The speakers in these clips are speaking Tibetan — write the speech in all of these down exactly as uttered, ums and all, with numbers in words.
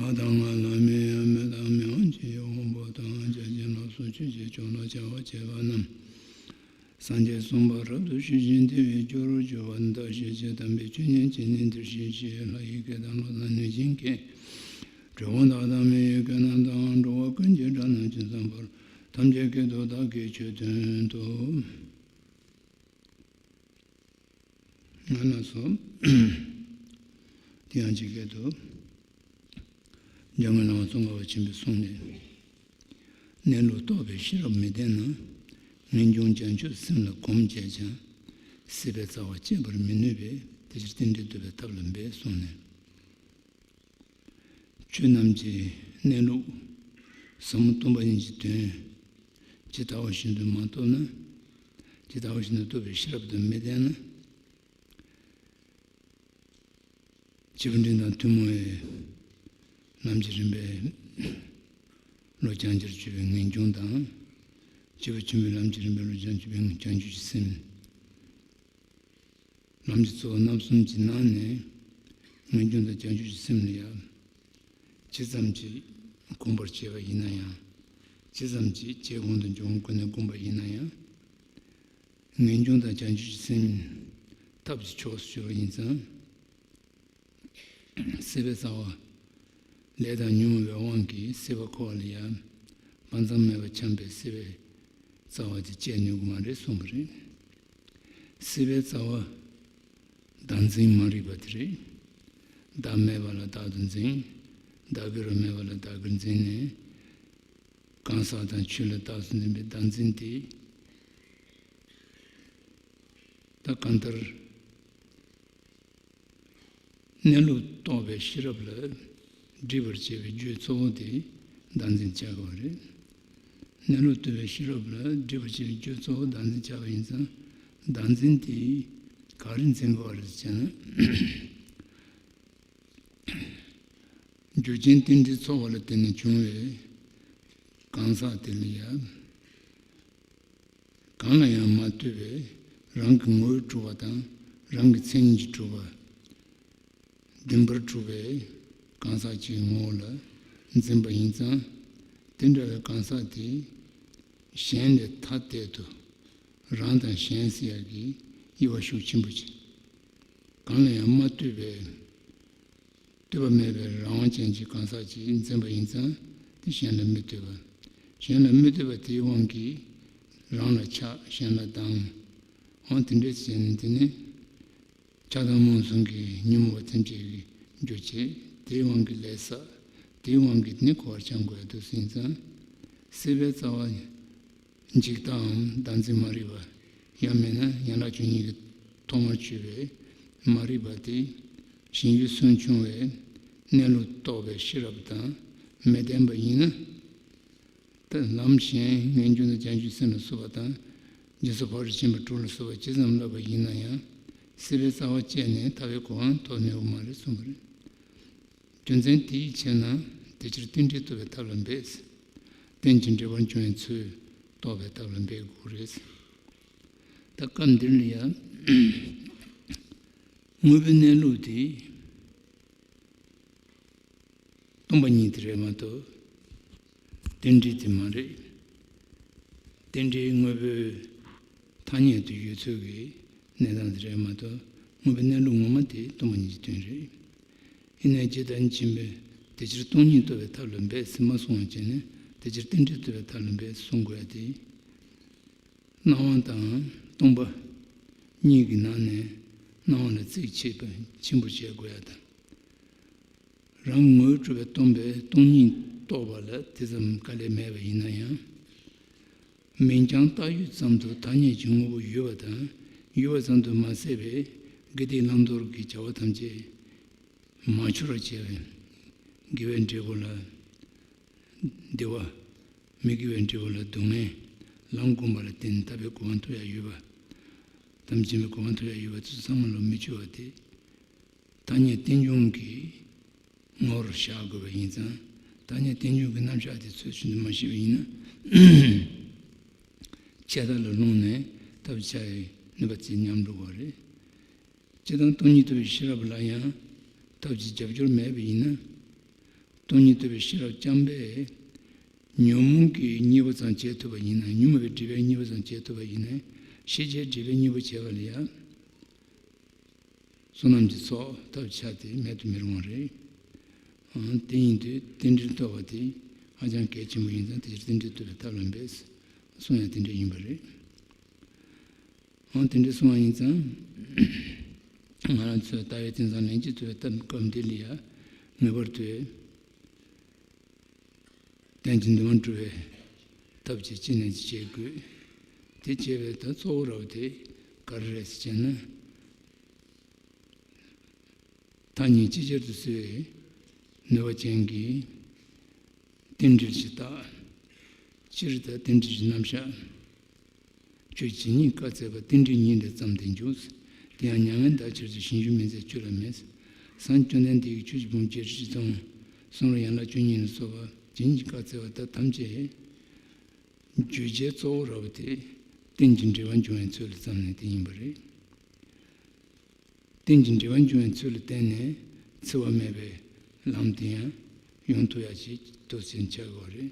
ང་དང་ང་ལ་མི་ཡང་མི་དང་མི་དབང་ཆེ་ཡི་དབང་པོ་དང་། བརྒྱ་བྱིན་ལ་སོགས་ཆོས་ཀྱི་མཆོག་ལ་བྱ་བ་བྱེད་པ་རྣམས། སངས་རྒྱས་གསུངས་པ་རབ་ཏུ་ཞུས་ཤིང་དེ་བས་སྐྱོ་རུ་གྱུར་པ་འདི་ཞེས་བྱ། དམ་པའི་ཆོས་ཉན་བྱས་ནས་འདིར་གཤེགས་ཤིག། ལྷ་ཡི་སྐད་དང་ཀླུ་དང་གནོད་སྦྱིན་སྐད། གྲུལ་བུམ་དག་དང་མི་ཡི་སྐད་རྣམས་དང་། འགྲོ་བ་ཀུན་གྱི་སྒྲ་རྣམས་ཇི་ཙམ་པར། ཐམས་ཅད་སྐད་དུ་བདག་གིས་ཆོས་བསྟན་ཏོ། ང་ན་སོ། དེ་ཡང་ཇི་སྐད་དུ། འཇམ་མགོན་བླ་མ་ཙོང་ཁ་པ་ཆེན་པོས་གསུངས་ནས། གནས་ལུགས་རྟོགས་པའི་ཤེས་རབ་མི་ལྡན་ན། ངེས་འབྱུང་བྱང་ཆུབ་སེམས་ལ་གོམས་བྱས་ཀྱང་། སྲིད་པའི་རྩ་བ་བཅད་པར་མི་ནུས་པས། དེ་ཕྱིར་རྟེན་འབྲེལ་བསྟོད་པའི་ཐབས་ལ་འབད་གསུངས་ནས། ཆོས་རྣམས་ཀྱི་གནས་ལུགས་ཟབ་མོ་སྟོང་པ་ཉིད་ཀྱི་དོན་ཇི་ལྟ་བ་བཞིན་དུ་མ་རྟོགས་ན། ཇི་ལྟ་བ་བཞིན་དུ་རྟོགས་པའི་ཤེས་རབ་དང་མི་ལྡན་ན། སྐྱེས་བུ་འབྲིང་དང་ཐུན་མོང་བའི་ལམ་གྱི་རིམ་པའི་བློ་སྦྱང་བྱར་གྱུར་པའི་ངེས་འབྱུང་དང་། སྐྱེས་བུ་ཆེན་པོའི་ལམ་གྱི་རིམ་པའི་བློ་སྦྱང་གྱུར་པའི་བྱང་ཆུབ་ཀྱི་སེམས། ལམ་གྱི་གཙོ་བོ་རྣམ་གསུམ་གྱི་ནང་ནས་ངེས་འབྱུང་དང་བྱང་ཆུབ་ཀྱི་སེམས་ལ་ཡང་ཇི་ཙམ་གྱིས་གོམས་པར་བྱས་པ་ཡིན་ན་ཡང་། ཇི་ཙམ་གྱིས་བྱས་གོང་དུ་འཇུག་གོང་ཀུན་ནས་བསྒོམས་པ་ཡིན་ན་ཡང་། ངེས་འབྱུང་དང་བྱང་ཆུབ་ཀྱི་སེམས་ཐབས་ཀྱི་ཕྱོགས་སུ་གྱུར་པ་ཡིན་ཙང་། སྲིད་པའི་རྩ་བ། ལས་དང་ཉོན་མོངས་པའི་དབང་གིས་སྲིད་པ་འཁོར་བ་ལ་ཡང་དཔག་བསམ་མེད་པར་འཁྱམས་པའི་སྲིད་པའི་རྩ་བ་དེ་བཅད་ནུས་ཀྱི་མ་རེད་གསུངས་པ་རེད། སྲིད་པའི་རྩ་བ། བདག་འཛིན་མ་རིག་པ་དེ་རེད། བདག་མེད་པ་ལ་བདག་ཏུ་འཛིན། བདག་གི་རང་མེད་པ་ལ་བདག་གིར་འཛིན་ནས། གང་ཟག་དང་ཆོས་ལ་བདག་ཏུ་འཛིན་པའི་བདག་འཛིན་དེ། ད་གང་ལྟར། གནས་ལུགས་རྟོགས་པའི་ཤེས་རབ་ལ་སྒྲིབ་པར་བྱེད་པའི་རྒྱུ་གཙོ་བོ་དེ་བདག་འཛིན་ཆགས་པ་རེད། གནས་ལུགས་རྟོགས་པའི་ཤེས་རབ་ལ་སྒྲིབ་པར་བྱེད་པའི་རྒྱུ་གཙོ་བོ་བདག་འཛིན་ཆགས་པ་ཡིན་ཙང་། བདག་འཛིན་དེས་ག་རེ་འཛིན་དགོས་པ་རེད་ཟེར་ན། རྒྱུ་རྐྱེན་རྟེན་འབྲེལ་ཚོགས་པ་ལ་བརྟེན་ནས་བྱུང་བའི་གང་ཟག་དེ་ལ་ཡང་། གང་ལ་ཡང་མ་ལྟོས་པའི་རང་གི་ངོ་བོས་གྲུབ་པ་དང་རང་གི་མཚན་ཉིད་ཀྱིས་གྲུབ་པ། བདེན་པར་གྲུབ་པའི་གང་ཟག་གཅིག་ངོ་བོ་ལ་འཛིན་པ་ཡིན་ཙང་། དེ་འདྲ་བའི་གང་ཟག་དེ་གཞན་ལས་ཐ་དད་དུ་རང་དང་གཞན་ཟེར་ཡག་གི་དབྱེ་བ་ཤུགས་ཆེན་པོ་ཅིག། གང་ལ་ཡང་མ་ལྟོས་པའི་ལྟོས་པ་མེད་པའི་རང་དབང་ཅན་གྱི་གང་ཟག་ཅིག་འཛིན་པ་ཡིན་ཙང་། དེ་གཞན་ལ་མི་ལྟོས་པ། གཞན་ལ་མི་ལྟོས་པ་དེའི་དབང་གིས་རང་ལ་ཆགས། གཞན་ལ་སྡང་། འོ་དེ་འདྲ་བྱས་ནས་དེ་ནི་ཆགས་སྡང་རྨོངས་གསུམ་གྱི་ཉོན་མོངས་པ་ཐམས་ཅད་ཀྱི་རྒྱུ་བྱེད། དེའི་དབང་གིས་ལས་བསགས། དེའི་དབང་གིས་ནི་འཁོར་བར་འཁྱམས་དགོས་ཡ་འདུག་ཟེར་ཙང་། སྲིད་པའི་རྩ་བ་འཇིག་ལྟའམ་བདག་འཛིན་མ་རིག་པ། ཡང་མིན་ན་ཡན་ལག་བཅུ་གཉིས་ཀྱི་ཐོག་མར་གྱུར་པའི་མ་རིག་པ་དེ་གཞན་རྒྱུད་སུན་ཕྱུང་བའི་གནས་ལུགས་རྟོགས་པའི་ཤེས་རབ་དང་མི་ལྡན་པ་ཡིན་ན། ད་ལམ་གཞན་ངེས་འབྱུང་དང་བྱང་ཆུབ་སེམས་ལ་སོགས་པ་དང་། རྗེས་སུ་ཕར་ཕྱིན་པ་དྲུག་ལ་སོགས་པ་ཇི་ཙམ་བསླབ་པ་ཡིན་ན་ཡང་། སྲིད་པའི་རྩ་བ་བཅད་ནས་ཐར་པའི་གོ་འཕང་ཐོབ་ནུས་པ་མ་རེད་གསུངས་པ་རེད། རྒྱུ་མཚན་དེའི་ཕྱིར་ན་དེ་ཕྱིར་རྟེན་འབྲེལ་རྟོགས་པའི་ཐབས་ལ་འབད། རྟེན་ཅིང་འབྲེལ་པར་འབྱུང་བའི་ཚུལ་རྟོགས་པའི་ཐབས་ལ་འབད་དགོས་རེད། ད་སྐབས་འདིར་ལ་ཡང་དངོས་པོའི་གནས་ལུགས་དེ། སྟོང་པ་ཉིད་དེ་རེད་མ་གཏོགས། རྟེན་འབྲེལ་དེ་མ་རེད། རྟེན་འབྲེལ་དངོས་པོའི་ཐ་སྙད་དུ་ཡོད་ཚུལ་གྱི་གནས་སྟངས་དེ་རེད་མ་གཏོགས། དངོས་པོའི་གནས་ལུགས་ངོ་མ་དེ་སྟོང་པ་ཉིད་ཀྱི་དོན་རེད། ཡིན་ནའི་ཇི་ལྟར་མཁྱེན་པའི་དེ་ཕྱིར་སྟོང་ཉིད་རྟོགས་པའི་ཐབས་ལ་འབད་ཟེར་མ་གསུངས་པ་བྱས་ནས། དེ་ཕྱིར་རྟེན་འབྲེལ་རྟོགས་པའི་ཐབས་ལ་འབད་གསུང་དགོས་ཡ་དེ། སྣང་བ་དང་སྟོང་པ་གཉིས་ཀྱི་ནང་ནས་སྣང་བ་ལ་རྩིས་ཆེ་བ་ཆེན་པོ་བྱེད་དགོས་ཡ་དང་། རང་ངོས་གྲུབ་པའི་སྟོང་པའི་སྟོང་ཉིད་རྟོགས་པ་ལ་དེ་ཙམ་དཀའ་ལས་མེད་པ་ཡིན་ན་ཡང་། མིང་རྐྱང་བཏགས་ཡུལ་ཙམ་དུ་ཐ་སྙད་ཀྱི་དངོས་པོ་ཡོད་པ་དང་ཡོད་པ་ཙམ་དུ་མ་ཟད་པའི་དགེ་སྡིག་བླང་དོར་གྱི་བྱ་བ་ཐམས་ཅད་མ་འཆོར་བར་བྱས་པའི་དགེ་བའི་འབྲས་བུ་ལ་ བདེ་བ། མི་དགེ་བའི་འབྲས་བུ་ལ་སྡུག་བསྔལ། ལམ་སྒོམ་པ་ལ་བརྟེན་ནས་ཐར་པའི་གོ་འཕང་ཐོབ་ཡ་ཡོད་པ། དམ་བཅའ་བའི་གོ་འཕང་ཐོབ་ཡ་ཡོད་པ་དེ་ཚོ་ཚང་མ་ལ་མི་སྐྱོ་བ་དེ། ཐ་སྙད་རྟེན་འབྱུང་གི་ངོ་བོར་བཞག་དགོས་པ་ཡིན་ཙང་། ཐ་སྙད་རྟེན་འབྱུང་གི་རྣམ་གཞག་དེ་ཚོད་ཅིག་ཏུ་མ་ཤེས་པ་ཡིན་ན། ཆད་ལྟ་ལ་ལྷུང་ནས་ཐབས་ཆག་ཡའི་ནུས་པ་ཚད་ཉམས་འགྲོ་གི་རེད། སྤྱིར་བཏང་སྟོང་ཉིད་རྟོགས་པའི་ཤེས་རབ་ལ་ཡང་ཐབས་ཀྱི་རྒྱབ་སྐྱོར་མེད་པ་ཡིན་ན། སྟོང་ཉིད་རྟོགས་པའི་ཤེས་རབ་རྐྱང་པས་ཉོན་མོངས་ཀྱི་གཉེན་པོ་ཙམ་བྱེད་ཐུབ་པ་ཡིན་ན། ཉོན་མོངས་པའི་སྒྲིབ་པའི་གཉེན་པོ་ཙམ་བྱེད་ཐུབ་པ་ཡིན་ན། ཤེས་བྱའི་སྒྲིབ་པའི་གཉེན་པོ་བྱེད་པ་ལ་ཡང་བསོད་ནམས་ཀྱི་ཚོགས་ཐབས་ཆག་དེ་མེད་དུ་མི་རུང་བ་རེད། ཨང་། དེ་ཡིན་དུས་རྟེན་འབྲེལ་རྟོགས་པ་དེ་ཧ་ཅང་གལ་ཆེན་པོ་ཡིན་ཙང་། དེ་ཕྱིར་རྟེན་འབྲེལ་རྟོགས་པའི་ཐབས་ལ་འབད། གསུང་ཡང་དེ་འདྲ་ཡིན་པ་རེད། ཨང་། དེ་འདྲ་གསུང་བ་ཡིན་ཙང་། ང་རང་ཚོས་ལྟ་བའི་དེང་སང་ལན་གཅིག་ཏུ་སྟབས་སྐབས་འདི་ལ་ཡང་ངེས་པར་དུ་རྟེན་ཅིང་འབྲེལ་བར་འགྲོ་བའི་ཐབས་ཀྱི་ཅི་ནས་ཅི་བྱེད་དགོས། དེ་བྱེད་པའི་ད་གཙོ་བོ་ར་བ་དེ་ག་རེ་རེད་ཟེར་བྱས་ན། ཐ་སྙད་ཅིག་ཅར་དུ་གསོས་ནུས་པ་ཅན་གྱི་རྟེན་འབྲེལ་གྱི་རྟགས། སྤྱིར་ད་རྟེན་འབྲེལ་གྱི་རྣམ་གཞག། ཆོས་ཇི་སྙེད་བཀའ་སྩལ་པ། རྟེན་འབྲེལ་ཉིད་ལས་བརྩམས་ཏེ་འཇུག། དེ་ཡང་མྱ་ངན་འདའ་ཕྱིར་དུ། ཞིང་བཅུ་མི་འཛད་ཆོས་ལ་མེད། སངས་རྒྱས་བཅོམ་ལྡན་འདས་ཀྱིས་ཆོས་ཀྱི་ཕུང་པོ་བརྒྱད་ཁྲི་བཞི་སྟོང་། གསུང་རབ་ཡན་ལག་བཅུ་གཉིས་ལ་སོགས་པ་ཇི་སྙེད་ཀྱིས་བཀའ་སྩལ་པ་དག་ཐམས་ཅད་བརྗོད་བྱའི་གཙོ་བོ་ར་བ་དེ་རྟེན་ཅིང་འབྲེལ་བར་འབྱུང་བའི་ཚུལ་ལ་བརྩམས་ནས་དེ་ཡིན་པ་རེད། རྟེན་ཅིང་འབྲེལ་བར་འབྱུང་བའི་ཚུལ་ལ་བརྟེན་ནས་འཚེ་བ་མེད་པའི་ལམ་དེ་ཡང་ཡོང་ཐུབ་ཡ་ཞིག་ཏུ་ཕྱིན་ཆགས་དགོས་རེད།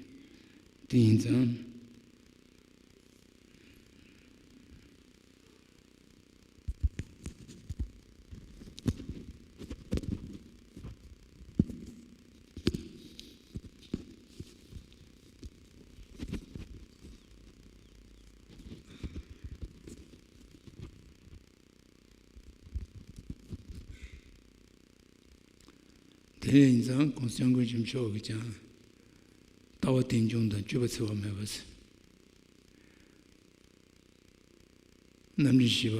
དེ་ཡིན་ཙང་། དེ་ཡིན་ཙང་༸གོང་ས་༸སྐྱབས་མགོན་ཆེན་པོ་མཆོག་གིས་ཀྱང་ལྟ་བ་རྟེན་འབྱུང་དང་སྤྱོད་པ་འཚེ་བ་མེད་པ་ཟེར། རྣམ་འདྲེན་བཞི་པ་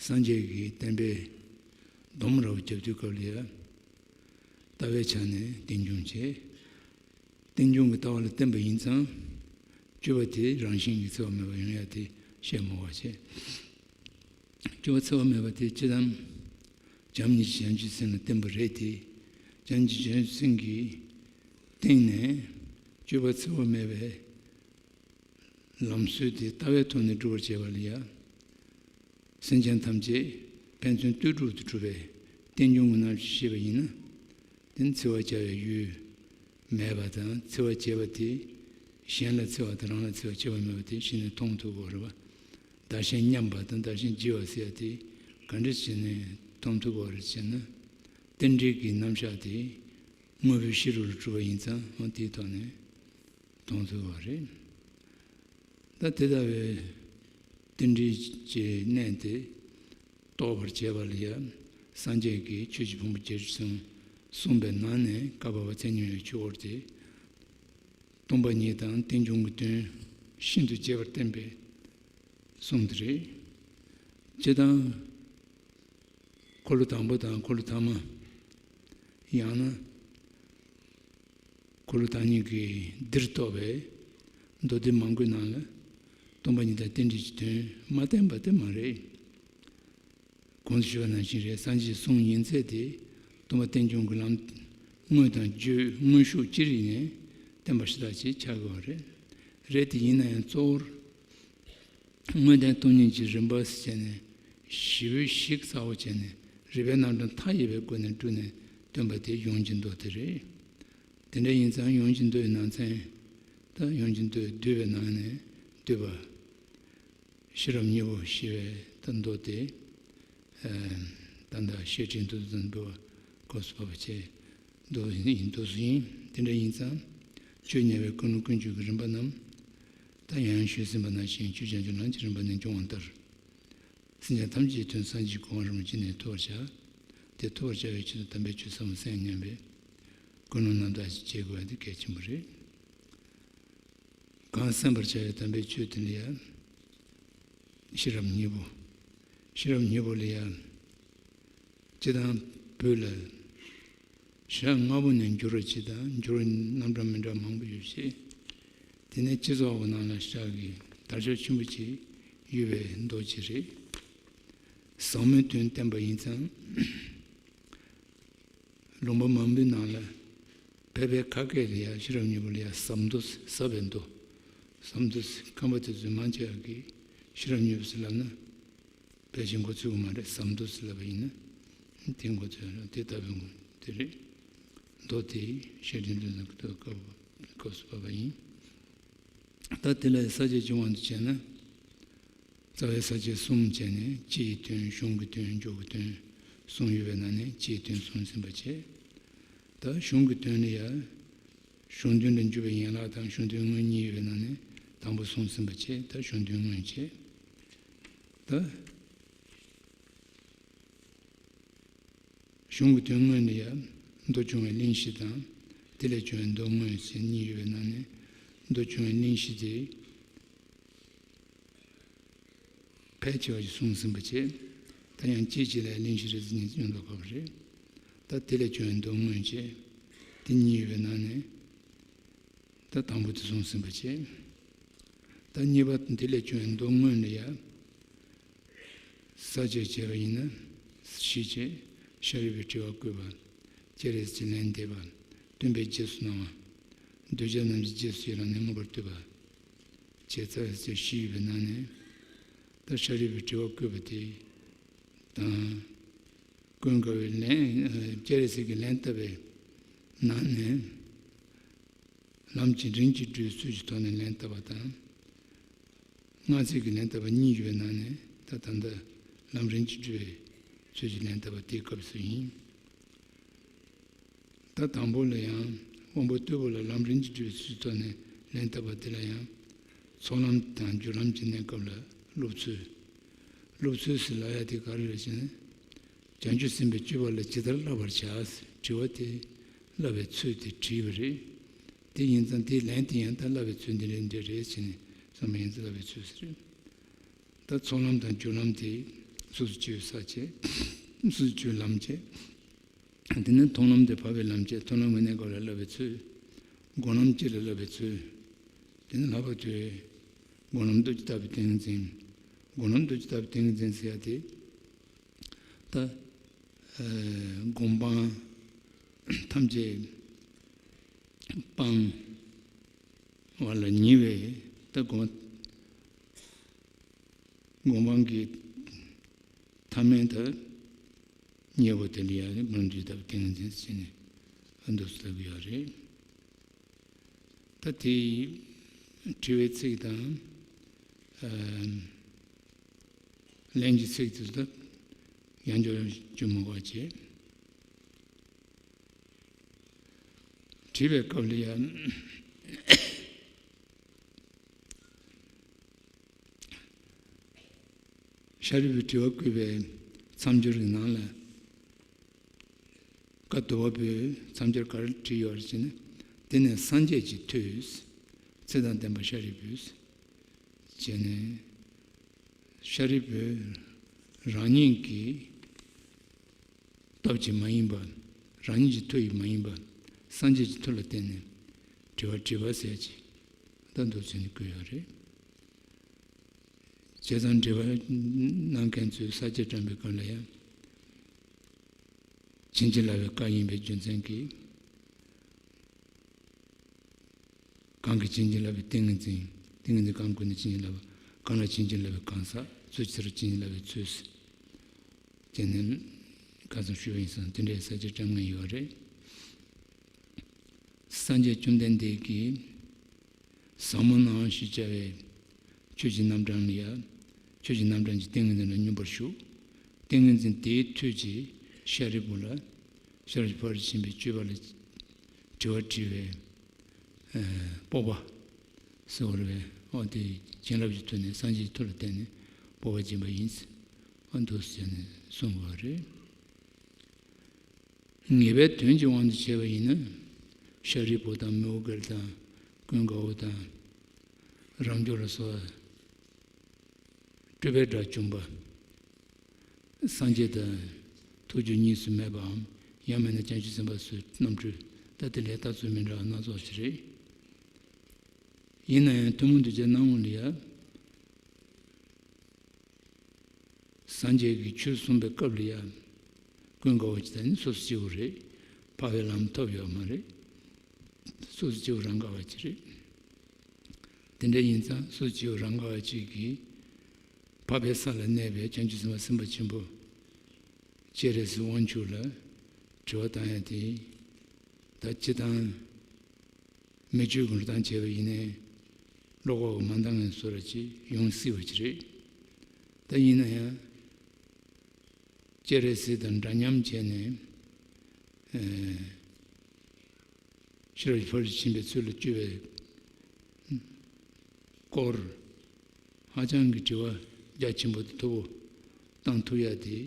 སངས་རྒྱས་ཀྱི་བསྟན་པའི་སྡོམ་ར་བ་རྒྱབ་དུས་སྐབས་ལ་ཡང་ལྟ་བའི་ཆ་ནས་རྟེན་འབྱུང་བྱེད། རྟེན་འབྱུང་གི་ལྟ་བ་ལ་བརྟེན་པ་ཡིན་ཙང་། སྤྱོད་པ་དེ་རང་བཞིན་གྱིས་འཚེ་བ་མེད་པ་ཡོང་ཡ་དེ་བཤད་མི་དགོས་པ་བྱས། སྤྱོད་པ་འཚེ་བ་མེད་པ་དེ་ཅི་ལྟར། བྱམས་སྙིང་རྗེ་བྱང་ཆུབ་སེམས་ལ་བརྟེན་པ་རེད་དེ། བྱམས་སྙིང་རྗེ་བྱང་ཆུབ་སེམས་ཀྱི་སྟེང་ནས་སྤྱོད་པ་འཚེ་བ་མེད་པའི་ལམ་སྲོལ་དེ་ལྟ་བའི་ཐོག་ནས་སྒྲུབ་པར་བྱེད་པ་ལ་ཡང་། སེམས་ཅན་ཐམས་ཅད་ཕན་ཚུན་ལྟོས་གྲོགས་སུ་གྲུབ་པའི་རྟེན་འབྱུང་གི་རྣམ་གཞག་ཤེས་པ་ཡིན་ན། དེ་འཚེ་བ་བྱ་བའི་ཡུལ་མེད་པ་དང་། འཚེ་བ་བྱེད་པ་དེ་གཞན་ལ་འཚེ་བ་དང་རང་ལ་འཚེ་བ་བྱེད་པ་མེད་པ་དེ་གཞི་ནས་མཐོང་ཐུབ་དགོས་རེད་པ། བདག་གཞན་མཉམ་པ་དང་བདག་གཞན་བརྗེ་བ་ཟེར་ཡ་དེ་ག་འདྲ་བྱས་ནས་མཐོང་ཐུབ་དགོས་རེད་ཟེར་ན། རྟེན་འབྲེལ་གྱི་རྣམ་གཞག་དེ་དངོས་པོའི་ཤེས་རབ་ལ་གྲུབ་པ་ཡིན་ཙང་། འོ་དེའི་ཐོག་ནས་མཐོང་ཐུབ་དགོས་རེད། ད་དེ་ལྟ་བུའི་རྟེན་འབྲེལ་གྱི་གནད་དེ་རྟོགས་པར་བྱེད་པ་ལ་ཡང་། སངས་རྒྱས་ཀྱིས་ཆོས་ཀྱི་ཕུང་པོ་བརྒྱད་ཁྲི་བཞི་སྟོང་གསུངས་པའི་ནང་ནས་བཀའ་བབས་པ་ཚད་མྱོང་བའི་ཆོས་འཁོར་དེ། སྟོང་པ་ཉིད་དང་རྟེན་འབྱུང་གི་དོན་ཤིན་ཏུ་རྒྱས་པར་བསྟན་པའི་གསུང་དེ་རེད། སྤྱིར་བཏང་། འཁོར་ལོ་དང་པོ་དང་འཁོར་ལོ་ཐ་མ། ཡང་ན་འཁོར་ལོ་ཐ་སྙད་ཀྱི་འདིར་གཏོགས་པའི་མདོ་སྡེ་མང་པོའི་ནང་ལ་སྟོང་པ་ཉིད་དང་རྟེན་འབྲེལ་གྱི་དོན་མ་བསྟན་པ་དེ་མ་རེད། གོང་དུ་ཞུས་པ་ནང་བཞིན་རེད། སངས་རྒྱས་གསུང་ཡིན་ཚད་དེ་སྟོང་པ་རྟེན་འབྱུང་གི་ལམ་དངོས་དང་བརྗོད་དངོས་ཤུགས་ཅི་རིགས་ནས་བསྟན་པ་ཞེ་དྲག་ཅིག་ཆགས་དགོས་པ་རེད། རེད་དེ་ཡིན་ན་ཡང་གཙོ་བོར། དངོས་བསྟན་སྟོང་ཉིད་ཀྱི་རིམ་པ་ཟེར་བྱས་ནས་ཞིབ་ཞིབ་གསལ་བོ་བྱས་ནས་རིགས་པའི་རྣམ་གྲངས་མཐའ་ཡས་པའི་སྒོ་ནས་བསྒྲུབས་ནས་སྟོན་པ་དེ་ཡོངས་ཀྱི་མདོ་དེ་རེད། དེ་འདྲ་ཡིན་ཙང་ཡོངས་ཀྱི་མདོའི་ནང་ཚན། ད་ཡོངས་ཀྱི་མདོ་བསྡུས་པའི་ནང་ནས་བསྡུས་པ། ཤེས་རབ་སྙིང་པོ་ཞེས་པའི་ད་མདོ་དེ། ད་ལྟ་བཤད་ཁྲིད་མདོ་དང་འབུལ་བ་སྐབས་སུ་བབས་པ་བཅས་མདོ་ཡིན། མདོ་སུ་ཡིན། དེ་འདྲ་ཡིན་ཙང་ཆོས་ཉན་པའི་ཀུན་སློང་ཀུན་སྤྱོད་ཀྱི་རིམ་པ་རྣམས། ད་ཡང་ཡང་ཞུས་ཟིན་པ་ནང་བཞིན་ཆོས་ཀྱང་ཀྱང་ལམ་གྱི་རིམ་པ་ནས་འབྱུང་བ་ལྟར། སེམས་ཅན་ཐམས་ཅད་དོན་སངས་རྒྱས་གོ་འཕང་རིན་པོ་ཆེ་ནས་ཐོབ་པར་བྱ། དེ་ཐོབ་པར་བྱ་བའི་ཆེད་དུ་དམ་པའི་ཆོས་ཟབ་མོ་གསན་སྙམ་པའི་ཀུན་སློང་རྣམ་དག་ཅིག་བསྐྱེད་དགོས་པ་དེ་གལ་ཆེན་པོ་རེད། གང་གསན་པར་བྱ་བའི་དམ་པའི་ཆོས་དེ་ལ་ཡང་ཤེས་རབ་སྙིང་པོ། ཤེས་རབ་སྙིང་པོ་ལ་ཡང་། སྤྱིར་བཏང་བོད་ལ་ ཞག་ལྔ་པོ་ནས་འགྱུར་བ་གཅིག་དང་འགྱུར་བ་རྣམ་གྲངས་མི་འདྲ་མང་པོ་ཡོད་ཅེས། དེ་ནས་སྤྱི་ཚོགས་ཀྱི་ནང་ལ་ཞག་གི་དར་ལྕོག་ཆེན་པོ་གཅིག་ཡོད་པའི་མདོ་གཅིག་རེད། ཟབ་མོའི་དོན་བསྟན་པ་ཡིན་ཙང་། ལུང་པ་མང་པོའི་ནང་ལ་ཕལ་པའི་ཁ་སྐད་ལ་ཡང་ཤེས་རབ་སྙིང་པོ་ལ་ཡང་ཟབ་མདོ་ཟབ་པའི་མདོ། ཟབ་མདོ་ཁམས་པ་དེ་ཚོས་མང་ཆེ་བ་གིས་ཤེས་རབ་སྙིང་པོ་ཟེར་ལབ་ན། ཕལ་ཆེར་མགོ་ཚོད་ཀྱི་མ་རེད། ཟབ་མདོ་ཟེར་ལབ་པ་ཡིན་ན། དེ་མགོ་ཚོད་རེད། དེ་ལྟ་བུའི་དེ་རེད། མདོ་དེ་བཤེས་སྤྲིང་བསྟན་འཛིན་གྱི་སྐབས་སྐབས་སུ་བབས་པ་ཡིན། ད་དེ་ལ་ས་བཅད་ཀྱི་དབང་དུ་བྱས་ན། རྩ་བའི་ས་བཅད་གསུམ་བྱས་ནས་སྤྱིའི་དོན། གཞུང་གི་དོན། འཇུག་གི་དོན་གསུམ་ཡོད་པའི་ནང་ནས་སྤྱིའི་དོན་གསུངས་ཟིན་པ་བྱས། ད་གཞུང་གི་དོན་ལ་ཡང་། གཞུང་དོན་ལ་འཇུག་པའི་ཡན་ལག་དང་གཞུང་དོན་དངོས་གཉིས་ཡོད་པའི་ནང་ནས་དང་པོ་གསུངས་ཟིན་པ་བྱས། ད་གཞུང་དོན་དངོས་བྱས། ད། གཞུང་གི་དོན་དངོས་ལ་ཡང་མདོ་སྦྱོང་བའི་གླེང་གཞི་དང་། དེ་ལས་བྱུང་བའི་མདོ་དངོས་ཟེར་གཉིས་ཡོད་པའི་ནང་ནས། མདོ་སྦྱོང་བའི་གླེང་གཞི་དེ་ཕལ་ཆེ་བ་ཞིག་གསུངས་ཟིན་པ་བྱས། ད་ཡང་གཅིག་གཅིག་ལ་གླེང་གཞི་རེ་ཟིན་ཉིན་ཡོང་དགོས་པ་རེད། ད་དེ་ལས་བྱུང་བའི་མདོ་དངོས་བྱས། དེ་གཉིས་ཡོད་པའི་ནང་ནས། ད་དང་པོ་དེ་གསུངས་ཟིན་པ་བྱས། ད་གཉིས་པ་དེ་ལས་བྱུང་བའི་མདོ་དངོས་ལ་ཡང་། ས་བཅད་བྱས་པ་ཡིན་ན་བཞི་བྱས། ཤཱ་རིའི་བུས་དྲི་བ་བཀོད་པ། སྤྱན་རས་གཟིགས་ལན་འདེབས་པ། སྟོན་པའི་རྗེས་སུ་གནང་བ། གདུལ་བྱ་རྣམས་ཀྱི་རྗེས་སུ་ཡི་རང་ནས་མངོན་པར་བསྟོད་པ། བྱས་ཙང་ས་བཅད་བཞི་ཡོད་པའི་ནང་ནས། ད་ཤཱ་རིའི་བུས་དྲི་བ་བཀོད་པ་དེ་དང་། ཀུན་དགའ་བོས་ལན། སྤྱན་རས་གཟིགས་ཀྱིས་ལན་བཏབ་པའི་ནང་ནས། ལམ་གྱི་རིམ་གྱིས་བསྒྲུབ་པའི་ཚུལ་གྱི་ཐོག་ནས་ལན་བཏབ་པ་དང་། སྔ་ཚིག་གི་ལན་བཏབ་པ་གཉིས་ཡོད་པའི་ནང་ནས། ད་ད་ལྟ་ལམ་རིམ་གྱིས་བསྒྲུབ་པའི་ཚུལ་གྱི་ལན་བཏབ་པ་དེའི་སྐབས་སུ་ཡིན། ད་དང་པོ་ལ་ཡང་དབང་པོ་རྟུལ་པོ་ལ་ལམ་རིམ་གྱིས་བསྒྲུབ་པའི་ཚུལ་ཐོག་ནས་ལན་བཏབ་པ་དེ་ལ་ཡང་། ཚོགས་ལམ་དང་སྦྱོར་ལམ་གྱི་གནས་སྐབས་ལ་སློབ་ཚུལ། སློབ་ཚུལ་ཟེར་ལབ་ཡ་དེ་ག་རེ་རེད་ཟེར་ན། བྱང་ཆུབ་སེམས་དཔའི་སྤྱོད་པ་ལ་ཇི་ལྟར་བསླབ་པར་བྱ། དྲི་བ་དེ་བསླབ་པའི་ཚུལ་དེ་དྲིས་པ་རེད། དེ་ཡིན་ཙང་དེའི་ལན་དེ་ཡང་ད་བསླབ་པའི་ཚུལ་འདི་འདྲ་འདི་འདྲ་རེད་ཟེར་ནས་བསམ་པ་ཡིན་ཙང་བསླབ་པའི་ཚུལ་ཟེར། ད་ཚོགས་ལམ་དང་སྦྱོར་ལམ་དེ་སོ་སོ་སྤྱོད་ས་བྱས། སོ་སོ་སྤྱོད་ལམ་བྱས། དེ་ནས་མཐོང་ལམ་དེ་བབས་པའི་ལམ་བྱས། མཐོང་ལམ་གྱི་གནས་སྐབས་ལ་བསླབ་པའི་ཚུལ། སྒོམ་ལམ་སྤྱི་ལ་བསླབ་པའི་ཚུལ། དེ་ནས་ལྷག་པར་དུ་སྒོམ་ལམ་རྡོ་རྗེ་ལྟ་བུའི་ཏིང་ངེ་འཛིན། སྒོམ་ལམ་རྡོ་རྗེ་ལྟ་བུའི་ཏིང་ངེ་འཛིན་ཟེར་ཡ་དེ། ད་ཨ་སྒོམ་སྤང་ཐམས་ཅད་སྤང་བ་ལ་ཉེ་བའི། ད་སྒོམ་སྒོམ་སྤང་གི་ཐ་མལ་དུ་ཉེ་བ་དེ་ལ་ཡང་སྒོམ་ལམ་རྡོ་རྗེ་ལྟ་བུའི་ཏིང་ངེ་འཛིན་ཟེར་ནས་འདུག་ལབ་ཀྱི་ཡོད་རེད། ད་དེ་དྲི་བའི་ཚིག་དང་། ཨ་ལན་གྱི་ཚིག་དེ་ཚོ་ཡང་བསྐྱར་བརྗོད་མི་དགོས་པ་བྱས། དྲིས་པའི་སྐབས་ལ་ཡང་། ཤཱ་རིའི་བུས་དྲི་བ་བཀོད་པའི་མཚམས་སྦྱོར་གྱི་ནང་ལ། བཀའ་བསྡུ་བ་པོས་མཚམས་སྦྱོར་ག་རེ་བྲིས་ཡོད་རེད་ཟེར་ན། དེ་ནས་སངས་རྒྱས་ཀྱི་མཐུས། ཚེ་དང་ལྡན་པ་ཤཱ་རིའི་བུས། བྱས་ནས། ཤཱ་རིའི་བུས་རང་ཉིད་ཀྱི་སྟོབས་ཀྱིས་མ་ཡིན་པ། རང་ཉིད་ཀྱི་མཐུ་ཡིས་མ་ཡིན་པ། སངས་རྒྱས་ཀྱི་མཐུ་ལ་བརྟེན་ནས་དྲི་བ་དྲིས་པ་ཟེར་ཅིག་ད་འདུག་ཟེར་ནས་བཀོད་ཡོད་རེད། བྱས་ཙང་དྲི་བ་གནང་མཁན་ཚོས་ས་བཅད་བཀྲམ་པའི་སྐབས་ལ་ཡང་། བྱིན་གྱིས་བརླབས་པའི་བཀའ་ཡིན་པའི་རྒྱུ་མཚན་གྱིས། གང་གིས་བྱིན་གྱིས་བརླབས་པའི་ཏིང་ངེ་འཛིན། ཏིང་ངེ་འཛིན་གང་བཀོད་ནས་བྱིན་གྱིས་བརླབས་པ། གང་ལ་བྱིན་གྱིས་བརླབས་པའི་གང་ཟག། ཚུལ་ཅི་ལྟར་བྱིན་གྱིས་བརླབས་པའི་ཚུལ། དེ་ནི་ཁ་སང་ཞུས་པ་ཡིན་ཙང་དེ་འདྲའི་ས་བཅད་བཀྲམ་མཁན་ཡོད་རེད། སངས་རྒྱས་བཅོམ་ལྡན་འདས་ཀྱིས་ཟབ་མོ་སྣང་བ་ཞེས་བྱ་བའི་ཆོས་ཀྱི་རྣམ་གྲངས་ལ་ཡང་། ཆོས་ཀྱི་རྣམ་གྲངས་ཀྱི་ཏིང་ངེ་འཛིན་ལ་སྙོམས་པར་ཞུགས། ཏིང་ངེ་འཛིན་དེའི་མཐུས་ཀྱིས་ཤཱ་རིའི་བུ་ལ། ཤཱ་ར་ཕར་ཕྱིན་པའི་སྤྱོད་པ་ལ་དྲི་བ་དྲིས་པའི་ཨ་སྤོབས་པ་ཟེར་བ་རེད་པས། ཨོ་དེ་བྱིན་རླབས་ཀྱི་མཐུ་ནས་སངས་རྒྱས་ཀྱི་མཐུ་ལ་བརྟེན་ནས་སྤོབས་པ་སྦྱིན་པ་ཡིན། ཨ་འདུག་ཟེར་ནས་གསུངས་པ་རེད། ངེས་པའི་དོན་གྱི་དབང་དུ་བྱས་པ་ཡིན་ན། ཤཱ་རིའི་བུ་དང་མི་འོག་གལ་དང་ཀུན་དགའ་བོ་དང་། རབ་འབྱོར་ལ་སོགས་སྤྲུལ་པའི་དགྲ་བཅོམ་པ། སངས་རྒྱས་དང་ཐུགས་རྒྱུད་གཉིས་སུ་མེད་པའམ། ཡང་མིན་ན་བྱང་ཆུབ་སེམས་དཔའ་ཚོའི་རྣམ་འཕྲུལ། ད་དེ་ལས་ལྟ་ཚུལ་མི་འདྲ་བ་སྣ་ཚོགས་ཤིག་རེད། ཡིན་ན་ཡང་ཐུན་མོང་གདུལ་བྱའི་སྣང་ངོ་ལ་ཡ། སངས་རྒྱས་ཀྱིས་ཆོས་གསུངས་པའི་སྐབས་ལ་ཡང་ཀུན་དགའ་བོ་ཅིག་དང་ནི་སོ་སོ་སྐྱེ་བོ་རེད། འཕགས་པའི་ལམ་ཐོབ་ཡོད་མ་རེད། སོ་སོ་སྐྱེ་བོ་རང་ག་བ་ཅིག་རེད། དེ་འདྲ་ཡིན་ཙང་སོ་སོ་སྐྱེ་བོ་རང་ག་བ་ཅིག་གིས་འཕགས་པའི་ས་ལ་གནས་པའི་བྱང་ཆུབ་སེམས་དཔའ་སེམས་དཔའ་ཆེན་པོ་སྤྱན་རས་གཟིགས་དབང་ཕྱུག་ལ་དྲི་བ་བཏང་ཡ་དེ། ད་སྤྱིར་བཏང་མི་ཆོས་ཀྱི་འགྲོ་སྟངས་བྱས་པ་ཡིན་ནའི་ཀློག་པ་མ་འདང་ངེས་བཟོ་འདྲ་ཅིག་ཡོང་སྲིད་པ་ཅིག་རེད། ད་ཡིན་ན་ཡང་སྤྱན་རས་གཟིགས་དང་འདྲ་མཉམ་བྱས་ནས་ཨེ་ཤེས་རབ་ཕར་ཕྱིན་པའི་ཚུལ་ལ་བསྐྱོད་པའི་སྐོར། ཧ་ཅང་གི་དྲི་བ་རྒྱ་ཆེན་པོ་དང་མཐོ་པོ་བཏང་ཐུབ་ཡ་དེ་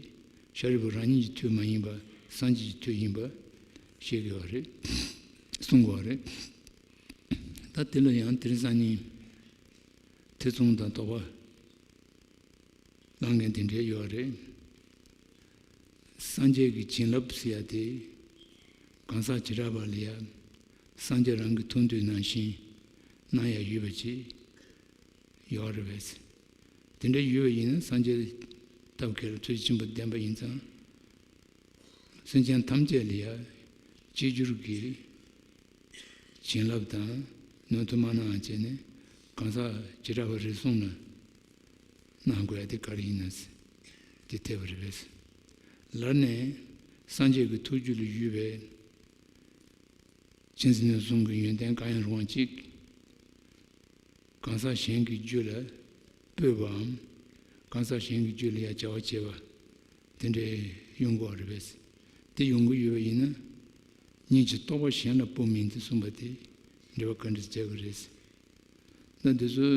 ཤཱ་རིའི་བུ་རང་ཉིད་ཀྱི་མཐུ་མ་ཡིན་པ་སངས་རྒྱས་ཀྱི་མཐུ་ཡིན་པ་ཤེས་དགོས་པ་རེད། གསུང་དགོས་པ་རེད། ད་དེ་ལ་ཡང་དེ་རིང་སང་ཉིན་ཐེ་ཚོམ་དང་དོགས་པ་ལངས་མཁན་དེ་འདྲས་ཡོད་རེད། སངས་རྒྱས་ཀྱི་བྱིན་རླབས་ཟེར་ཡ་དེ་གང་ཟག་བྱེ་བྲག་པ་ལ་ཡ་སངས་རྒྱས་རང་གི་ཐུགས་འདོད་ནང་བཞིན་གནང་ཡ་ཡོད་པ་ཅིག་ཡོད་རེད་པས། དེ་འདྲ་ཡོད་པ་ཡིན་ན་སངས་རྒྱས་ཐབས་མཁས་ལ་ཐུགས་རྗེ་ཆེན་པོ་ལྡན་པ་ཡིན་ཙང་། སེམས་ཅན་ཐམས་ཅད་ལ་ཡ་གཅིག་གྱུར་གྱི་བྱིན་རླབས་དང་ནུས་མཐུ་མ་གནང་བ་བྱས་ནས་གང་ཟག་བྱེ་བྲག་པ་རེ་ཟུང་ལ་གནང་དགོས་ཡ་དེ་ག་རེ་ཡིན་ན་ཟེར། དེ་འཐད་པ་རེད་པས། ལར་ནས་སངས་རྒྱས་ཀྱི་ཐུགས་རྒྱུད་ལ་ཡོད་པའི་ཆེན་ཟིན་ནས་བཟུང་གི་ཡོན་ཏན་གང་ཡང་རུང་བ་གཅིག་གང་ཟག་གཞན་གྱི་རྒྱུད་ལ་སྤོས་པའམ། གང་ཟག་གཞན་གྱི་རྒྱུད་ལ་ཡང་བྱ་བ་བྱེད་པ་དེ་འདྲའི་ཡོང་གི་ཡོད་རེད་པས། དེ་ཡོང་གི་ཡོད་པ་ཡིན་ན། ཉིད་ཀྱི་རྟོགས་པ་གཞན་ལ་སྤོ་མིན་ཏེ་གསུངས་པ་དེ་འགྲེལ་པ་ག་འདྲ་བྱ་དགོས་རེད། ད་འདི་ཚོ་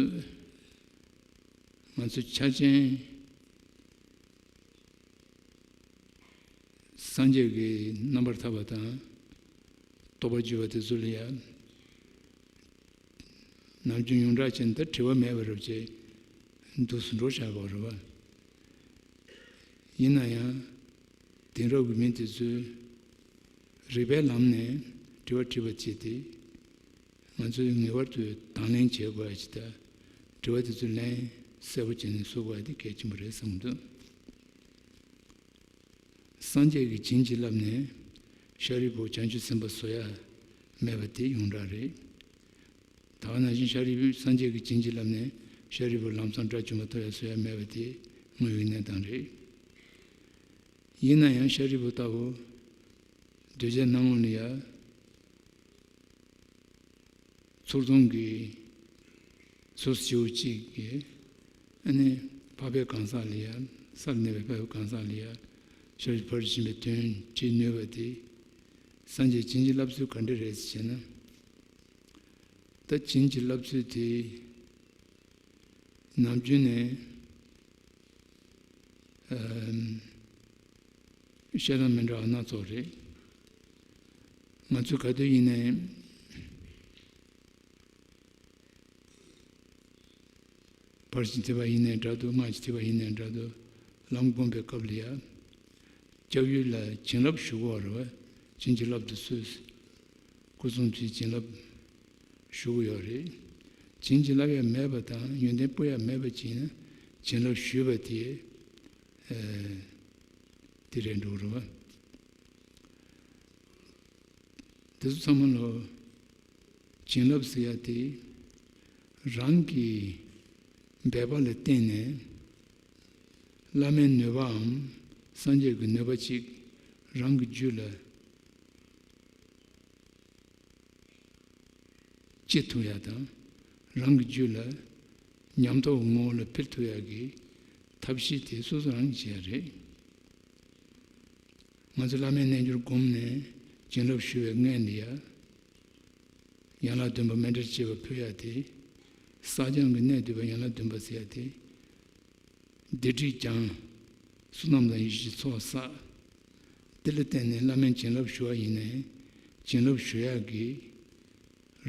ང་ཚོ་ཆ་ཅན་སངས་རྒྱས་ཀྱི་རྣམ་པར་ཐར་པ་དང་རྟོགས་པ་བརྗོད་པ་དེ་ཚོ་ལ་ཡང་ནམ་རྒྱུན་ཡོངས་གྲགས་ཅན་ད་དྲི་བ་མེད་པ་རབ་ཅེས་འདུག་སུ་འགྲོ་བཞག་པ་རེད་བ། ཡིན་ན་ཡང་དེང་རབས་ཀྱི་མི་དེ་ཚོས་རིགས་པའི་ལམ་ནས་དྲི་བ་དྲིས་པ་བྱས་ཏེ། ང་ཚོས་ངེས་པར་དུ་དང་ལེན་བྱེད་དགོས་ཡ་ཅིག་དང་། དྲི་བ་དེ་ཚོའི་ལན་གསལ་པོ་བྱས་ནས་གསུང་དགོས་ཡ་དེ་གལ་ཆེན་པོ་རེད་བསམ་གྱི་འདུག་སངས་རྒྱས་ཀྱིས་བྱིན་གྱིས་བརླབས་ནས་ཤཱ་རིའི་བུ་བྱང་ཆུབ་སེམས་དཔའ་བཟོ་ཡ་མེད་པ་དེ་ཡོངས་གྲགས་རེད། ད་ག་ནང་བཞིན་ཤཱ་རིའི་བུས་སངས་རྒྱས་ཀྱིས་བྱིན་གྱིས་བརླབས་ནས་ཤཱ་རིའི་བུ་ལམ་སང་དགྲ་བཅོམ་པ་ཐོབ་ཡ་བཟོ་ཡ་མེད་པ་དེ་དངོས་ཡོད་གནས་སྟངས་རེད། ཡིན་ན་ཡང་ཤཱ་རིའི་བུ་ལྟ་བུ་གདུལ་བྱའི་སྣང་ངོ་ལ་ཡ་ཚུར་མཐོང་གི་སོ་སོ་སྐྱེ་བོ་གཅིག་གིས་ཨ་ནི་འཕགས་པའི་གང་ཟག་ལ་ཡ། ས་ལ་གནས་པའི་འཕགས་པའི་གང་ཟག་ལ་ཡ་ཤཱ་རིའི་ཕར་ཕྱིན་པའི་དོན་དྲི་ནུས་པ་དེ་སངས་རྒྱས་བྱིན་གྱིས་བརླབས་ཚུལ་ག་འདྲ་རེད་ཟེར་ན། ད་བྱིན་གྱིས་བརླབས་ཚུལ་དེ་ནམ་རྒྱུན་ནས་ཨམ། བཤད་སྟངས་མི་འདྲ་བ་སྣ་ཚོགས་རེད། ང་ཚོས་ག་དུས་ཡིན་ནའི་ཕར་ཕྱིན་ཐེག་པ་ཡིན་ནའི་འདྲ་འདུག་སྔགས་ཀྱི་ཐེག་པ་ཡིན་ནའི་འདྲ་འདུག་ལམ་བསྒོམ་པའི་སྐབས་ལ་ཡ། སྐྱབས་ཡུལ་ལ་བྱིན་རླབས་ཞུ་དགོས་རེད་བ། བྱིན་གྱིས་བརླབ་ཏུ་གསོལ། སྐུ་གསུང་ཐུགས་བྱིན་རླབས་ཞུ་གི་ཡོད་རེད། བྱིན་གྱིས་བརླབས་ཡ་མེད་པ་དང་ཡོན་ཏན་སྤོ་ཡ་མེད་པ་ཅིག་ཡིན་ན་བྱིན་རླབས་ཞུས་པ་དེ་ཨ། དེ་རེད་འགྲོ་གི་རེད་བ། དེ་ཚོ་ཚང་མ་ལོ། བྱིན་རླབས་ཟེར་ཡ་དེ་རང་གི་འབད་པ་ལ་བརྟེན་ནས་བླ་མའི་ནུས་པའམ་སངས་རྒྱས་ཀྱི་ནུས་པ་ཅིག་རང་གི་རྒྱུད་ལ་སྐྱེ་ཐུབ་ཡ་དང་། རང་གི་རྒྱུད་ལ་ཉམས་རྟོགས་ངོ་བོ་ལ་འཕེལ་ཐུབ་ཡ་གི་ཐབས་ཤེས་དེ་སོ་སོ་རང་གིས་བྱེད་ཡ་རེད། ང་ཚོ་བླ་མའི་རྣལ་འབྱོར་བསྒོམས་ནས་བྱིན་རླབས་ཞུ་བའི་སྔོན་ལ་ཡ། ཡན་ལག་བདུན་པ་མཎྜལ་བཅས་པ་ཕུལ་ཡ་དེ། བསགས་སྦྱང་གི་གནད་བསྡུས་པ་ཡན་ལག་བདུན་པ་ཟེར་ཡ་དེ། སྡིག་སྒྲིབ་སྦྱང་། བསོད་ནམས་དང་ཡེ་ཤེས་ཀྱི་ཚོགས་བསགས། དེ་ལ་བརྟེན་ནས་བླ་མའི་བྱིན་རླབས་ཞུ་བ་ཡིན་ནའི། བྱིན་རླབས་ཞུ་ཡག་གི་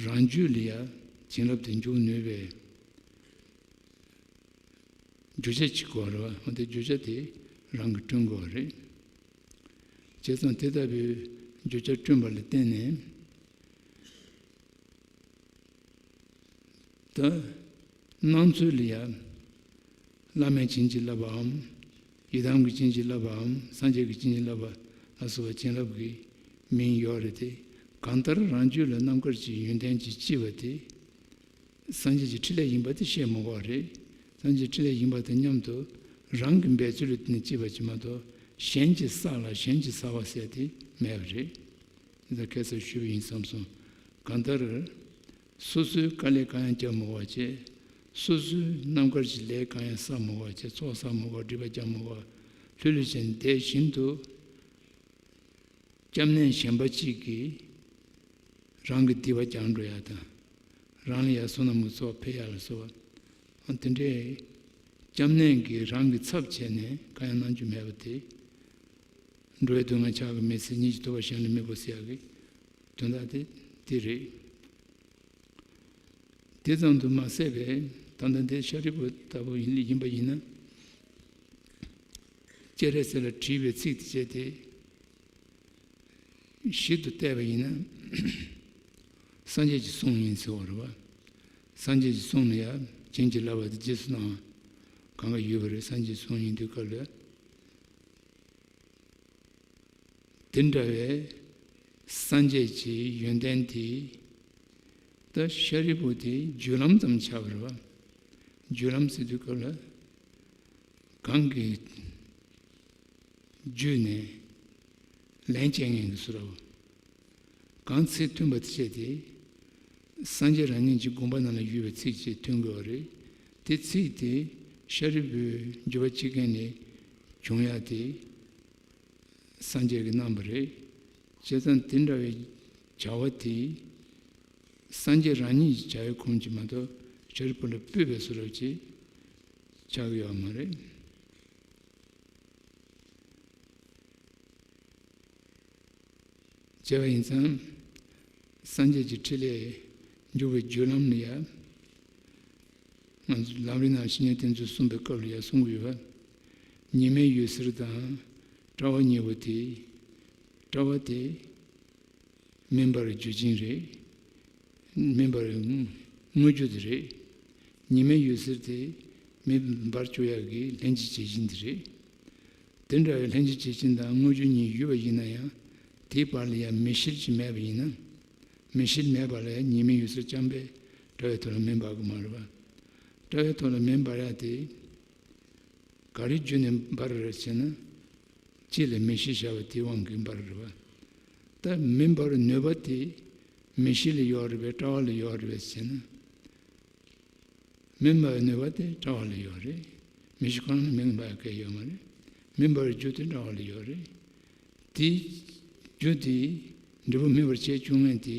རང་རྒྱུད་ལ་ཡང་བྱིན་རླབས་དེ་འཇུག་ནུས་པའི་རྒྱུ་ཆ་གཅིག་དགོས་རེད་བ། འོ་དེ་རྒྱུ་ཆ་དེ་རང་གིས་བསྐྲུན་དགོས་རེད། བྱས་ཙང་དེ་ལྟ་བུའི་བརྗོད་བྱ་བསྐྲུན་པ་ལ་བརྟེན་ནས། ད་སྣང་ཚུལ་ལ་ཡང་བླ་མས་བྱིན་གྱིས་བརླབས་པའམ། ཡི་དམ་གྱིས་བྱིན་གྱིས་བརླབས་པའམ། སངས་རྒྱས་ཀྱིས་བྱིན་གྱིས་བརླབས་པ་ལ་སོགས་པ་བྱིན་རླབས་ཀྱི་མིང་ཡོད་རེད་དེ། གང་ལྟར་རང་རྒྱུད་ལ་རྣམ་དཀར་གྱི་ཡོན་ཏན་གྱིས་སྐྱེས་པ་དེ། སངས་རྒྱས་ཀྱི་ཕྲིན་ལས་ཡིན་པ་དེ་བཤད་མི་དགོས་པ་རེད། སངས་རྒྱས་ཕྲིན་ལས་ཡིན་པ་དང་མཉམ་དུ་རང་གི་འབད་རྩོལ་ལ་བརྟེན་ནས་སྐྱེས་པ་ཅིག་མ་གཏོགས། གཞན་གྱིས་བསགས་ལ་གཞན་གྱིས་བསགས་པ་ཟེར་དེ་མེད་པ་རེད། འདི་ལྟར་ཁ་སང་ཞུས་པ་ཡིན་བསམ་སོང་། གང་ལྟར། སོ་སོའི་དཀའ་ལས་གང་ཡང་བརྒྱབ་མི་དགོས་པ་བྱས། སོ་སོའི་རྣམ་དཀར་གྱི་ལས་གང་ཡང་བསགས་མི་དགོས་པ་བྱས། ཚོགས་བསགས་མི་དགོས། སྒྲིབ་པ་རྒྱག་མི་དགོས། ལྷོད་ལྷོད་བྱས་ནས་བསྡད་བཞིན་དུ། སྐྱབས་གནས་གཞན་པ་གཅིག་གིས་རང་གི་སྡིག་པ་སྦྱང་འགྲོ་ཡ་དང་། རང་ལ་ཡ་བསོད་ནམས་ཀྱི་ཚོགས་འཕེལ་ཡ་ལ་སོགས་པ། དེ་འདྲའི་སྐྱབས་གནས་ཀྱིས་རང་གི་ཚབ་བྱས་ནས་གང་ཡང་གནང་རྒྱུ་མེད་པ་དེ། འགྲོ་བའི་སྡུག་བསྔལ་ཕྱག་གིས་མི་སེལ། གཉེན་གྱིས་ཐུབ་པ་གཞན་ལ་མི་དགོས་ཟེར་ཡག་གི་དོན་དག་དེ་དེ་རེད། དེ་ཙམ་དུ་མ་ཟད་པའི་ད་ལྟ་འདི་ཤཱ་རིའི་བུ་ལྟ་བུ་ཡིན་ཡིན་པ་ཡིན་ན། སྤྱན་རས་གཟིགས་ལ་དྲིས་པའི་ཚིག་དེ་བྱས་ཏེ། ཞིབ་ཏུ་བལྟས་པ་ཡིན་ན། སངས་རྒྱས་ཀྱི་གསུང་ཡིན་ཟེར་བ་རེད་བ། སངས་རྒྱས་ཀྱི་གསུང་ལ་ཡང་བྱིན་གྱིས་བརླབས་པ་དེ་རྗེས་སུ་གནང་བ་གང་ག་ཡོད་པ་རེད། སངས་རྒྱས་ཀྱི་གསུང་ཡིན་དུས་སྐབས་ལ། དེ་འདྲ་བའི་སངས་རྒྱས་ཀྱི་ཡོན་ཏན་དེ། ད་ཤཱ་རིའི་བུ་དེ་རྒྱུད་ལམ་ཙམ་ཆགས་པ་རེད་བ། རྒྱུད་ལམ་ཟེར་དུས་སྐབས་ལ། གང་གི་རྒྱུད་ནས་ལན་བཅད་མཁན་གྱི་བཟོ་འདྲ་བོ། གང་ཚིག་མཐུན་པ་དེ་བྱས་ཏེ། སངས་རྒྱས་རང་ཉིད་ཀྱི་དགོངས་པ་ནང་ལ་ཡོད་པའི་ཚིག་ཅིག་མཐུན་དགོས་པ་རེད། དེ་ཚིག་དེ་ཤཱ་རིའི་བུའི་འགྱུར་བ་གཅིག་མཁན་ནས་བྱུང་ཡ་དེ། སངས་རྒྱས་ཀྱིས་གནང་བ་རེད། བྱས་ཙང་དེ་འདྲ་བའི་བྱ་བ་དེ། སངས་རྒྱས་རང་ཉིད་ཀྱི་བྱ་བའི་ཁུངས་ཀྱིས་མ་གཏོགས་ཤཱ་རིའི་བུ་ལ་སྤུད་པའི་བཟོ་འདྲ་ཅིག་ཆགས་ཀྱི་ཡོད་མ་རེད། བྱས་པ་ཡིན་ཙང་། སངས་རྒྱས་ཀྱི་ཕྲིན་ལས་འཇུག་པའི་རྒྱུ་ལམ་ལ་ཡ། ང་ཚོ་ལམ་རིམ་ནང་བཤེས་གཉེན་བསྟེན་ཚུལ་གསུངས་པའི་སྐབས་ལ་ཡ་གསུང་གི་ཡོད་པ། ཉི་མའི་འོད་ཟེར་དང་། དཔྲལ་བ་གཉིས་པོ་དེ། དཔྲལ་བ་དེ། མེ་འབར་རྒྱུ་ཅན་རེད། མེ་འབར་དངོས་རྒྱུ་དེ་རེད། ཉི་མའི་འོད་ཟེར་དེ་མེ་འབར་བཅུག་ཡག་གི་ལྷན་ཅིག་བྱེད་བཞིན་དེ་རེད། དེ་འདྲ་བའི་ལྷན་ཅིག་བྱེད་བཞིན་དང་དངོས་རྒྱུ་གཉིས་ཡོད་པ་ཡིན་ན་ཡང་། དེའི་བར་ལ་ཡང་མེ་ཤེལ་ཅིག་མེད་པ་ཡིན་ན། མེ་ཤེལ་མེད་པ་ལ་ཡང་ཉི་མའི་འོད་ཟེར་རྐྱང་པས་དཔྲལ་བའི་ཐོག་ལ་མེ་འབར་གི་མ་རེད་པ། དཔྲལ་བའི་ཐོག་ལ་མེ་འབར་ཡག་དེ། ག་རེ་བརྒྱུད་ནས་འབར་རེད་ཟེར་ན། དཀྱིལ་ལ་མེ་ཤེལ་བཞག་པ་དེའི་དབང་གིས་འབར་རེད་པ། ད་མེ་འབར་བའི་ནུས་པ་དེ་མེ་ཤེལ་ལ་ཡོད་རེད་པས། དཔྲལ་བ་ལ་ཡོད་རེད་པས་ཟེར་ན། མེ་འབར་བའི་ནུས་པ་དེ་དཔྲལ་བ་ལ་ཡོད་རེད། མེ་ཤེལ་གང་ལ་མེ་འབར་ག་ཡོད་མ་རེད། མེ་འབར་བའི་རྒྱུ་དེ་དཔྲལ་བ་ལ་ཡོད་རེད། དེའི་རྒྱུ་དེ་འབྲས་བུ་མེ་འབར་བྱས་བྱུང་མཁན་དེ།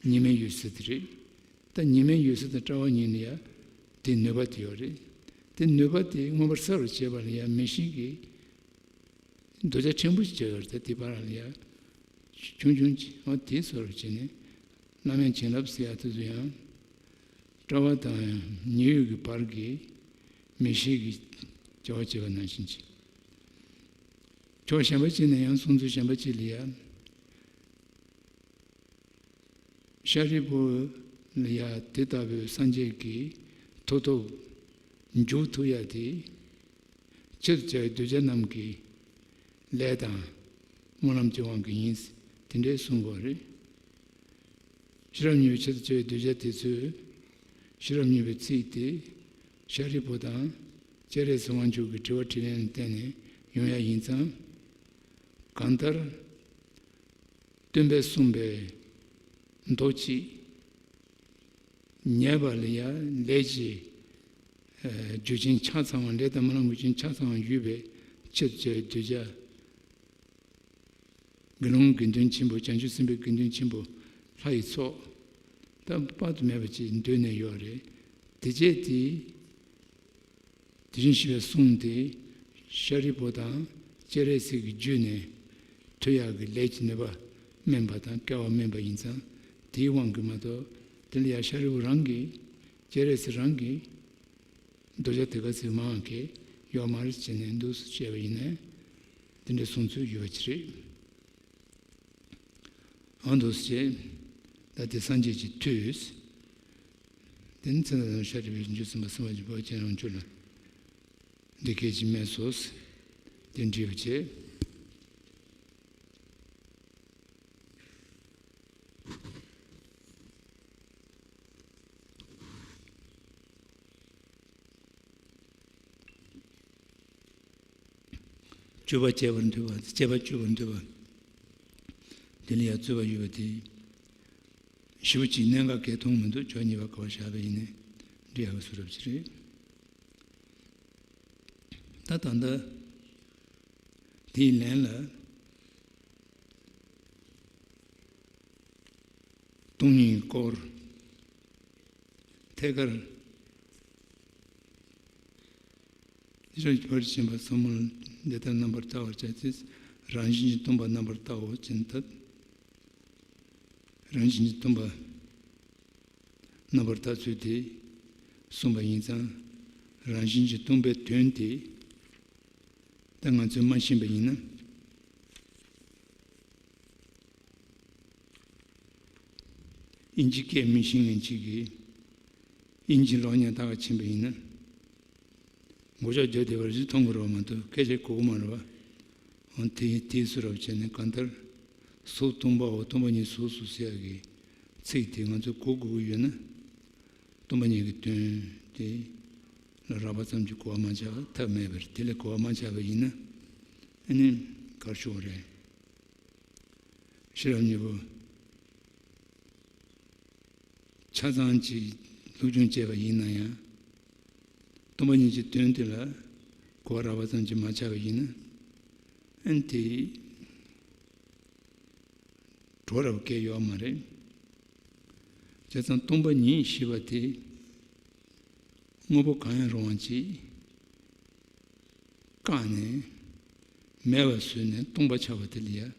ཉི་མའི་འོད་ཟེར་དེ་རེད། ད་ཉི་མའི་འོད་ཟེར་དང་དཔྲལ་བ་གཉིས་ལ་ཡང་དེའི་ནུས་པ་དེ་ཡོད་རེད། དེ་ནུས་པ་དེ་མངོན་པར་གསལ་བར་བྱེད་པ་ལ་ཡང་མེ་ཤེལ་གྱི་རྡོ་རྗེ་ཕྲན་བུ་ཞིག་བྱས་ཡོད་རེད། ད་དེ་བར་ལ་ཡང་ཆུང་ཆུང་ཅིག་འོ་དེའི་བཟོ་འདྲ་བྱས་ནས་བླ་མའི་བྱིན་རླབས་ཟེར་ཡག་དེ་ཚོ་ཡང་དཔྲལ་བ་དང་ཉི་འོད་ཀྱི་བར་གྱི་མེ་ཤེལ་གྱི་བྱ་བ་བྱེད་པ་ནང་བཞིན་ཅིག་ཕྱོགས་གཞན་པ་ཅིག་ནས་ཡང་གསུང་ཚུལ་གཞན་པ་ཅིག་ལ་ཡང་། ཤཱ་རིའི་བུ་ལ་ཡང་དེ་ལྟ་བུའི་སངས་རྒྱས་ཀྱི་མཐུ་སྟོབས་འཇུག་ཐུབ་ཡ་དེ། ཆེད་དུ་བྱ་བའི་གདུལ་བྱ་རྣམས་ཀྱི་ལས་དང་སྨོན་ལམ་གྱི་དབང་གིས་ཡིན། དེ་འདྲའི་གསུང་གི་ཡོད་རེད། ཤེས་རབ་སྙིང་པོའི་ཆེད་དུ་བྱ་བའི་གདུལ་བྱ་དེ་ཚོས་ཤེས་རབ་སྙིང་པོའི་ཚིག་དེ་ཤཱ་རིའི་བུ་དང་སྤྱན་རས་གཟིགས་དབང་ཕྱུག་གི་དྲི་བ་དྲིས་ལན་ལ་བརྟེན་ནས་ཡོང་ཡ་ཡིན་ཙང་། གང་ལྟར། སྟོན་པས་གསུངས་པའི་མདོ་གཅིག་ཉན་པ་ལ་ཡང་ལས་ཀྱི་རྒྱུ་ཅན་ཆ་ཚང་བ། ལས་དང་སྨོན་ལམ་རྒྱུ་ཅན་ཆ་ཚང་བ་ཡོད་པའི་ཆེད་དུ་བྱ་བའི་གདུལ་བྱ། དགེ་སློང་དགེ་འདུན་ཆེན་པོ། བྱང་ཆུབ་སེམས་དཔའི་དགེ་འདུན་ཆེན་པོ་ལྷ་ཡི་ཚོགས་ད་དཔག་ཏུ་མེད་པ་ཅིག་འདུས་ནས་ཡོད་རེད། དེ་བྱས་དེ། དེ་བཞིན་གཤེགས་པའི་གསུང་དེ་ཤཱ་རིའི་བུ་དང་སྤྱན་རས་གཟིགས་ཀྱི་རྒྱུད་ནས་ཐོས་ཡག་གི་ལས་ཀྱི་ནུས་པ་དམན་པ་དང་སྐལ་བ་དམན་པ་ཡིན་ཙང་། དེའི་དབང་གིས་མ་གཏོགས་དེ་ལ་ཡང་ཤཱ་རིའི་བུ་རང་གིས། སྤྱན་རས་གཟིགས་རང་གིས་གདུལ་བྱ་དེ་ག་ཚོད་མང་གི་ཡོད་མ་རེད་ཅེས་ནས་འདུག་སེ་བཤད་པ་ཡིན་ན། དེ་འདྲའི་གསུང་ཚུལ་ཡོད་པ་ཅིག་རེད། འོ་འདུག་སེ་བྱས། ད་དེ་སངས་རྒྱས་ཀྱི་མཐུས། དེ་ནི་ཚེ་དང་ཤཱ་རིའི་བུས་བྱང་ཆུབ་སེམས་དཔའ་སེམས་དཔའ་ཆེན་པོ་སྤྱན་རས་གཟིགས་ལ་འདི་སྐད་ཅེས་སྨྲས་སོ། དེ་འདྲ་བྱས། སྤྱོད་པ་སྤྱད་པར་འདོད་པ། སྤྱད་པ་སྤྱོད་པར་འདོད་པ། དེ་ལ་ཡང་རྩོད་པ་ཡོད་པ་དེ། ཞེ་པོ་ཅིག་གནད་འགག་གལ་མཐོང་མི་འདུག་ཕྱོགས་གཉིས་པ་ག་པར་བཞག་པ་ཡིན་ནའི་འགྲིག་ཡག་གི་བཟོ་འདྲ་ཅིག་རེད། ད་ད་ལྟ་དེའི་ལན་ལ། སྟོང་ཉིད་སྐོར། ཐད་ཀར་ཕྱིར་བར་ཕྱིན་པ་ཚང་མ་ལ་འདི་ལྟར་རྣམ་པར་བལྟ་བར་བྱ་སྟེ། རང་བཞིན་གྱིས་སྟོང་པ་རྣམ་པར་བལྟའོ་ཅེས་ཐལ། རང་བཞིན་གྱིས་སྟོང་པ་རྣམ་པར་བལྟ་ཚུལ་དེ་གསུངས་པ་ཡིན་ཙང་། རང་བཞིན་གྱིས་སྟོང་པའི་དོན་དེ་ད་ང་ཚོས་མ་ཤེས་པ་ཡིན་ན། དབྱིན་ཇི་སྐད་མི་ཤེས་མཁན་ཅིག་གིས་དབྱིན་ཇི་ཀློག་མཁན་ལྟ་ག་ཕྱིན་པ་ཡིན་ན། མགོ་ལྕོག་རྒྱབ་བསྡད་པ་རེད། མཐོང་གི་རེད་མ་གཏོགས་སྐད་ཆ་གོ་གི་མ་རེད་པ། འོ་དེ་དེའི་བཟོ་འདྲ་བྱས་ནས་གང་ལྟར་སོ་སྟོང་པའོ། སྟོང་པ་ཉིད་སོ་སོ་ཟེར་ཡག་གི་ཚིག་དེ་ང་ཚོས་གོ་དགོས་ཀྱི་ཡོད་ན། སྟོང་པ་ཉིད་ཀྱི་དོན་དེ་ལ་རགས་པ་ཙམ་གྱིས་གོ་བ་མ་ཆགས་པ་ཐབས་མེད་པ་རེད། དེ་ལས་གོ་བ་མ་ཆགས་པ་ཡིན་ན། ཨ་ནི་གར་ཤོར་བ་རེད། ཤེས་རབ་གཉིས་པོ་ཆ་ཚང་གཅིག་སློབ་སྦྱོང་བྱས་པ་ཡིན་ན་ཡང་། སྟོང་པ་ཉིད་ཀྱི་དོན་དེ་ལ་གོ་བ་རགས་པ་ཙམ་གྱིས་མ་ཆགས་པ་ཡིན་ན། ཨ་ནི་དེ་གྲོགས་རབ་སྐལ་ཡོད་མ་རེད། བྱས་ཙང་སྟོང་པ་ཉིད་ཞེས་པ་དེ། དངོས་པོ་གང་ཡང་རུང་བ་ཅིག་བཀག་ནས་མེད་པ་བཟོས་ནས་སྟོང་པ་ཆགས་པ་དེ་ལ་ཡང་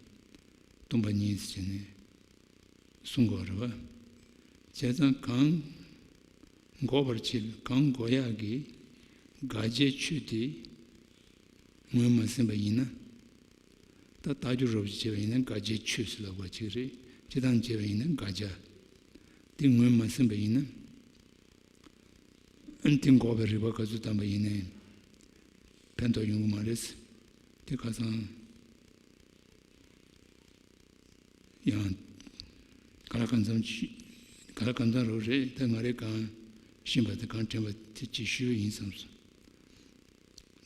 སྟོང་པ་ཉིད་ཟེར་ནས་གསུང་དགོས་རེད་པ། བྱས་ཙང་གང་འགོག་པར་བྱེད་པའི་གང་འགོག་ཡག་གི་དགག་བྱའི་ཆོས་དེ་ངོས་མ་ཟིན་པ་ཡིན་ན། ད་རྟགས་སྦྱོར་རབ་ཅིག་བྱས་པ་ཡིན་ན་དགག་བྱའི་ཆོས་ཟེར་ལབ་པ་ཅིག་རེད། སྤྱིར་བཏང་བྱས་པ་ཡིན་ན་དགག་བྱ་དེ་ངོས་མ་ཟིན་པ་ཡིན་ན། ཨ་ནི་དེ་འགོག་པའི་རིགས་པ་ག་ཚོད་བཏང་པ་ཡིན་ནའི་ཕན་ཐོགས་ཡོང་གི་མ་རེད། དེ་ཁ་སང་ཡང་ག་ལ་གང་འཚམ་ཅིག་ག་ལ་གང་འཚམ་རོགས་རེད། ད་ང་རས་གང་ཤེས་པ་དང་གང་དྲན་པ་དེ་ཅིག་ཞུས་ཡིན་བསམས་སོང་།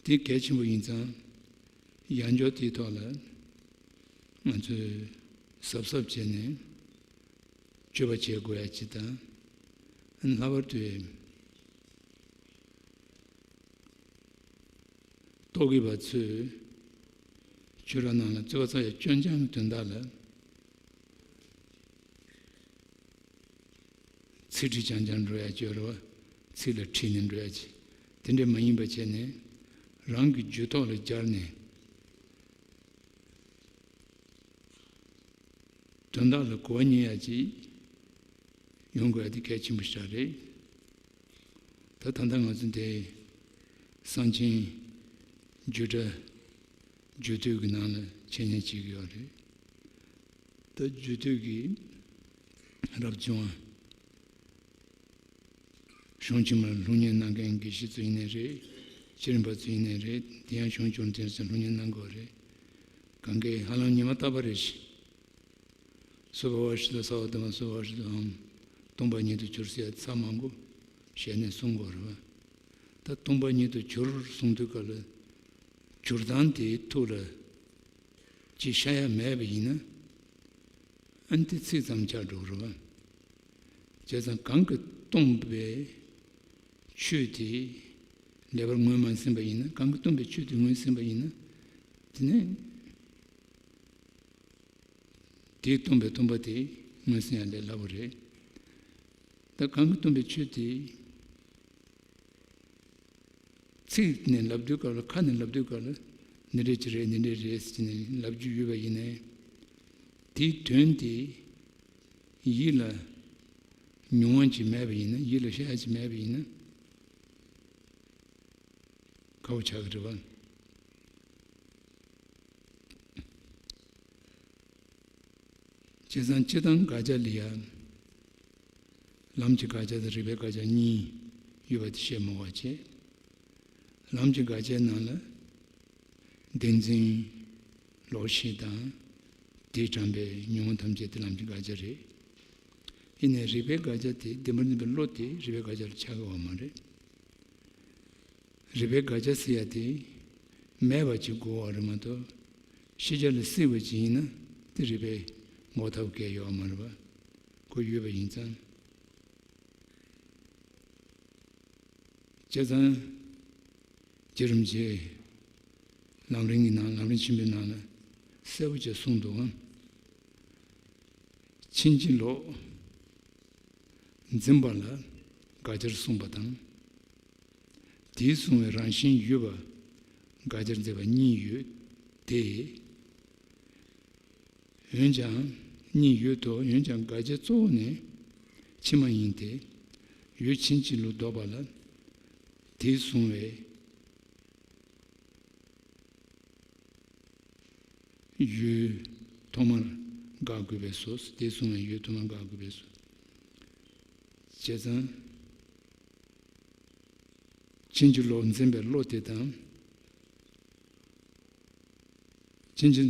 དེ་གལ་ཆེན་པོ་ཡིན་ཙང་། ཡང་བསྐྱར་དེའི་ཐོག་ལ་ང་ཚོས་གཟབ་གཟབ་བྱས་ནས་སྤྱོད་པ་བྱེད་དགོས་ཡ་ཅིག་དང་། ལྷག་པར་དུ་རྟོག་གེ་པ་ཚོས་ཆོས་ར་ནང་ལ་རྩོད་པ་རྩོད་ཡ་སྐྱོན་ཅན་གྱི་དོན་དག་ལ། ཚིག་འཁྲི་རྐྱང་རྐྱང་འགྲོ་ཡ་ཅིག་ཡོད་རེད་པ། ཚིག་ལ་འཁྲིལ་ནས་འགྲོ་ཡ་ཅིག་དེ་འདྲ་མ་ཡིན་པ་བྱས་ནས། རང་གི་རྒྱུད་ཐོག་ལ་སྦྱར་ནས་དོན་དག་ལ་གོ་བ་རྙེད་ཡ་ཅིག་ཡོང་དགོས་ཡ་དེ་གལ་ཆེན་པོ་ཞིག་རེད། ད་ད་ལྟ་ང་ཚོ་འདི་གསང་ཆེན་རྒྱུད་གྲྭ་རྒྱུད་སྟོད་ཀྱི་ནང་ལ་འཆད་ཉན་བྱེད་ཀྱི་ཡོད་རེད། ད་རྒྱུད་སྟོད་ཀྱི་རབ་བྱུང་བ། གཞུང་ཕྱི་མར་སློབ་གཉེར་གནང་མཁན་དགེ་བཤེས་ཚོ་ཡིན་ནའི་རེད། ཆོས་རིམ་པ་ཚོ་ཡིན་ནའི་རེད། དེ་ཡང་གཞུང་སྐྱོང་དེ་ཚོ་སློབ་གཉེར་གནང་དགོས་རེད། གང་གས་ཧ་ལམ་ཉི་མ་རྟག་པ་རེ་བཞིན། སྭ་བྷཱ་ཝ་ཤུདྡྷ་སརྦ་དྷརྨ་སྭ་བྷཱ་ཝ་ཤུདྡྷ་ཧཾ། སྟོང་པ་ཉིད་དུ་གྱུར་ཟེར་ཡ་ཚར་མང་པོ་ཞལ་ནས་གསུང་དགོས་རེད་པ། ད་སྟོང་པ་ཉིད་དུ་གྱུར་གསུང་དུས་སྐབས་ལ་གྱུར་སྟངས་དེའི་ཐོག་ལ་ཅིག་ཤར་ཡ་མེད་པ་ཡིན་ན། ཨ་ནི་དེ་ཚིག་ཙམ་ཆགས་འགྲོ་གི་རེད་པ། བྱས་ཙང་གང་གིས་སྟོང་པའི་ཆོས་དེ་ལེགས་པར་ངོས་མ་ཟིན་པ་ཡིན་ན། གང་གིས་སྟོང་པའི་ཆོས་དེ་ངོས་ཟིན་པ་ཡིན་ན། དེ་ནས་དེས་སྟོང་པའི་སྟོང་པ་དེ་ངོས་ཟིན་ཡ་ལས་སླ་པོ་རེད། ད་གང་གིས་སྟོང་པའི་ཆོས་དེ་ཚིག་ནས་ལབ་དུས་སྐབས་ལ། ཁ་ནས་ལབ་དུས་སྐབས་ལ་འདི་འདྲ་ཅིག་རེད། འདི་འདྲ་རེད་ཟེར་ནས་ལབ་རྒྱུ་ཡོད་པ་ཡིན་ནའི། དེའི་དོན་དེ་ཡིད་ལ་མྱོང་བ་ཅིག་མེད་པ་ཡིན་ན། ཡིད་ལ་ཤར་ཡ་ཅིག་མེད་པ་ཡིན་ན། ཁག་པོ་ཆགས་ཀྱི་རེད་པ། བྱས་ཙང་སྤྱིར་བཏང་དགག་བྱ་ལ་ཡང་ལམ་གྱི་དགག་བྱ་དང་རིགས་པའི་དགག་བྱ་གཉིས་ཡོད་པ་དེ་བཤད་མི་དགོས་པ་བྱས། ལམ་གྱི་དགག་བྱའི་ནང་ལ་བདེན་འཛིན་ལོག་ཤེས་དང་། དེས་དྲངས་པའི་ཉོན་མོངས་ཐམས་ཅད་དེ་ལམ་གྱི་དགག་བྱ་རེད། ཡིན་ནའི་རིགས་པའི་དགག་བྱ་དེ་བདེན་པར་འཛིན་པའི་བློ་དེ་རིགས་པའི་དགག་བྱ་ལ་ཆགས་ཀྱི་ཡོད་མ་རེད། རིགས་པའི་དགག་བྱ་ཟེར་ཡ་དེ་མེད་པ་ཅིག་དགོས་པ་རེད་མ་གཏོགས། ཤེས་བྱ་ལ་སྲིད་པ་ཅིག་ཡིན་ན་དེ་རིགས་པས་འགོག་ཐབས་གང་ཡང་ཡོད་མ་རེད་པ། ཁོ་ཡོད་པ་ཡིན་ཙང་། བྱས་ཙང་། རྗེ་རིན་པོ་ཆེས་ལམ་རིམ་གྱི་ནང་ལམ་རིམ་ཆེན་པོའི་ནང་ལ་གསལ་པོ་བྱས་གསུངས་འདུག་གམ། ཕྱིན་ཅི་ལོག་འཛིན་པ་ལ་དགག་བྱར་གསུངས་པ་དང་། དེས་གསུངས་པའི་རང་བཞིན་ཡོད་པ་དགག་བྱར་མཛད་པ་གཉིས་ཡོད་དེ། འོན་ཀྱང་། གཉིས་ཡོད་དོ། འོན་ཀྱང་དགག་བྱའི་གཙོ་བོ་ནི་ཕྱི་མ་ཡིན་ཏེ། ཡུལ་ཕྱིན་ཅི་ལོག་ལྡོག་པ་ལ་དེས་གསུངས་པའི་ཡུལ་ཐོག་མར་དགག་དགོས་པས་སོ། དེས་གསུངས་པའི་ཡུལ་ཐོག་མར་དགག་དགོས་པས་སོ། བྱས་ཙང་། ཕྱིན་ཅི་ལོག་འཛིན་པའི་བློ་དེ་དང་། ཕྱིན་ཅི་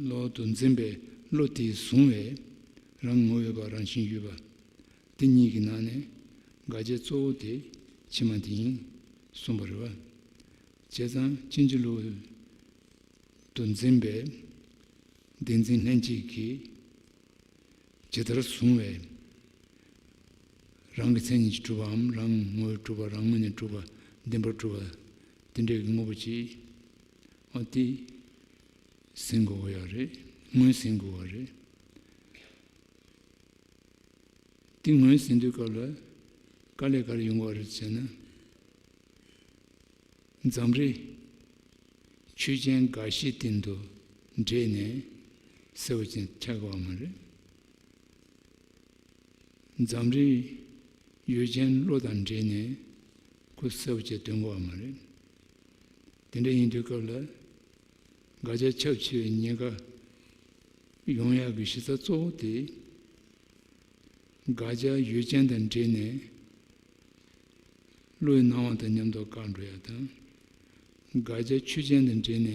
ལོག་ཏུ་འཛིན་པའི་བློ་དེས་བཟུང་བའི་རང་ངོ་བོས་པ་རང་བཞིན་ཡོད་པ། དེ་གཉིས་ཀྱི་ནང་ནས་དགག་བྱའི་གཙོ་བོ་དེ་ཕྱི་མ་དེ་ཡིན་གསུངས་པ་རེད་པ། བྱས་ཙང་ཕྱིན་ཅི་ལོག་ཏུ་འཛིན་པའི་བདེན་འཛིན་ལྷན་སྐྱེས་ཀྱིས། ཇི་ལྟར་བཟུང་བས། རང་གི་མཚན་ཉིད་ཀྱིས་གྲུབ་པའམ་རང་ངོ་བོས་གྲུབ་པ། རང་ངོས་ནས་གྲུབ་པ། བདེན་པར་གྲུབ་པ། དེ་འདྲའི་དངོས་པོ་ཅིག་ཨ་དེ་ཟིན་དགོས་པ་ཡོད་རེད། ངོས་ཟིན་དགོས་པ་རེད། དེ་ངོས་ཟིན་དུས་སྐབས་ལ་དཀའ་ལས་ག་རེ་ཡོང་གི་རེད་ཟེར་ན། འཛམ་རིག་ཆོས་ཅན་དགག་གཞི་སྟེང་དུ་འདྲེས་ནས་གསལ་པོ་ཅན་ཆགས་ཀྱི་ཡོད་མ་རེད། འཛམ་རིག་ཡུལ་ཅན་བློ་དང་འདྲེས་ནས་ཁོ་གསལ་པོ་ཅན་སྟོན་གྱི་ཡོད་མ་རེད། དེ་འདྲ་ཡིན་དུས་སྐབས་ལ་དགག་བྱ་ཁྱབ་ཆེ་བའི་ཉེན་ཁ་ཡོང་ཡག་གི་གཞི་རྩ་གཙོ་བོ་དེ། དགག་བྱ་ཡུལ་ཅན་དང་འདྲེས་ནས་བློའི་སྣང་བ་དང་མཉམ་དུ་བཀག་འགྲོ་ཡ་དང་། དགག་བྱ་ཆོས་ཅན་དང་འདྲེས་ནས་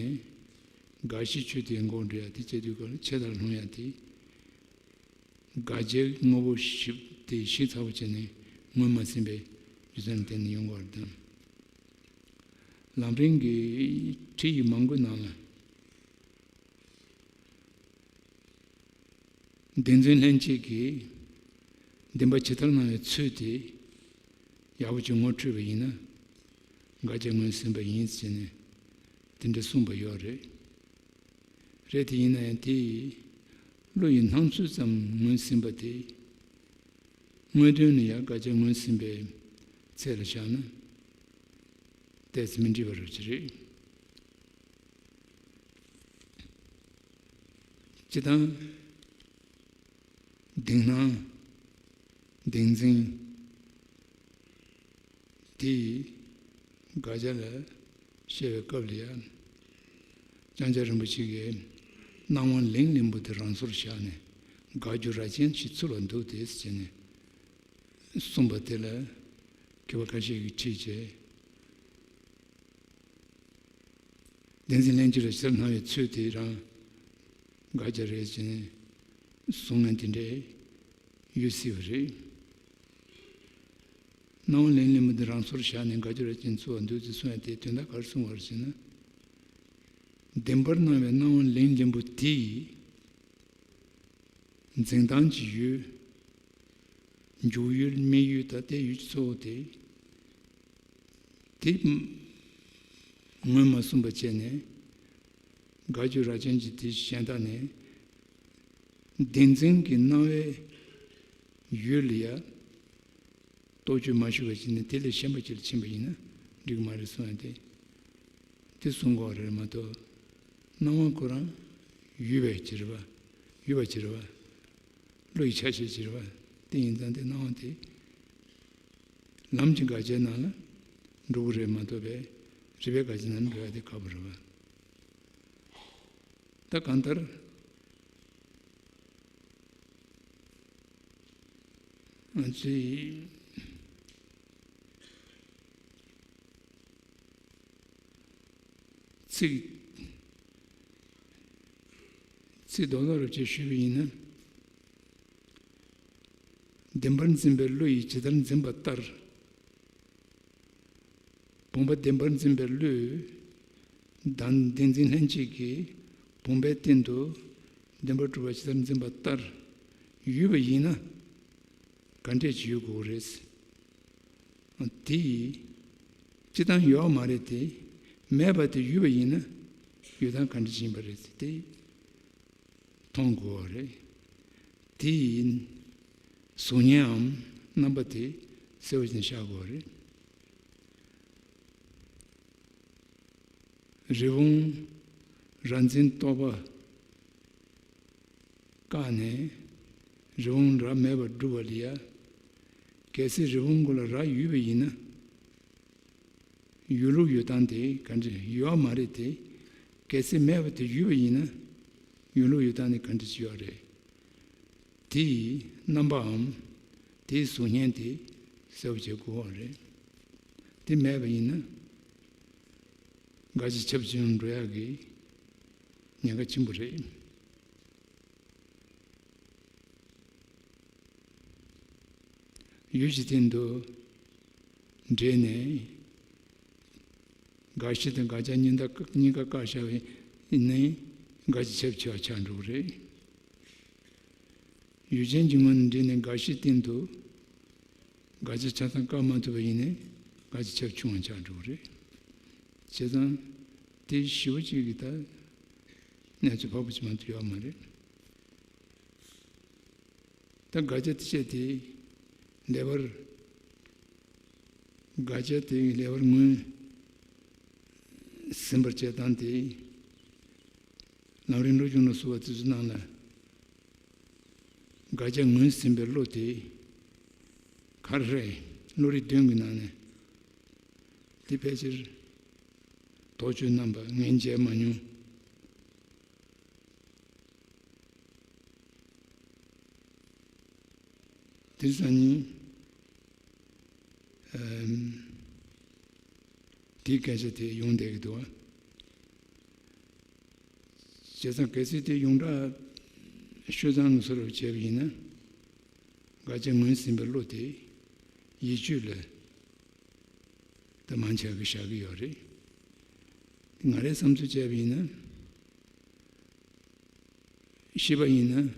དགག་གཞི་ཆོས་དེ་འགོག་འགྲོ་ཡ་དེ་བྱེད་དུས་སྐབས་ལ་ཆད་མཐར་ལྷུང་ཡ་དེ། དགག་བྱའི་དངོས་པོ་ཞིག་དེ་ཞིབ་ཚགས་པོ་བྱས་ནས་ངོས་མ་ཟིན་པའི་རྒྱུ་མཚན་ལ་བརྟེན་ནས་ཡོང་གི་ཡོད་རེད་དམ། ལམ་རིམ་གྱི་ཁྲིད་ཡིག་མང་པོའི་ནང་ལ། བདེན་འཛིན་ལྷན་སྐྱེས་ཀྱིས་བདེན་པ་ཇི་ལྟར་སྣང་བའི་ཚུལ་དེ་ཡག་པོ་ཅིག་ངོ་འཕྲོད་པ་ཡིན་ན། དགག་བྱ་ངོས་ཟིན་པ་ཡིན་ཟེར་ནས་དེ་འདྲ་གསུངས་པ་ཡོད་རེད། རེད་དེ་ཡིན་ན་ཡང་དེ་བློ་ཡི་སྣང་ཚུལ་ཙམ་ངོས་ཟིན་པ་དེ། དངོས་དོན་ནི་ཡང་དགག་བྱ་ངོས་ཟིན་པའི་ཚད་ལ་བཞག་ན་ཏོག་ཙམ་མི་འགྲིག་པ་རེད་ཅེས་རེད། སྤྱིར་བཏང་བདེན་སྣང་བདེན་འཛིན་དེ་དགག་བྱ་ལ་བཤད་པའི་སྐབས་ལ་ཡང་། ལྕང་སྐྱ་རིན་པོ་ཆེ་གིས་སྣང་བ་ལིང་ལིང་པོ་དེ་རང་སོར་བཞག་ནས་དགག་རྒྱུ་རྭ་ཅན་ཞིག་ཚུར་ལ་འདུག་སྟེ་ཟེར་ནས་གསུངས་པ་དེ་ལ་མཁས་པ་ཁ་ཤས་ཀྱིས་ཁྲིད་བྱས། བདེན་འཛིན་ལྷན་སྐྱེས་ལ་ཕྱིར་སྣང་བའི་ཚུལ་དེ་རང་དགག་བྱ་རེད་ཅེས་ནས་གསུང་མཁན་དེ་འདྲ་ཡོད་སྲིད་པ་རེད། སྣང་བ་ལིང་ལིང་པོ་དེ་རང་སོར་བཞག་ནས་དགག་རྒྱུ་རྭ་ཅན་ཚུར་ལ་འདུག་སྟེ་གསུང་ཡ་དེ་དོན་དག་ག་རེ་གསུང་བ་རེད་ཟེར་ན། བདེན་པར་སྣང་བའི་སྣང་བ་ལིང་ལིང་པོ་དེ་ཡི་འཛིན་སྟངས་ཀྱི་ཡུལ། འཇུག་ཡུལ་དམིགས་ཡུལ་དང་དེའི་ཡུལ་གཙོ་བོ་དེ། དེ་ངོས་མ་ཟིན་པ་བྱས་ནས་དགག་རྒྱུ་རྭ་ཅན་གྱི་དེ་གཞན་དག་ནས་བདེན་འཛིན་གྱི་སྣང་བའི་ཡུལ་ལ་ཡ་རྟོག་དཔྱོད་མ་ཞུགས་པ་བྱས་ནས་དེ་ལས་གཞན་པ་ཅིག་ལ་ཕྱིན་པ་ཡིན་ན་འགྲིག་གི་མ་རེད་གསུང་ཡ་དེ། དེ་གསུང་དགོས་པ་རེད་མ་གཏོགས། སྣང་བ་ཁོ་རང་ཡུལ་བའི་ཕྱིར་བ། ཡུལ་བ་ཕྱིར་བ། བློ་ཡི་ཆ་ཤས་ཕྱིར་བ། དེ་ཡིན་ཙང་དེ་སྣང་བ་དེ་ལམ་གྱི་དགག་བྱའི་ནང་ལ་འགྲོ་གི་རེད་མ་གཏོགས་པའི་རིགས་པའི་དགག་བྱའི་ནང་ལ་འགྲོ་ཡ་དེ་ཁག་པོ་རེད་བ། ད་གང་ལྟར། ང་ཚོས་ཚིག་ཚིག་རྡོག་རྡོག་རེ་བྱས་ཞུས་པ་ཡིན་ན། བདེན་པར་འཛིན་པའི་བློ་ཡིས་ཇི་ལྟར་འཛིན་པ་ལྟར། བུམ་པ་བདེན་པར་འཛིན་པའི་བློས་བདག་བདེན་འཛིན་ལྷན་སྐྱེས་ཀྱིས་བུམ་པའི་སྟེང་དུ་བདེན་པར་གྲུབ་པ་ཇི་ལྟར་འཛིན་པ་ལྟར་ཡོད་པ་ཡིན་ན། ག་འདྲས་ཅིག་ཡོད་དགོས་རེད། དེ་ཡིས་སྤྱིར་བཏང་ཡོད་མ་རེད་དེ། མེད་པ་དེ་ཡོད་པ་ཡིན་ན་ཡོད་སྟངས་ག་འདྲས་ཅིག་ཡིན་པ་རེད་དེ་མཐོང་དགོས་རེད། དེ་ཡིས་གཟུགས་བརྙནའམ་རྣམ་པ་དེ་གསལ་པོ་ཅིག་ཤར་དགོས་རེད། རི་བོང་རྭ་འཛིན་རྟོག་པ་བཀག་ནས་རི་བོང་རྭ་མེད་པར་སྒྲུབ་པ་ལ་ཡ། གལ་སྲིད་རི་བོང་ཁོ་ལ་རྭ་ཡོད་པ་ཡིན་ན། ཡོད་ལུགས་ཡོད་སྟངས་དེ་ག་འདྲ་ཡོད་མ་རེད་དེ། གལ་སྲིད་མེད་པ་དེ་ཡོད་པ་ཡིན་ན། ཡོད་ལུགས་ཡོད་སྟངས་དེ་ག་འདྲ་ཅིག་ཡོད་རེད། དེའི་རྣམ་པའམ་དེའི་གཟུགས་བརྙན་དེ་གསལ་པོ་བྱེད་དགོས་པ་རེད། དེ་མེད་པ་ཡིན་ན་དགག་བྱ་ཁྱབ་ཆེ་རུ་འགྲོ་ཡག་གི་ཉེན་ཁ་ཆེན་པོ་རེད། ཡུལ་གྱི་སྟེང་དུ་འདྲེས་ནས་དགག་གཞི་དང་དགག་བྱ་གཉིས་ཀ་གཉིས་ཀ་བཀག་བཞག་པ་ཡིན་ན་དགག་བྱ་ཁྱབ་ཆེ་བ་ཆགས་འགྲོ་གི་རེད། ཡུལ་ཅན་གྱི་ངོས་ནས་འདྲེས་ནས་དགག་གཞིའི་སྟེང་དུ་དགག་བྱ་ཆ་ཚང་བཀག་མ་ཐུབ་པ་ཡིན་ནའི་དགག་བྱ་ཁྱབ་ཆུང་བ་ཆགས་འགྲོ་གི་རེད། བྱས་ཙང་དེ་ཞེ་པོ་ཅིག་གི་ད་གནས་ཚུལ་ཕལ་པོ་ཅིག་མ་གཏོགས་ཡོད་མ་རེད། ད་དགག་བྱ་དེ་བཤད་དེ་ལེགས་པར། དགག་བྱ་དེ་ལེགས་པར་ངོས་ཟིན་པར་བྱེད་སྟངས་དེ། ལམ་རིམ་བློ་སྦྱོང་ལ་སོགས་པ་དེ་ཚོའི་ནང་ལ། དགག་བྱ་ངོས་ཟིན་པའི་བློ་དེ་ག་རེ་རེད། བློ་རིག་བདུན་གྱི་ནང་ནས་དེ་ཕལ་ཆེར་དོགས་གཅོད་རྣམ་པ་ངས་མཇལ་མ་མྱོང་། དེ་སང་ཉིན་དེའི་སྐད་ཆ་དེ་ཡོང་བསྡད་ཀྱི་འདུག་བ། བྱས་ཙང་གལ་སྲིད་དེ་ཡོངས་གྲགས་ཤོད་སྟངས་བཟོ་འདྲ་བྱས་པ་ཡིན་ན། དགག་བྱ་ངོས་ཟིན་པའི་བློ་དེ་ཡིད་དཔྱོད་ལ་ད་མང་ཆེ་བ་གིས་བཞག་གི་ཡོད་རེད། ང་རའི་བསམ་ཚུལ་བྱས་པ་ཡིན་ན། ཤེས་པ་ཡིན་ན་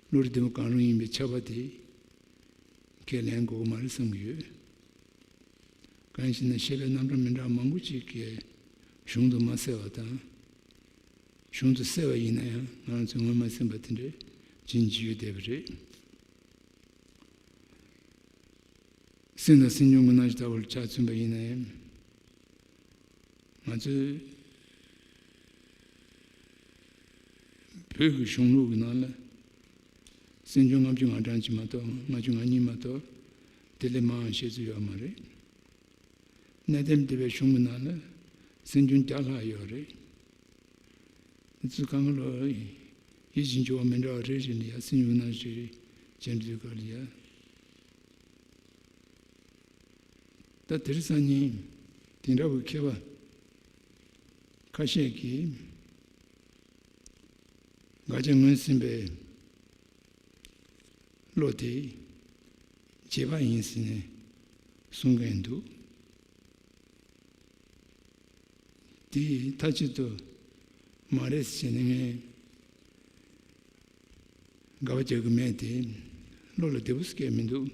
བློ་རིག་བདུན་པོ་གང་རུང་ཡིན་པའི་ཁྱབ་པ་དེ་ཁས་ལེན་དགོས་ཀྱི་མ་རེད་བསམ་གྱི་ཡོད། གང་ཡིན་ཞེ་ན་ཤེས་པའི་རྣམ་གྲངས་མི་འདྲ་བ་མང་པོ་ཅིག་གིས་གཞུང་དུ་མ་གསལ་བ་དང་། གཞུང་དུ་གསལ་བ་ཡིན་ན་ཡང་ང་རང་ཚོས་ངོས་མ་ཟིན་པ་དེ་འདྲ་ཅིག་བརྗོད་བསྡད་པ་རེད། སེམས་དང་སེམས་བྱུང་གི་སྣང་ཞེན་ལྟ་བུར་ཆ་མཚོན་པ་ཡིན་ན་ཡང་། ང་ཚོའི་བོད་ཀྱི་གཞུང་ལུགས་ཀྱི་ནང་ལ་སེམས་བྱུང་ལྔ་བཅུ་ང་གྲངས་ཅིག་མ་གཏོགས། ལྔ་བཅུ་ང་གཉིས་མ་གཏོགས་དེ་ལས་མང་བ་བཤད་ཚུལ་ཡོད་མ་རེད། གནས་བརྟན་སྡེ་པའི་གཞུང་གི་ནང་ལ་སེམས་བྱུང་བརྒྱ་ལྷག་ཡོད་རེད། དེ་ཚོ་གང་ག་ལ་ཡིད་བཞིན་འགྱུར་བ་མི་འདྲ་བ་རེ་རེ་ལ་ཡ་སེམས་བྱུང་སྣང་ཞེན་ཅན་དུས་སྐབས་ལ་ཡ། ད་དེ་རིང་སང་ཉིན་དེ་འདྲ་བའི་མཁས་པ་ཁ་ཤས་ཀྱིས་དགག་བྱ་ངོས་ཟིན་པའི་བློ་དེ་རྗེས་དཔག་ཡིན་ཟེར་ནས་གསུང་མཁན་འདུག་དེ་མཐའ་གཅིག་ཏུ་མ་རེད་ཟེར་ནས་ངས་དགག་པ་རྒྱག་གི་མེད་དེ། བློ་ལ་བདེ་པོ་སྐྱེ་མི་འདུག་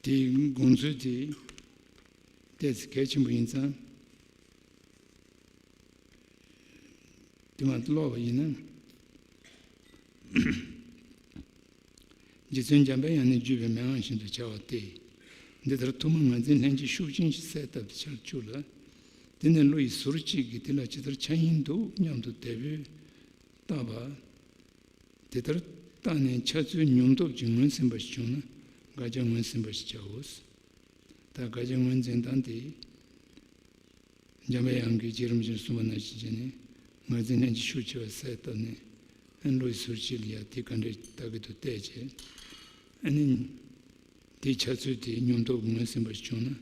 དེའི་དགོངས་ཚུལ་དེ་ཏོག་ཙམ་གལ་ཆེན་པོ་ཡིན་ཙང་། དེ་མ་ཀློག་པ་ཡིན་ན། རྗེ་བཙུན་འཇམ་པའི་དབྱངས་ནི་བརྒྱུད་པའི་མན་ངག་བཞིན་དུ་བྱ་བ་སྟེ། འདི་ལྟར་ཐོག་མར་ངར་འཛིན་ལྷན་སྐྱེས་ཤུགས་ཅན་ཞིག་གསལ་བཏབ་སྟེ་འཆར་བཅུག་ལ། དེ་ནས་བློ་ཡི་ཟུར་གཅིག་གིས་དེ་ལ་ཇི་ལྟར་འཆར་ཡིན་འདུག་སྙམ་དུ་དལ་བུས་བལྟ་བ། དེ་ལྟར་བལྟས་ནས་འཆར་ཚུལ་ཉུང་སྟོབས་ཀྱིས་ངོས་ཟིན་པ་ཞིག་བྱུང་ན་དགག་བྱ་ངོས་ཟིན་པ་ཞེས་བྱའོ། ད་དགག་བྱ་ངོས་འཛིན་སྟངས་དེ། འཇམ་པའི་དབྱངས་ཀྱིས་རྗེ་རིན་པོ་ཆེར་གསུངས་པ་ནང་བཞིན་བྱས་ནས་ངར་འཛིན་ལྷན་སྐྱེས་ཤུགས་ཆེ་བ་གསལ་བཏབ་ནས་ བློ་ཡི་ཟུར་གཅིག་ལ་ཡ་དེ་ག་འདྲས་ལྟ་གི་འདུག་བལྟས་བྱས། ཨ་ནི་དེའི་འཆར་ཚུལ་དེ་སྙོམས་འཇུག་ངོས་ཟིན་པ་ཞིག་བྱུང་ན་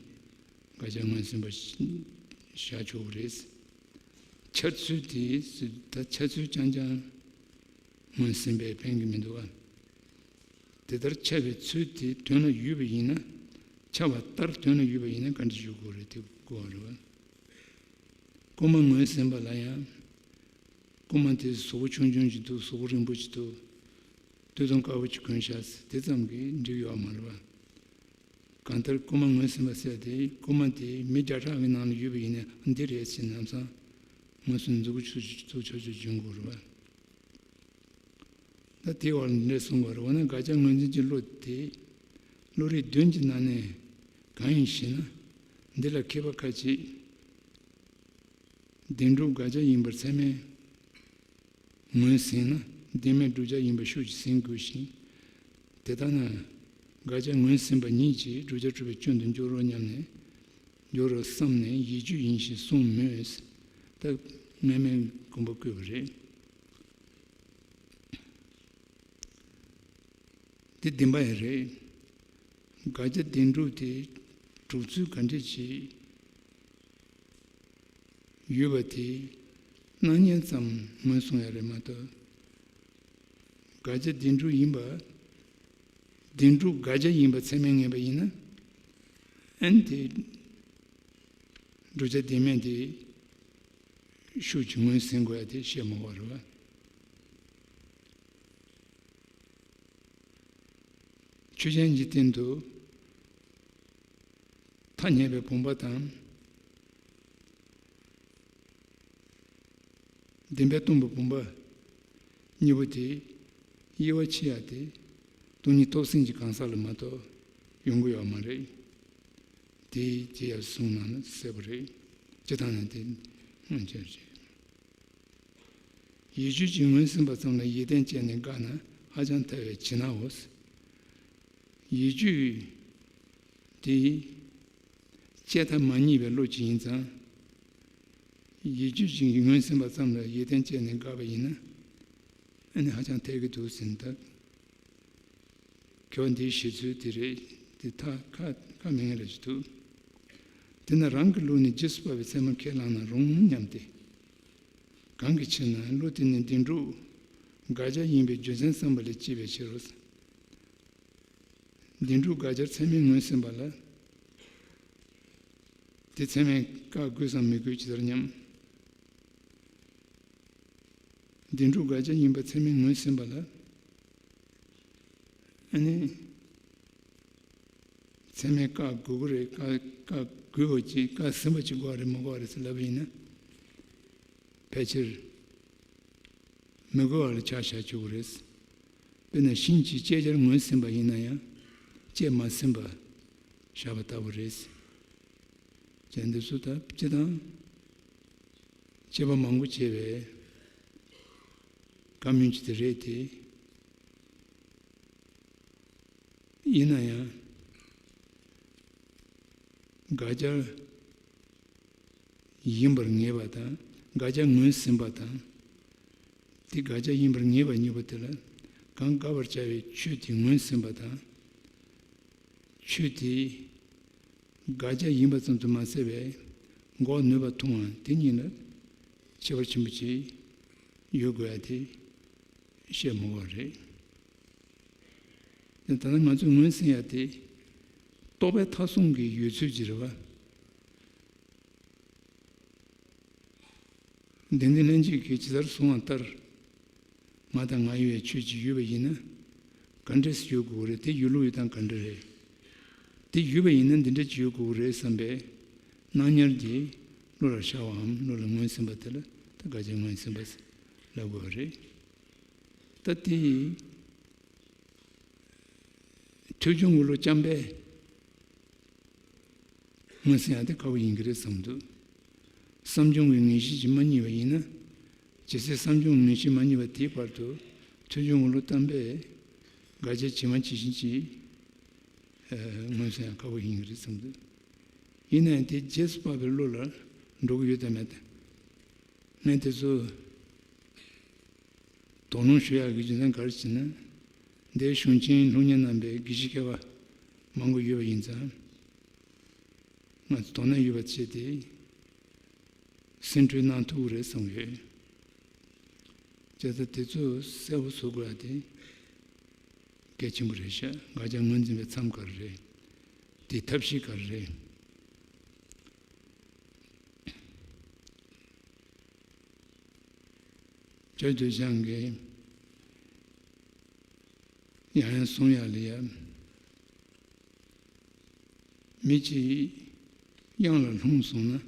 དགག་བྱ་ངོས་ཟིན་པ་ཞིག་བཞག་ཆོག་གི་རེད། འཆར་ཚུལ་དེ་ད་འཆར་ཚུལ་རྐྱང་རྐྱང་ངོས་ཟིན་པས་ཕན་གྱི་མི་འདུག་བ། དེ་ལྟར་འཆར་བའི་ཚུལ་དེ་དོན་ལ་ཡོད་པ་ཡིན་ན། འཆར་བ་ལྟར་དོན་ལ་ཡོད་པ་ཡིན་ན་ག་འདྲ་ཞུ་དགོས་རེད། དེ་དགོས་པ་རེད་བ། རྐུན་མ་ངོས་ཟིན་པ་ལ་ཡང་། རྐུན་མ་དེ་གཟུགས་པོ་ཆུང་ཆུང་ཅིག་འདུག་གཟུགས་པོ་རིང་པོ་ཅིག་འདུག་སྟོད་ཐུང་དཀར་པོ་ཅིག་གོན་ཤག་ཟེར་དེ་ཙམ་གྱིས་འགྲིག་ཡོད་མ་རེད་བ། གང་ལྟར་རྐུན་མ་ངོས་ཟིན་པ་ཟེར་དེ་རྐུན་མ་དེ་མི་བརྒྱ་ཕྲག་གི་ནང་ལ་ཡོད་པ་ཡིན་ན་འདི་རེད་ཟེར་ནམ་སང་ངོས་སུ་འཛུགས་ཆོག་ཆོག་ཆོག་ཆོག་འཇོན་དགོས་རེད་བ། ད་དེའི་འོག་ལ་འདི་འདྲ་གསུང་དགོས་རེད། འོ་ན་དགག་བྱ་ངོས་འཛིན་གྱི་བློ་དེ་བློ་རིག་བདུན་གྱི་ནང་ནས་གང་ཡིན་ཞེ་ན། འདི་ལ་མཁས་པ་ཁ་ཅིག་བདེན་གྲུབ་དགག་བྱ་ཡིན་པར་ཚད་མས་ངོས་ཟིན་ན་བདེན་མེད་བསྒྲུབ་བྱ་ཡིན་པ་ཤུགས་ཀྱིས་ཟིན་དགོས་ཤིང་། དེ་ལྟ་ན་དགག་བྱ་ངོས་ཟིན་པ་ཉིད་ཀྱིས་བསྒྲུབ་བྱ་གྲུབ་པའི་སྐྱོན་དུ་འགྱུར་རོ་སྙམ་ནས། འགྱུར་རོ་བསམས་ནས་ཡིད་དཔྱོད་ཡིན་ཞེས་གསུངས་མོད། ད་སྔ་མའི་དགོངས་པ་བཀོད་པ་རེད། འདི་བདེན་པ་ཡང་རེད། དགག་བྱ་བདེན་གྲུབ་དེ་གྲུབ་ཚུལ་ག་འདྲས་ཅིག་ཡོད་པ་དེ་སྣང་བརྙན་ཙམ་ངོས་བཟུང་ཡ་རེད་མ་གཏོགས། དགག་བྱ་བདེན་གྲུབ་ཡིན་པ། བདེན་གྲུབ་དགག་བྱ་ཡིན་པ་ཚད་མས་ངེས་པ་ཡིན་ན། ཨན་དེ་བསྒྲུབ་བྱ་བདེན་མེད་དེ་ཤུགས་ཀྱིས་ངོས་ཟིན་དགོས་ཡ་དེ་བཤད་མ་དགོས་རེད་བ། ཆོས་ཅན་གྱི་སྟེང་དུ་ཐ་སྙད་པའི་བུམ་པ་དང་། བདེན་པས་སྟོང་པའི་བུམ་པ་གཉིས་པོ་དེ་དབྱེ་བ་ཕྱེ་ཡ་དེ་སྟོང་ཉིད་སྟོབས་ཟིན་གྱི་གང་ཟག་ལ་མ་གཏོགས་ཡོང་གི་ཡོད་མ་རེད། དེ་དེ་ཡར་གསུངས་ན་གསལ་པོ་རེད། སྤྱིར་བཏང་ན་དེ་མངོན་གྱུར་རེད། ཡིད་དཔྱོད་ཀྱིས་ངོས་ཟིན་པ་ཙམ་ལ་ཡིད་བརྟན་བཅས་ནས་དགག་ན་ཧ་ཅང་ཐལ་བས་ཇི་ནའོ། ཡིད་དཔྱོད་དེ་བཅད་ཐབས་མ་རྙེད་པའི་བློ་ཅིག་ཡིན་ཙང་། ཡིད་དཔྱོད་ཀྱིས་ངོས་ཟིན་པ་ཙམ་ལ་ཡིད་བརྟན་བཅས་ནས་དགག་པ་ཡིན་ན། ཨ་ནི་ཧ་ཅང་ཐལ་གྱི་འདུག་ཟེར་ན་ད། ཁྱོད་འདིའི་བཤད་ཚུལ་དེ་རེད། དེ་ཐག་ཁ་ཁ་མི་ངན་ར་ཞིག་འདུག་དེས་ན་རང་གི་ལུགས་ནི་རྗེས་སུ་དཔག་པའི་ཚད་མར་ཁས་བླངས་ན་རུང་སྙམ་སྟེ། གང་གི་ཕྱིར་ན་བློ་དེ་ནི་བདེན་གྲུབ་དགག་བྱ་ཡིན་པའི་རྒྱུ་མཚན་བསམ་པ་ལས་སྐྱེས་པའི་ཕྱིར་རོ། བདེན་གྲུབ་དགག་བྱར་ཚད་མས་ངོས་ཟིན་པ་ལ། དེ་ཚད་མས་བཀག་དགོས་སམ་མི་དགོས་ཇི་ལྟར་སྙམ། བདེན་གྲུབ་དགག་བྱ་ཡིན་པ་ཚད་མས་ངོས་ཟིན་པ་ལ། ཨ་ནི། ཚད་མས་བཀག་དགོས་ཀྱི་རེད། བཀག་བཀག་དགོས་པ་ཅིག་བཀག་ཟིན་པ་ཅིག་དགོས་པ་རེད་མི་དགོས་པ་རེད་ཟེར་ལབ་པ་ཡིན་ན། ཕལ་ཆེར་མི་དགོས་པ་ལ་ཆ་བཞག་ཆོག་གི་རེད། དཔེར་ན་ཤིང་གཅིག་བཅད་རྒྱར་ངོས་ཟིན་པ་ཡིན་ན་ཡང་བཅད་མ་ཟིན་པ་བཞག་པ་ལྟ་བུ་རེད། བྱས་འདི་ཚོ་ད་སྤྱིར་བཏང་དཔྱད་པ་མང་པོ་བྱས་པའི་བཀའ་མོལ་ཅིག་དེ་རེད་དེ། ཡིན་ན་ཡང་དགག་བྱ་ཡིན་པར་ངེས་པ་དང་དགག་བྱ་ངོས་ཟིན་པ་དང་། དེ་དགག་བྱ་ཡིན་པར་ངེས་པ་གཉིས་པོ་དེ་ལ་གང་དགག་པར་བྱ་བའི་ཆོས་དེ་ངོས་ཟིན་པ་དང་། ཆོས་དེ་དགག་བྱ་ཡིན་པ་ཙམ་དུ་མ་ཟད་པའི་འགོག་ནུས་པ་མཐོང་བ་དེ་གཉིས་ལ་ཁྱད་པར་ཆེན་པོ་ཅིག་ཡོད་དགོས་ཡ་དེ་བཤད་མི་དགོས་པ་རེད། ད་ལྟ་ང་ཚོས་ངོས་ཟིན་ཡ་དེ་རྟོག་པའི་མཐའ་བཟུང་གི་ཡོད་ཚུལ་ཅིག་རེད་བ། བདེན་འཛིན་ལྷན་སྐྱེས་ཀྱིས་ཇི་ལྟར་གསུངས་པ་ལྟར། ང་དང་ང་ཡོད་པའི་ཆོས་ཅིག་ཡོད་པ་ཡིན་ན། ག་འདྲས་སེ་ཡོད་དགོས་རེད། དེ་ཡོད་ལུགས་ཡོད་སྟངས་ག་འདྲ་རེད། དེ་ཡོད་པ་ཡིན་ན་འདི་འདྲ་ཅིག་ཡོད་དགོས་རེད་བསམ་པའི་སྣང་ཉར་གྱིས་བློ་ལ་ཤར་བའམ་བློ་ལ་ངོས་ཟིན་པ་དེ་ལ་ད་དགག་བྱ་ངོས་ཟིན་པ་ཟེར་ལབ་དགོས་པ་རེད། ད་དེ་ཐོས་བྱུང་གི་བློ་རྐྱང་པས་ངོས་ཟིན་ཡ་དེ་ཁག་པོ་ཡིན་གྱི་རེད་བསམ་འདུག་བསམ་བྱུང་གི་ངེས་ཤེས་ཀྱིས་མ་རྙེད་པ་ཡིན་ན། ཇི་སྲིད་བསམ་བྱུང་གི་ངེས་ཤེས་མ་རྙེད་པ་དེའི་བར་དུ་ཐོས་བྱུང་གི་བློ་རྐྱང་པས་དགག་བྱ་ཇི་མ་ཇི་བཞིན་གྱིས་ངོས་ཟིན་ཡ་ཁག་པོ་ཡིན་གྱི་རེད་བསམ་འདུག་ཡིན་ན་ཡང་དེ་རྗེས་སུ་དཔག་པའི་བློ་ལ་འགྲོ་གི་ཡོད་དམ་མེད་དམ། ངས་དེ་ཚོ་ དོ་སྣང་ཞུ་ཡག་གི་རྒྱུ་མཚན་ག་རེ་ཟེར་ན། འདིའི་གཞུང་ཆེན་སློབ་གཉེར་གནང་པའི་དགེ་བཤེས་མཁས་པ་མང་པོ་ཡོད་པ་ཡིན་ཙང་། ང་ཚོ་དོ་སྣང་ཡོད་པ་བྱས་ཏེ། སེམས་ཁྲལ་གནང་ཐུབ་ཀྱི་རེད་བསམ་གྱི་ཡོད། བྱས་ཙང་དེ་ཚོ་གསལ་པོ་བཟོ་དགོས་ཡ་དེ་གལ་ཆེན་པོ་རེད་ཤག་དགག་བྱ་ངོས་འཛིན་པའི་མཚམས་ག་རེ་རེད། དེའི་ཐབས་ཤེས་ག་རེ་རེད། ཇོ་ཇོ་ཞང་གིས་ཡང་ཡང་གསུང་ཡག་ལ་ཡ། མི་གཅིག་གཡང་ལ་ལྷུང་སོང་ན།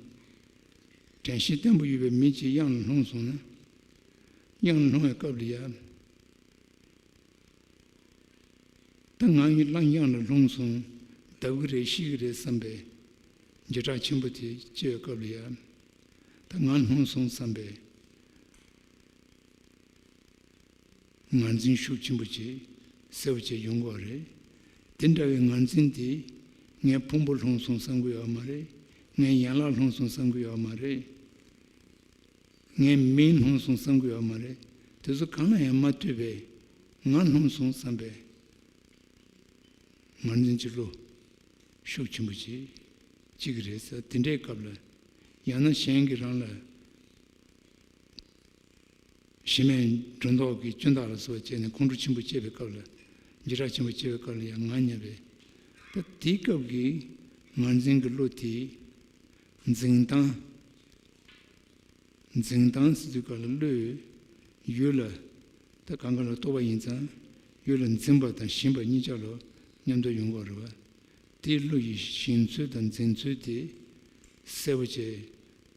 དྲན་ཤེས་བརྟན་པོ་ཡོད་པའི་མི་གཅིག་གཡང་ལ་ལྷུང་སོང་ན། གཡང་ལ་ལྷུང་བའི་སྐབས་ལ་ཡ། ད་ང་ཡི་གླང་གཡང་ལ་ལྷུང་སོང་། བརྡབ་ཀྱི་རེད་ཤི་གི་རེད་བསམ་པའི་འཇིགས་སྐྲག་ཆེན་པོ་དེ་སྐྱེ་བའི་སྐབས་ལ་ཡ། ད་ང་ལྷུང་སོང་བསམ་པའི་ངར་འཛིན་ཤུགས་ཆེན་པོ་ཅིག་གསལ་པོ་ཅིག་ཡོང་གི་ཡོད་རེད། དེ་འདྲ་བའི་ངར་འཛིན་དེ་ངའི་ཕུང་པོ་ལྷུང་སོང་བསམ་གི་ཡོད་མ་རེད། ངའི་ཡན་ལག་ལྷུང་སོང་བསམ་གི་ཡོད་མ་རེད། ངའི་མིང་ལྷུང་སོང་བསམ་གི་ཡོད་མ་རེད། དེ་ཚོ་གང་ལ་ཡང་མ་ལྟོས་པའི་ང་ལྷུང་སོང་བསམ་པའི་ངར་འཛིན་གྱི་བློ་ཤུགས་ཆེན་པོ་ཅིག་སྐྱེ་གི་རེད་ཟེར། དེ་འདྲའི་སྐབས་ལ་ཡང་ན་གཞན་གྱིས་རང་ལ་གཞི་མེད་སྒྲོ་འདོགས་ཀྱི་སྐྱོན་དག་ལ་སོགས་བྱས་ནས་ཁོང་ཁྲོ་ཆེན་པོ་སྐྱེས་པའི་སྐབས་ལ། འཇིགས་སྐྲག་ཆེན་པོ་སྐྱེས་པའི་སྐབས་ལ་ཡང་ངར་ཉལ་བས། ད་དེའི་སྐབས་ཀྱི་ངར་འཛིན་གྱི་བློ་དེ་འཛིན་སྟངས། འཛིན་སྟངས་ཟེར་དུས་སྐབས་ལ་བློས་ཡུལ་ལ། ད་གང་ག་ལ་རྟོག་པ་ཡིན་ཙང་ཡུལ་ལ་འཛིན་པ་དང་ཞེན་པ་གཉིས་ཆ་ལ་མཉམ་དུ་ཡོང་གི་རེད་བ། དེའི་བློ་ཡི་ཞེན་ཚུལ་དང་འཛིན་ཚུལ་དེ་གསལ་པོ་བྱས་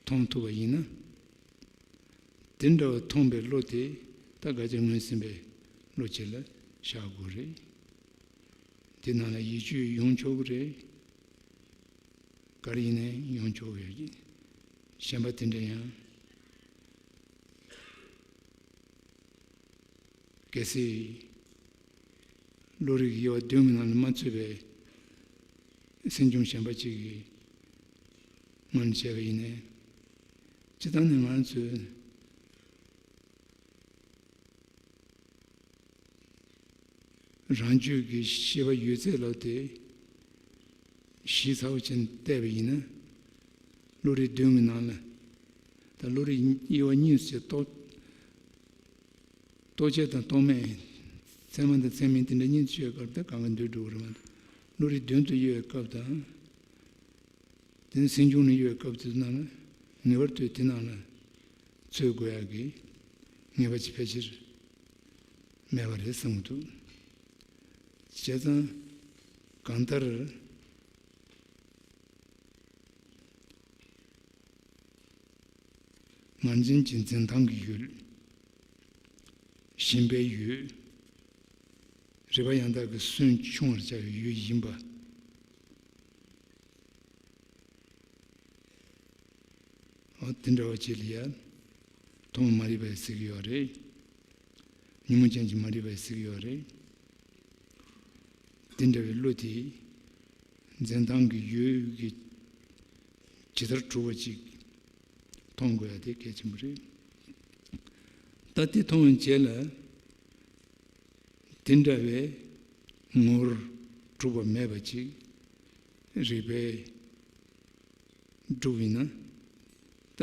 མཐོང་ཐུབ་པ་ཡིན་ན། དེ་འདྲ་བ་མཐོང་པའི་བློ་དེ་ད་དགག་བྱ་ངོས་ཟིན་པའི་བློ་ཅིག་ལ་བཞག་དགོས་རེད། དེ་ནང་ལ་ཡིད་དཔྱོད་ཡོང་ཆོག་གི་རེད། ག་རེ་ཡིན་ནའི་ཡོང་ཆོག་གི་ཡོད་ཀྱི། གཞན་པ་དེ་འདྲ་ཡང་། གལ་སྲིད་བློ་རིག་དབྱེ་བ་བདུན་གྱི་ནང་ལ་མ་ཚུད་པའི་སེམས་བྱུང་གཞན་པ་གཅིག་གི་ངོས་ནས་བྱས་པ་ཡིན་ནའི། སྤྱིར་བཏང་ནས་ང་ཚོས་རང་རྒྱུད་ཀྱི་ཤེས་པ་ཡོད་ཚད་ལ་དེ་ཞིབ་ཚགས་པོ་བྱས་ནས་བལྟས་པ་ཡིན་ན། བློ་རིག་བདུན་གྱི་ནང་ལ། ད་བློ་རིག་དབྱེ་བ་གཉིས་སུ་ཕྱེ། རྟོག་རྟོག་བཅས་དང་རྟོག་མེད། ཚད་མ་དང་ཚད་མིན། དེ་འདྲ་གཉིས་སུ་ཕྱེ་བའི་སྐབས་དེ་གང་ག་འདུས་འགྲོ་གི་རེད་མ་གཏོགས། བློ་རིག་བདུན་དུ་དབྱེ་བའི་སྐབས་དང་། དེ་ནས་སེམས་བྱུང་ནས་དབྱེ་བའི་སྐབས་དེ་ནང་ལ་ངེས་པར་དུ་དེ་ནང་ལ་ཚུད་དགོས་ཡག་གི་ངེས་པ་ཅིག་ཕལ་ཆེར་མེད་པ་རེད་བསམ་གྱི་འདུག་བྱས་ཙང་གང་ལྟར། ངར་འཛིན་གྱི་འཛིན་སྟངས་ཀྱི་ཡུལ། ཞེན་པའི་ཡུལ། རིག་པ་ཡང་དག་གི་སུན་ཕྱུང་བར་བྱ་བའི་ཡུལ་ཡིན་པ། འོ་དེ་འདྲ་བ་ཅིག་ལ་ཡ། ཐོག་མ་མ་རིག་པ་ཡི་ཟེར་གྱི་ཡོད་རེད། ཉོན་མོངས་ཅན་གྱི་མ་རིག་པ་ཡི་ཟེར་གྱི་ཡོད་རེད། དེ་འདྲ་བའི་བློ་དེ་འཛིན་སྟངས་ཀྱི་ཡུལ་གྱི་ཇི་ལྟར་གྲུབ་པ་ཅིག་མཐོང་དགོས་ཡ་དེ་གལ་ཆེན་པོ་རེད། ད་དེ་མཐོང་བའི་རྗེས་ལ། དེ་འདྲ་བའི་ངོར་གྲུབ་པ་མེད་པ་ཅིག་རིགས་པས་སྒྲུབ་ཡིན་ན། ད་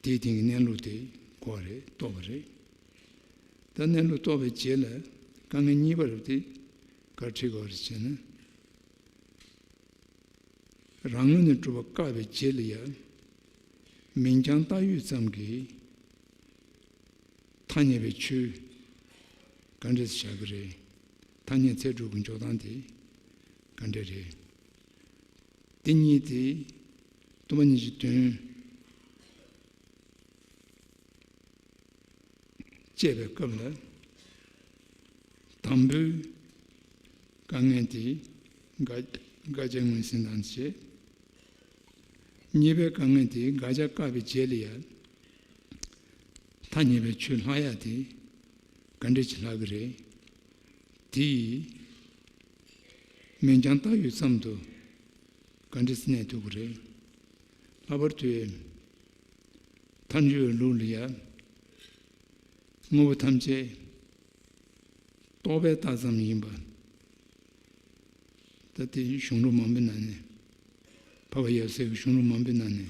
དེའི་སྟེང་གི་གནས་ལུགས་དེ་གོ་བ་རེད། རྟོགས་པ་རེད། ད་གནས་ལུགས་རྟོགས་པའི་རྗེས་ལ་དཀའ་ངལ་གཉིས་པ་རེད་དེ། ག་རེ་འཕྲད་དགོས་རེད་ཅེ་ན། རང་ངོས་ནས་གྲུབ་པ་བཀག་པའི་རྗེས་ལ་ཡང་། མིང་རྐྱང་བཏགས་ཡོད་ཙམ་གྱིས་ཐ་སྙད་པའི་ཆོས་ག་འདྲས་བཞག་གི་རེད། ཐ་སྙད་ཚད་གྲུབ་ཀྱི་འཇོག་སྟངས་དེ་ག་འདྲས་རེད། དེ་གཉིས་དེ་སྟོང་པ་ཉིད་ཀྱི་དོན་དཔྱད་པའི་སྐབས་ལ། དང་པོའི་དཀའ་ངལ་དེ་དགག་དགག་བྱ་ངོས་ཟིན་དང་བཅས། གཉིས་པའི་དཀའ་ངལ་དེ་དགག་བྱ་བཀག་པའི་རྗེས་ལ་ཡང་ཐ་སྙད་པའི་ཆོས་ལྷག་ཡ་དེ་ག་འདྲས་ཅིག་ལྷག་གི་རེད། དེ་ཡིས་མིང་རྐྱང་བཏགས་ཡོད་ཙམ་དུ་ག་འདྲས་གནས་ཐུབ་ཀྱི་རེད། ལྷག་པར་དུ་མཐའ་འཇུག་པའི་ལུགས་ལ་ཡང་ དངོས་པོ་ཐམས་ཅད་རྟོག་པས་བཏགས་ཙམ་ཡིན་པ། ད་དེ་གཞུང་ལུགས་མང་པོའི་ནང་ནས། འཕགས་པ་ཡབ་སྲས་ཀྱི་གཞུང་ལུགས་མང་པོའི་ནང་ནས།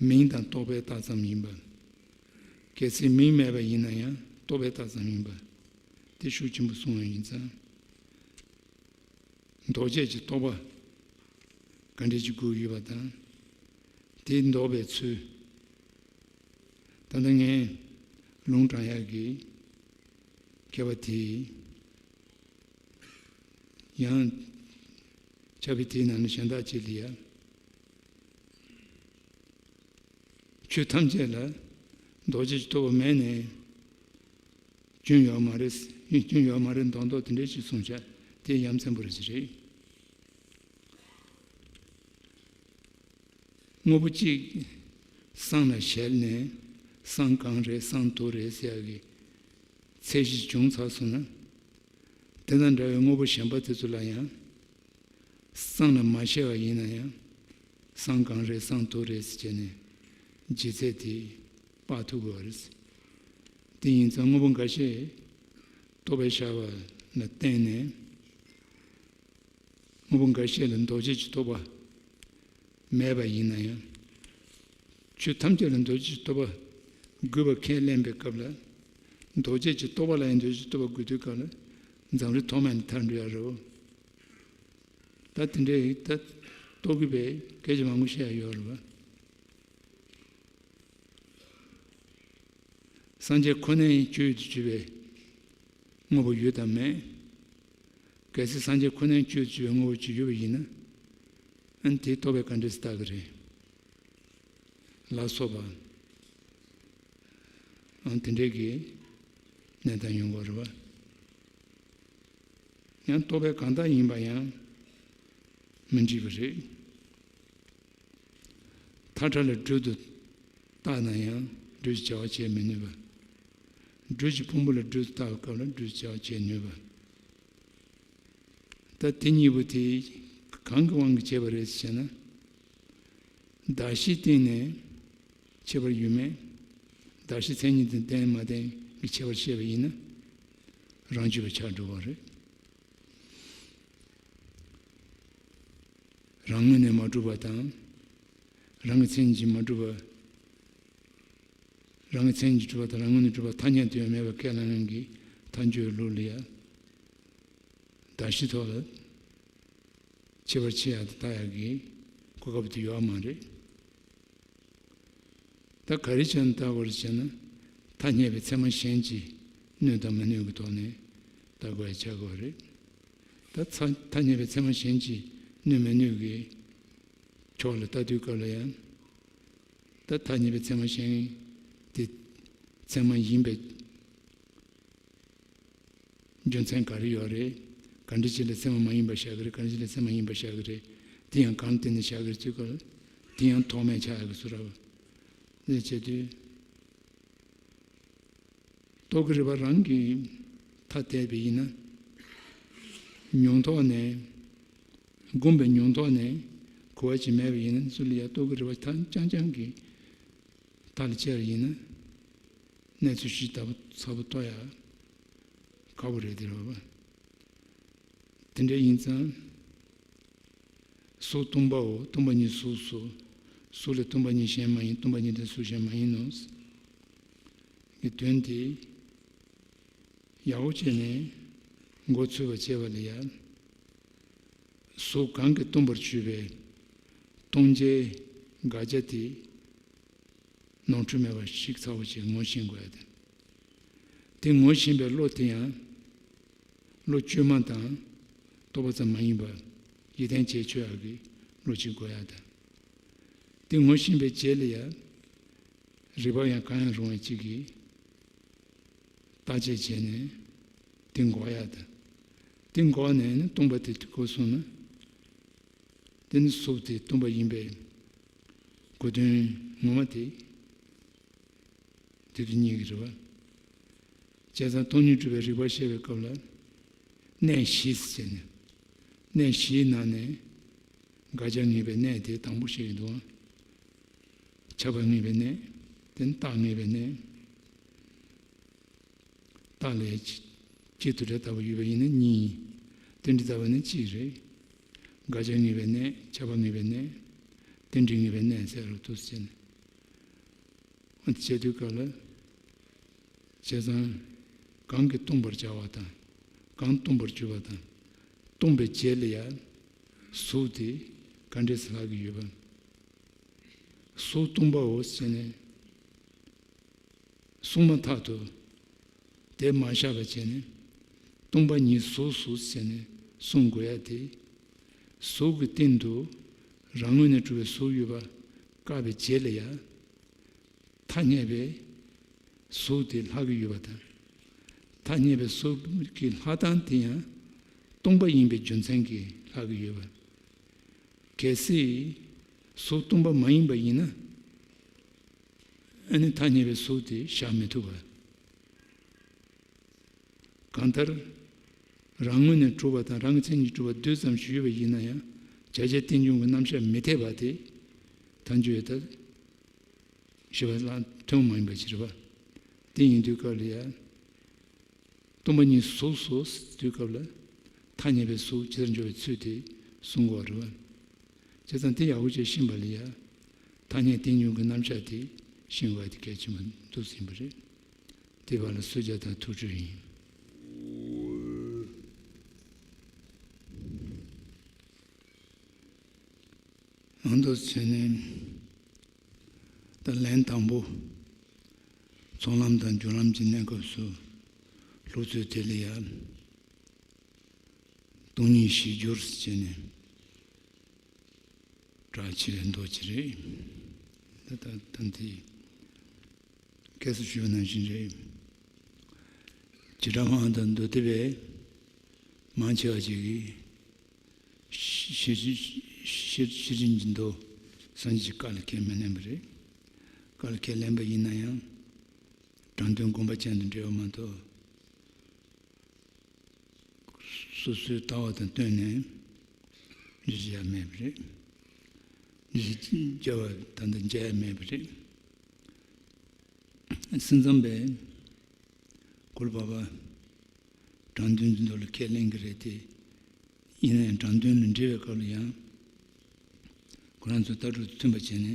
མིང་དང་རྟོག་པས་བཏགས་ཙམ་ཡིན་པ། གལ་སྲིད་མིང་མེད་པ་ཡིན་ན་ཡང་རྟོག་པས་བཏགས་ཙམ་ཡིན་པ། དེ་ཤུགས་ཆེན་པོ་གསུངས་པ་ཡིན་ཙང་། འདོགས་བྱེད་ཀྱི་རྟོག་པ་ག་འདྲས་ཀྱི་དགོས་ཡོད་པ་དང་། དེ་འདོགས་པའི་ཚུལ། ད་ལྟ་ངས་ལུང་དྲངས་ཡག་གི་མཁས་པ་དེས། ཡང་ཕྱག་དཔེ་དེའི་ནང་ནས་གཞན་དག་ཅིག་ལ་ཡ། ཆོས་ཐམས་ཅད་ལ་འདོགས་བྱེད་ཀྱི་རྟོག་པ་མེད་ནས་སྐྱོན་ཡོད་མ་རེད། སྐྱོན་ཡོད་མ་རེད་མདོག་མདོག་དེ་འདྲས་ཅིག་གསུངས་བྱ། དེ་ཡ་མཚན་པོ་རེད་ཅི་རེད། དངོས་པོ་གཅིག་སྲང་ལ་བཞག་ནས་སྲང་གང་རེད་སྲང་དུ་རེད་ཟེར་ཡག་གི་ཚད་གཞི་བྱུང་ཚར་སོང་ན། དེ་དང་འདྲ་བའི་དངོས་པོ་གཞན་པ་དེ་ཚོ་ལ་ཡང་སྲང་ལ་མ་བཞག་པ་ཡིན་ན་ཡང་སྲང་གང་རེད་སྲང་དུ་རེད་ཟེར་བྱས་ནས་ལྗིད་ཚད་དེ་དཔག་ཐུབ་དགོས་པ་རེད། དེ་ཡིན་ཙང་དངོས་པོ་འགའ་ཤས་རྟོག་པས་བཞག་པ་ལ་བརྟེན་ནས། དངོས་པོ་འགའ་ཤས་ལ་འདོགས་བྱེད་ཀྱི་རྟོག་པ་མེད་པ་ཡིན་ན་ཡང་། ཆོས་ཐམས་ཅད་ལ་འདོགས་བྱེད་ཀྱི་རྟོག་པ་དགོས་པ་ཁས་ལེན་པའི་སྐབས་ལ། འདོགས་བྱེད་ཀྱི་རྟོག་པ་ལ་ཡང་འདོགས་བྱེད་ཀྱི་རྟོག་པ་དགོས་དུས་སྐབས་ལ་འཛམ་རིག་ཐོག་མ་ནས་ཐར་འགྲོ་ཡ་རེད། ད་དེ་འདྲའི་ད་རྟོག་གི་པའི་སྐད་ཆ་མང་པོ་བཤད་ཡ་ཡོད་རེད་བ། སངས་རྒྱས་ཁོ་ནའི་སྤྱོད་ཡུལ་དུ་གྱུར་པའི་དངོས་པོ་ཡོད་དམ་མེད། གལ་སྲིད་སངས་རྒྱས་ཁོ་ནའི་སྤྱོད་ཡུལ་དུ་གྱུར་པའི་དངོས་པོ་ཅིག་ཡོད་པ་ཡིན་ན། ཨ་ནི་དེའི་རྟོག་པས་ག་འདྲས་སེ་བཏགས་ཀྱི་རེད། ལ་སོགས་པ། ཨ་ནི་དེ་འདྲས་ཀྱི་གནས་སྟངས་ཡོང་གི་རེད་བ། ཡང་རྟོག་པས་གང་བཏགས་ཡིན་པ་ཡང་མི་འགྲིག་པ་རེད། མཐའ་བྲལ་ལ་སྦྲུལ་དུ་བཏགས་ན་ཡང་སྦྲུལ་གྱི་བྱ་བ་བྱེད་མི་ནུས་པ། སྦྲུལ་གྱི་ཕུང་པོ་ལ་སྦྲུལ་དུ་བཏགས་པའི་སྐབས་ལ་སྦྲུལ་གྱི་བྱ་བ་བྱེད་ནུས་པ། ད་དེ་གཉིས་པོ་དེ་གང་གི་དབང་གིས་བྱས་པ་རེད་ཟེར་ན། གདགས་གཞིའི་སྟེང་ནས་ཁྱད་པར་ཡོད་མེད། གདགས་གཞི་མཚན་ཉིད་དང་ལྡན་མ་ལྡན་གྱི་ཁྱད་པར་བཤད་པ་ཡིན་ན། རང་རྒྱུད་པ་ཆགས་འགྲོ་བ་རེད། རང་ངོས་ནས་མ་གྲུབ་པ་དང་། རང་གི་མཚན་ཉིད་ཀྱིས་མ་གྲུབ་པ། རང་གི་མཚན་ཉིད་ཀྱིས་གྲུབ་པ་དང་རང་ངོས་ནས་གྲུབ་པ་ཐ་སྙད་དུ་ཡང་མེད་པའི་ཁས་བླངས་ཀྱི་ཐལ་འགྱུར་ལུགས་ལ་ཡང་། གདགས་གཞི་ཐོག་ལ་ཁྱད་པར་ཕྱེ་ཡག་དང་བཏགས་ཡག་གི་གོ་སྐབས་དེ་ཡོད་མ་རེད། ད་ག་རེ་བྱས་ནས་བཏགས་དགོས་རེད་ཟེར་ན། ཐ་སྙད་པའི་ཚད་མ་གཞན་གྱིས་གནོད་དང་མི་གནོད་ཀྱི་ཐོག་ནས་བཏགས་དགོས་ཡ་ཆགས་དགོས་རེད། ད་ཚ་ཐ་སྙད་པའི་ཚད་མ་གཞན་གྱིས་གནོད་མི་གནོད་ཀྱི་ཕྱོགས་ལ་ལྟ་དུས་སྐབས་ལ་ཡང་། ད་ཐ་སྙད་པའི་ཚད་མ་གཞན་དེ་ཚད་མ་ཡིན་པའི་རྒྱུ་མཚན་ག་རེ་ཡོད་རེད། ག་འདྲ་ཅིག་ལ་ཚད་མ་མ་ཡིན་པ་བཞག་གི་རེད། ག་འདྲ་ཅིག་ལ་ཚད་མ་ཡིན་པ་བཞག་གི་རེད། དེ་ཡང་གང་བརྟེན་ནས་བཞག་གི་རེད་ཅེས་སྐོར་དེ་ཡང་ཐོགས་མེད་ཆགས་ཡག་གི་བཟོ་འདྲ་བ། འདི་བྱེད་དུས། རྟོག་གེ་རིག་པ་རང་གིས་ཐ་དད་པ་ཡིན་ན། མྱོང་ཐོག་ནས། སྒོམ་པའི་མྱོང་ཐོག་ནས་གོ་བ་ཅིག་མེད་པ་ཡིན་ན། ཚུར་ལ་ཡ་རྟོག་གེ་རིག་པ་ཐ་རྐྱང་རྐྱང་གིས་ཐག་ལ་བཅད་པ་ཡིན་ན། གནས་ཚུལ་ཞིབ་ཚགས་པོ་རྟོགས་ཡ་ཁག་པོ་རེད་དེ་རེད་བ། དེ་འདྲ་ཡིན་ཙང་། གཟུགས་སྟོང་པའོ། སྟོང་པ་ཉིད་གཟུགས་སོ། གཟུགས་ལས་སྟོང་པ་ཉིད་གཞན་མ་ཡིན། སྟོང་པ་ཉིད་དེ་གཟུགས་གཞན་མ་ཡིན་ནོ། གི་དོན་དེ་ཡག་པོ་བྱས་ནས་མགོ་ཚོས་པ་བྱས་པ་ལ་ཡ། གཟུགས་གང་གིས་སྟོང་པར་གྱུར་པའི་སྟོང་ཆའི་དགག་བྱ་དེ། ནོར་འཁྲུལ་མེད་པར་ཞིབ་ཚགས་པོ་ཞིག་ངོ་ཤེས་དགོས་ཡ་དང་། དེ་ངོ་ཤེས་པའི་བློ་དེ་ཡང་བློ་བཅོས་མ་དང་རྟོག་པ་ཙམ་མ་ཡིན་པར་ཡིད་བརྟན་བྱས་ཆོད་ཡག་གི་བློ་ཅིག་དགོས་ཡ་དང་། དེ་ངོ་ཤེས་པའི་རྗེས་ལ་ཡང་རིགས་པ་ཡང་གང་ཡང་རུང་བ་ཅིག་གིས་བརྟག་དཔྱད་བྱས་ནས་དེ་འགོག་ཡ་དང་། དེ་འགོག་ནས་ནི་སྟོང་པ་དེ་གོ་སོང་ན། དེ་ནི་གཟུགས་དེ་སྟོང་པ་ཡིན་པའི་གོ་དོན་ངོ་མ་དེ་དེ་དུ་རྙེད་ཀྱི་རེད་བ། བྱས་ཙང་སྟོང་ཉིད་སྒྲུབ་པའི་རིགས་པ་བཤད་པའི་སྐབས་ལ། གནས་བཞི་ཟེར་ནས། གནས་བཞིའི་ནང་ནས་དགག་བྱ་ངེས་པའི་གནས་དེ་དང་པོ་བཤད་ཀྱི་འདུག་ཁྱབ་པ་ངེས་པའི་གནས། དེ་ནི་རྟགས་ངེས་པའི་གནས། རྟགས་ལས་གཅིག་དུ་འབྲས་ལྟ་བུ་ཡོད་པ་ཡིན་ན་གཉིས། རྟེན་འབྲེལ་ལྟ་བུ་ནི་གཅིག་རེད། དགག་བྱ་ངེས་པའི་གནས། ཁྱབ་པ་ངེས་པའི་གནས། རྟེན་འབྲེལ་ངེས་པའི་གནས་ཟེར་རོ་འདུག་ཟེར་ནས། འོ་དེ་བྱེད་དུས་སྐབས་ལ། བྱས་ཙང་། གང་གིས་སྟོང་པར་བྱ་བ་དང་། གང་སྟོང་པར་གྱུར་པ་དང་། སྟོང་པའི་རྗེས་ལ་ཡང་། གཟུགས་དེ་ག་འདྲས་སུ་ལྷག་གི་ཡོད་པ། གཟུགས་སྟོང་པའོ་ཟེར་ནས། གསུངས་མ་ཐག་ཏུ། དེ་མ་བཞག་པ་བྱས་ནས། སྟོང་པ་ཉིད་གཟུགས་སོ་ཟེར་ནས་གསུང་དགོས་ཡ་དེ། གཟུགས་ཀྱི་སྟེང་དུ་རང་ངོས་ནས་གྲུབ་པའི་གཟུགས་ཡོད་པ་བཀག་པའི་རྗེས་ལ་ཡང་། ཐ་སྙད་པའི་གཟུགས་དེ་ལྷག་གི་ཡོད་པ་དང་། ཐ་སྙད་པའི་གཟུགས་ཀྱི་ལྷག་སྟངས་དེ་ཡང་སྟོང་པ་ཡིན་པའི་རྒྱུ་མཚན་གྱིས་ལྷག་གི་ཡོད་པ། གལ་སྲིད་གཟུགས་སྟོང་པ་མ་ཡིན་པ་ཡིན་ན། ཨ་ནི་ཐ་སྙད་པའི་གཟུགས་དེ་བཞག་མི་ཐུབ་པ། གང་ལྟར། རང་ངོས་ནས་གྲུབ་པ་དང་རང་གི་མཚན་ཉིད་གྲུབ་པ་རྡུལ་ཙམ་ཞིག་ཡོད་པ་ཡིན་ན་ཡང་བྱ་བྱེད་རྟེན་འབྱུང་གི་རྣམ་གཞག་མི་འཐད་པ་དེ། ཐལ་འགྱུར་ཡོད་ལྟར། ཞེས་པ་ལ་ཐུན་མོང་མ་ཡིན་པ་ཞིག་རེད་པ། དེ་ཡིན་དུས་སྐབས་ལ་ཡང་། སྟོང་པ་ཉིད་གཟུགས་སོ་ཟེར་དུས་སྐབས་ལ། ཐ་སྙད་པའི་གཟུགས་ཇི་ལྟར་འཇོག་པའི་ཚུལ་དེ་གསུང་དགོས་པ་རེད་པ། བྱས་ཙང་དེ་ཡག་པོ་བྱས་ཤེས་པ་ལ་ཡང་། ཐ་སྙད་རྟེན་འབྱུང་གི་རྣམ་གཞག་དེ་ཤེས་དགོས་པ་དེ་གལ་ཆེན་པོ་འདུག་ཟིན་པ་རེད། དེ་བར་ལ་གསོལ་ཇ་དང་ཐུགས་ཁྲོས་ཡིན། ཨང་དུ་ཚེ་ནས། ད་ལན་དང་པོ། ཚོགས་ལམ་དང་སྦྱོར་ལམ་གྱི་གནས་སྐབས་སུ། ལྷུག་ཚོས་དེ་ལ་ཡང་། སྟོང་ཉིད་གཞིར་གྱུར་ཟེར་ནས། གྲགས་ཆེ་བའི་མདོ་ཅིག་རེད། ད་ད་ད་དེ། སྐད་སུ་ཞུས་པ་ནང་བཞིན་རེད། བྱེ་བྲག་སྨྲ་བ་དང་མདོ་སྡེ་པའི་མང་ཆེ་བ་ཅིག་གིས། ཤེར་ཕྱིན་གྱི་མདོ་སངས་རྒྱས་ཀྱི་བཀའ་ལ་ཁས་མི་ལེན་པ་རེད། བཀའ་ལ་ཁས་ལེན་པ་ཡིན་ན་ཡང་། དྲང་དོན་དགོངས་པ་ཅན་དུ་འགྲེལ་བ་མ་གཏོགས། སོ་སོའི་ལྟ་བ་དང་བསྟུན་ནས་འགྲེལ་བཤད་ཡ་མེད་པ་རེད། འགྲེལ་བཤད་རྒྱབ་པ་ད་ལྟ་མཇལ་ཡ་མེད་པ་རེད། སེམས་ཙམ་པས་གུ་རུ་པ་པ་དྲང་དོན་གྱི་མདོ་ལ་ཁས་ལེན་གྱི་རེད་དེ། ཡིན་ན་ཡང་དྲང་དོན་ལ་འགྲེལ་བའི་སྐབས་ལ་ཡང་། ཁོ་རང་ཚོའི་ལྟ་གྲུབ་མཐུན་པ་བྱས་ནས་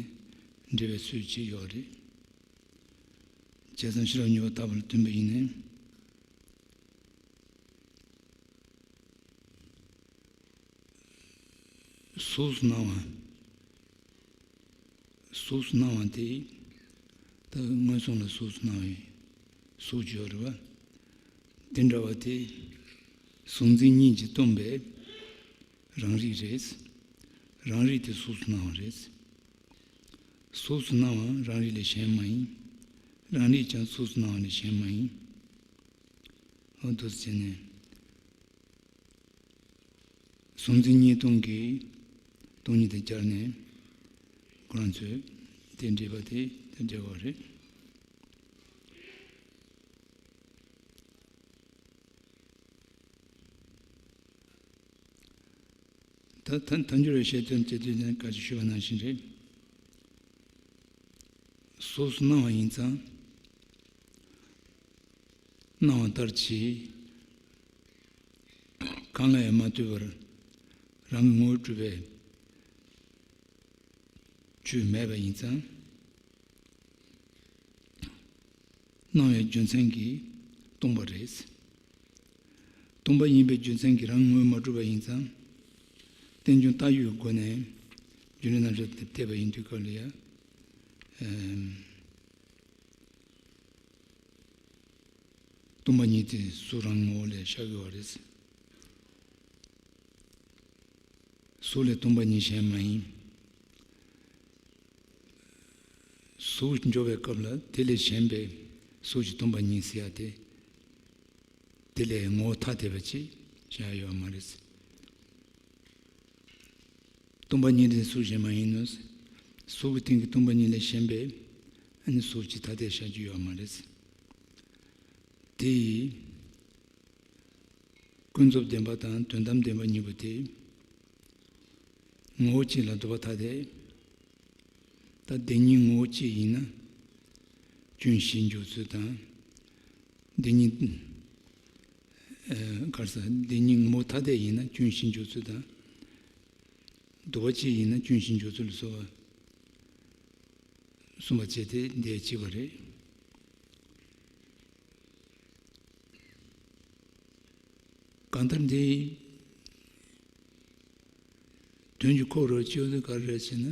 འགྲེལ་བའི་ཚུལ་ཅིག་ཡོད་རེད། བྱས་ཙང་ཤེས་རབ་སྙིང་པོ་ལྟ་བུ་ལ་བསྟུན་པ་ཡིན་ན། གཟུགས་སུ་སྣང་བ། གཟུགས་སུ་སྣང་བ་དེ། ད་མངོན་སུམ་ལ་གཟུགས་སུ་སྣང་བའི་གཟུགས་ཅིག་ཡོད་རེད་པ། དེ་འདྲ་བ་དེ། གཟུགས་འཛིན་གཉིས་ཀྱིས་སྟོང་པའི་རང་རིག་རེད། རང་རིག་དེ་གཟུགས་སུ་སྣང་བ་རེད། གཟུགས་སུ་སྣང་བ་རང་རིག་ལས་གཞན་མ་ཡིན། རང་རིག་ཀྱང་གཟུགས་སུ་སྣང་བ་ལས་གཞན་མ་ཡིན། འོ་འདུག་སེ་བྱས་ནས། གཟུགས་འཛིན་གཉིས་སྟོང་གི་སྟོང་ཉིད་དེ་སྦྱར་ནས་ཁོ་རང་ཚོས་དེ་འགྲེལ་པ་དེ་དེ་འགྲེལ་བ་རེད། ད་ཐལ་ཐལ་འགྱུར་བའི་བཤད་དོན་དེ་དུས་ནས་བཀའ་ཅི་ཞུས་པ་ནང་བཞིན་རེད། གཟུགས་སུ་སྣང་བ་ཡིན་ཙང་། སྣང་བ་ལྟར་གྱིས། གང་ལ་ཡང་མ་ལྟོས་པར་རང་གི་ངོ་བོས་གྲུབ་པའི་ཆོས་མེད་པ་ཡིན་ཙང་། སྣང་བའི་རྒྱུ་མཚན་གྱིས་སྟོང་པ་རེད། སྟོང་པ་ཡིན་པའི་རྒྱུ་མཚན་གྱིས་རང་ངོ་བོས་མ་གྲུབ་པ་ཡིན་ཙང་། རྟེན་འབྱུང་བཏགས་ཡོད་སྒོ་ནས་རྒྱུ་ལས་རྣམ་གཞག་དེ་འཐད་པ་ཡིན་དུས་སྐབས་ལ་ཡང་། ཨེམ། སྟོང་པ་ཉིད་དེ་གཟུགས་རང་ངོ་བོ་ལས་ཤར་གྱི་བ་རེད། གཟུགས་ལས་སྟོང་པ་ཉིད་གཞན་མ་ཡིན། གཟུགས་འཇོག་པའི་སྐབས་ལ་དེ་ལས་གཞན་པའི་གཟུགས་ཀྱི་སྟོང་པ་ཉིད་ཟེར་ཡ་དེ། དེ་ལས་ངོ་བོ་ཐ་དད་པ་ཅིག་བཞག་ཡོད་མ་རེད། སྟོང་པ་ཉིད་དེ་གཟུགས་གཞན་མ་ཡིན་ནོ། གཟུགས་ཀྱི་སྟེང་གི་སྟོང་པ་ཉིད་ལས་གཞན་པའི་ཨ་ནི་གཟུགས་ཀྱི་ཐ་དད་བཞག་རྒྱུ་ཡོད་མ་རེད། དེ་ཡིས། ཀུན་རྫོབ་བདེན་པ་དང་དོན་དམ་བདེན་པ་གཉིས་པོ་དེ། ངོ་བོ་གཅིག་ལ་ལྡོག་པ་ཐ་དད། ད་བདེན་གཉིས་ངོ་བོ་གཅིག་ཡིན་ན། སྐྱོན་བཞི་འཇོག་ཚུལ་དང་། བདེན་གཉིས་ ག་རེ་ཟེར། འདི་གཉིས་ངོ་བོ་ཐ་དད་ཡིན་ན་སྐྱོན་ཞི་འཇོག་ཚུལ་དང་། དུ་བ་གཅིག་ཡིན་ན་སྐྱོན་ཞི་འཇོག་ཚུལ་ལ་སོགས་པ་གསུམ་པ་བྱས་ཏེ་འདི་གཅིག་པ་རེད། གང་ལྟར་འདི་དོན་གྱི་ཁོག་རོ་གཅིག་པ་དེ་ག་རེ་རེད་ཟེར་ན།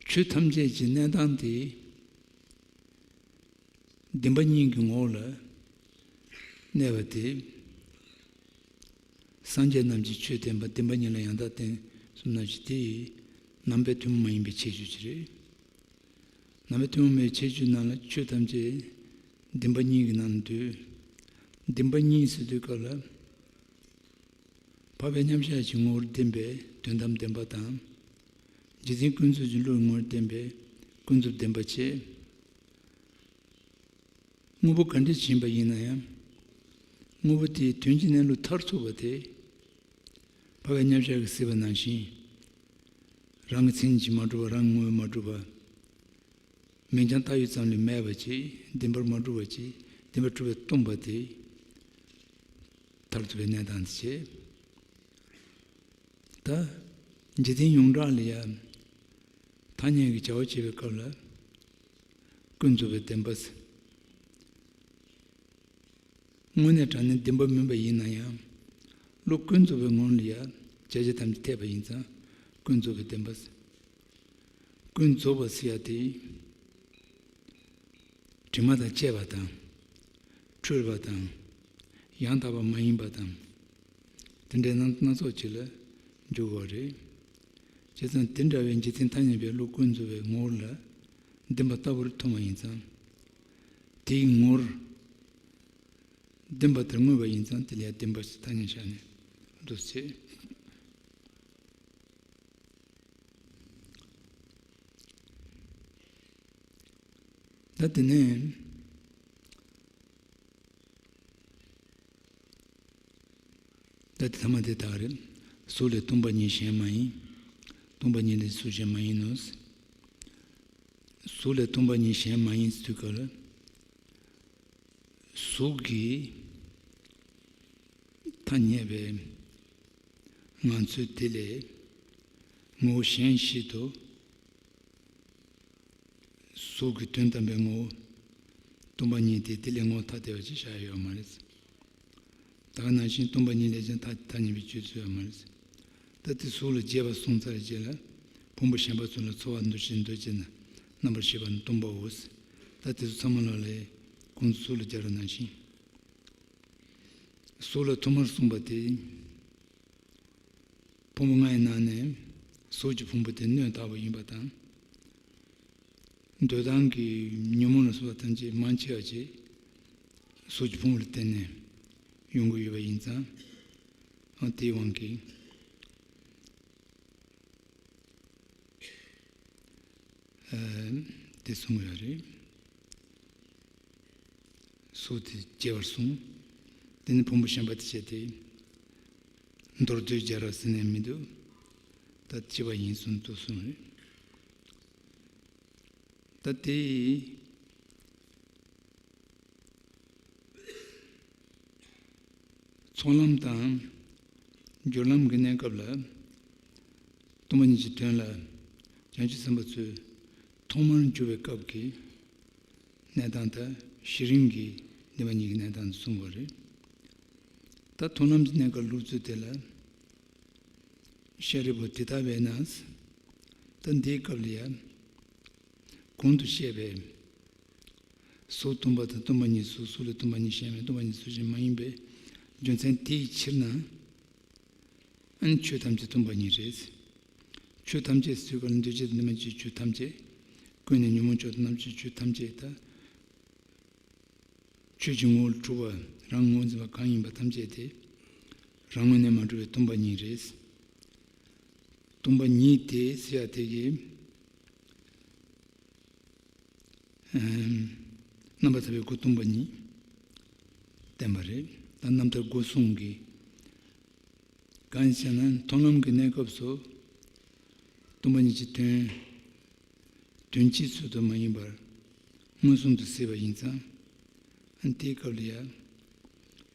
ཆོས་ཐམས་ཅད་ཀྱི་གནས་སྟངས་དེ་བདེན་པ་གཉིས་ཀྱི་ངོ་བོ་ལ་གནས་པ་དེ། སངས་རྒྱས་རྣམས་ཀྱིས་ཆོས་བསྟན་པ་བདེན་པ་གཉིས་ལ་ཡང་དག་བརྟེན་གསུངས་ནང་བཞིན་དེ་རྣམ་པའི་ཐུན་མོང་མ་ཡིན་པའི་ཁྱད་ཆོས་ཅིག་རེད། རྣམ་པའི་ཐུན་མོང་མའི་ཁྱད་ཆོས་ནང་ལ་ཆོས་ཐམས་ཅད་བདེན་པ་གཉིས་ཀྱི་ནང་ལ་འདུས། བདེན་པ་གཉིས་ཟེར་དུས་སྐབས་ལ། འཕགས་པའི་མཉམ་གཞག་གི་ངོ་བོར་བསྟན་པའི་དོན་དམ་བདེན་པ་དང་། འཇིག་རྟེན་ཀུན་རྫོབ་ཀྱི་བློའི་ངོ་བོར་བསྟན་པའི་ཀུན་རྫོབ་བདེན་པ་བཅས། དངོས་པོ་ག་འདྲ་ཞིག་ཡིན་པ་ཡིན་ན་ཡང་། དངོས་པོ་དེའི་དོན་གྱི་གནས་ལུགས་མཐར་ཐུག་པ་དེ། འཕགས་པའི་མཉམ་གཞག་གིས་གཟིགས་པ་ནང་བཞིན། རང་གི་མཚན་ཉིད་ཀྱིས་མ་གྲུབ་པ། རང་གི་ངོ་བོས་མ་གྲུབ་པ། མིང་རྐྱང་བཏགས་ཡུལ་ཙམ་ལས་མེད་པ་ཅིག་བདེན་པར་མ་གྲུབ་པ་ཅིག་བདེན་པར་གྲུབ་པས་སྟོང་པ་དེ། མཐར་ཐུག་པའི་གནས་སྟངས་དེ་བྱེད། ད། འཇིག་རྟེན་ཡོངས་གྲགས་ལ་ཡང་། ཐ་སྙད་ཀྱི་བྱ་བ་བྱེད་པའི་སྐབས་ལ། ཀུན་རྫོབ་པའི་བདེན་པ། དངོས་གནས་དྲང་གནས་བདེན་པ་མིན་པ་ཡིན་ན་ཡང་། བློ་ཀུན་རྫོབ་པའི་ངང་ལ་ཡང་བྱ་བྱེད་ཐམས་ཅད་འཐད་པ་ཡིན་ཙང་ཀུན་རྫོབ་པའི་བདེན་པ། ཀུན་རྫོབ་པ་ཟེར་ཡ་དེ། དྲི་མ་དང་བཅས་པ་དང་། འཁྲུལ་བ་དང་། ཡང་དག་པ་མ་ཡིན་པ་དང་། དེ་འདྲའི་རྣམ་སྣ་ཚོགས་ཅིག་ལ་འཇུག་དགོས་པ་རེད། བྱས་ཙང་དེ་འདྲ་བའི་འཇིག་རྟེན་ཐ་སྙད་པའི་བློ་ཀུན་རྫོབ་པའི་ངོ་བོ་ལ་བདེན་པ་ལྟ་བུར་མཐོང་བ་ཡིན་ཙང་། དེའི་ངོར་བདེན་པ་དེར་བསྔོས་པ་ཡིན་ཙང་དེ་ལ་ཡང་བདེན་པ་ཞེས་ཐ་སྙད་བཞག་ནས་འདུ་བྱེད། ད་དེ་ནས། ད་དེ་ཐ་མ་དེ་དག་རེད། གཟུགས་ལས་སྟོང་པ་ཉིད་གཞན་མ་ཡིན། སྟོང་པ་ཉིད་ལས་གཟུགས་གཞན་མ་ཡིན་ནོ། གཟུགས་ལས་སྟོང་པ་ཉིད་གཞན་མ་ཡིན་ཟེར་དུས་སྐབས་ལ། གཟུགས་ཀྱི་ཐ་སྙད་པའི་ངང་ཚུལ་དེ་ལས་ངོ་བོ་གཞན་ཞིག་ཏུ། གཟུགས་ཀྱི་དོན་དམ་པའི་ངོ་བོ། སྟོང་པ་ཉིད་དེ་དེ་ལས་ངོ་བོ་ཐ་དད་པ་ཅིག་བཞག་ཡོད་མ་རེད། ད་ག་ནང་བཞིན་སྟོང་པ་ཉིད་ལས་ཀྱང་ཐ་ཐ་སྙད་པའི་སྤྱོད་ཚུལ་ཡོད་མ་རེད། ད་དེ་གཟུགས་ལ་རྒྱས་པ་གསུངས་ཚར་རྗེས་ལ། ཕུང་པོ་གཞན་པ་ཚོ་ལ་ཚོར་བ་འདུ་ཤེས་འདུ་བྱེད་རྣམ་པར་ཤེས་པ་ནི་སྟོང་པའོ། ད་དེ་ཚོ་ཚང་མ་ལ་ལས་ཁོང་ཚོ་གཟུགས་ལ་སྦྱར་བ་ནང་བཞིན། གཟུགས་ལ་ཐོག་མར་གསུངས་པ་དེ། ཕུང་པོ་ལྔའི་ནང་ནས་གཟུགས་ཀྱི་ཕུང་པོ་དེ་སྣོད་དག་པོ་ཡིན་པ་དང་། འདོད་སྟངས་ཀྱི་ཉོན་མོངས་ལ་སོགས་པ་ཐམས་ཅད་མང་ཆེ་བ་ཅིག་གཟུགས་ཀྱི་ཕུང་པོ་ལ་བརྟེན་ནས་ཡོང་གི་ཡོད་པ་ཡིན་ཙང་། ཨ་དེའི་དབང་གིས་ཨ་དེ་གསུངས་ཡོད་རེད། གཟུགས་དེ་སྐྱེ་བར་གསུངས། དེ་ནི་ཕུང་པོ་གཞན་པ་དེ་བྱས་ཏེ། མདོར་བསྡུས་སྦྱར་བ་ཟེར་ནས་མི་འདུག་ད་སྐྱེ་བ་ཡིན་གསུངས་འདུག་གསུངས་རེད། ད་དེ། ཚོགས་ལམ་དང་སྦྱོར་ལམ་གྱི་གནས་སྐབས་ལ། སྟོང་པ་ཉིད་ཀྱི་དོན་ལ་བྱང་ཆུབ་སེམས་དཔའ་ཚོས་ཐོག་མར་འཇུག་པའི་སྐབས་ཀྱི་གནས་སྟངས་དང་གཞི་རིམ་གྱི་བདེན་པ་གཉིས་ཀྱི་གནས་སྟངས་གསུངས་པ་རེད། ད་མཐོང་ལམ་གྱི་གནས་སྐབས་ལུགས་ཚུལ་དེ་ལ། ཤཱ་རིའི་བུ་དེ་ལྟ་བས་ན། ད་འདིའི་སྐབས་ལ་ཡང་གོང་དུ་བཤད་པའི་གཟུགས་སྟོང་པ་དང་སྟོང་པ་ཉིད་གཟུགས། གཟུགས་ལས་སྟོང་པ་ཉིད་གཞན་མིན། སྟོང་པ་ཉིད་གཟུགས་གཞན་མ་ཡིན་པའི་རྒྱུ་མཚན་དེའི་ཕྱིར་ན། ཨ་ནི་ཆོས་ཐམས་ཅད་སྟོང་པ་ཉིད་རེད། ཆོས་ཐམས་ཅད་ཟེར་བ་ལ་འདུས་བྱས་དང་འདུས་མ་བྱས་ཆོས་ཐམས་ཅད། ཀུན་ནས་ཉོན་མོངས་ཕྱོགས་དང་རྣམ་ཤེས་ཆོས་ཐམས་ཅད་དང་། ཆོས་ཀྱི་ངོ་བོར་གྲུབ་པ་རང་ངོས་འཛིན་པ་གང་ཡིན་པ་ཐམས་ཅད་དེ་རང་ངོས་ནས་མ་གྲུབ་པའི་སྟོང་པ་ཉིད་རེད། སྟོང་པ་ཉིད་དེ་ཟེར་ཡ་དེ་གིས་རྣམ་པར་ཐར་པའི་སྒོ་སྟོང་པ་ཉིད་བསྟན་པ་རེད། ད་རྣམ་ཐར་སྒོ་གསུམ་གྱི། གང་ཡིན་ཟེར་ན། མཐོང་ལམ་གྱི་གནས་སྐབས་སུ་སྟོང་པ་ཉིད་ཀྱི་དོན། དོན་སྤྱིའི་ཚུལ་དུ་མ་ཡིན་པར་མངོན་སུམ་དུ་གཟིགས་པ་ཡིན་ཙང་། ཨ་ནི་དེའི་སྐབས་ལ་ཡང་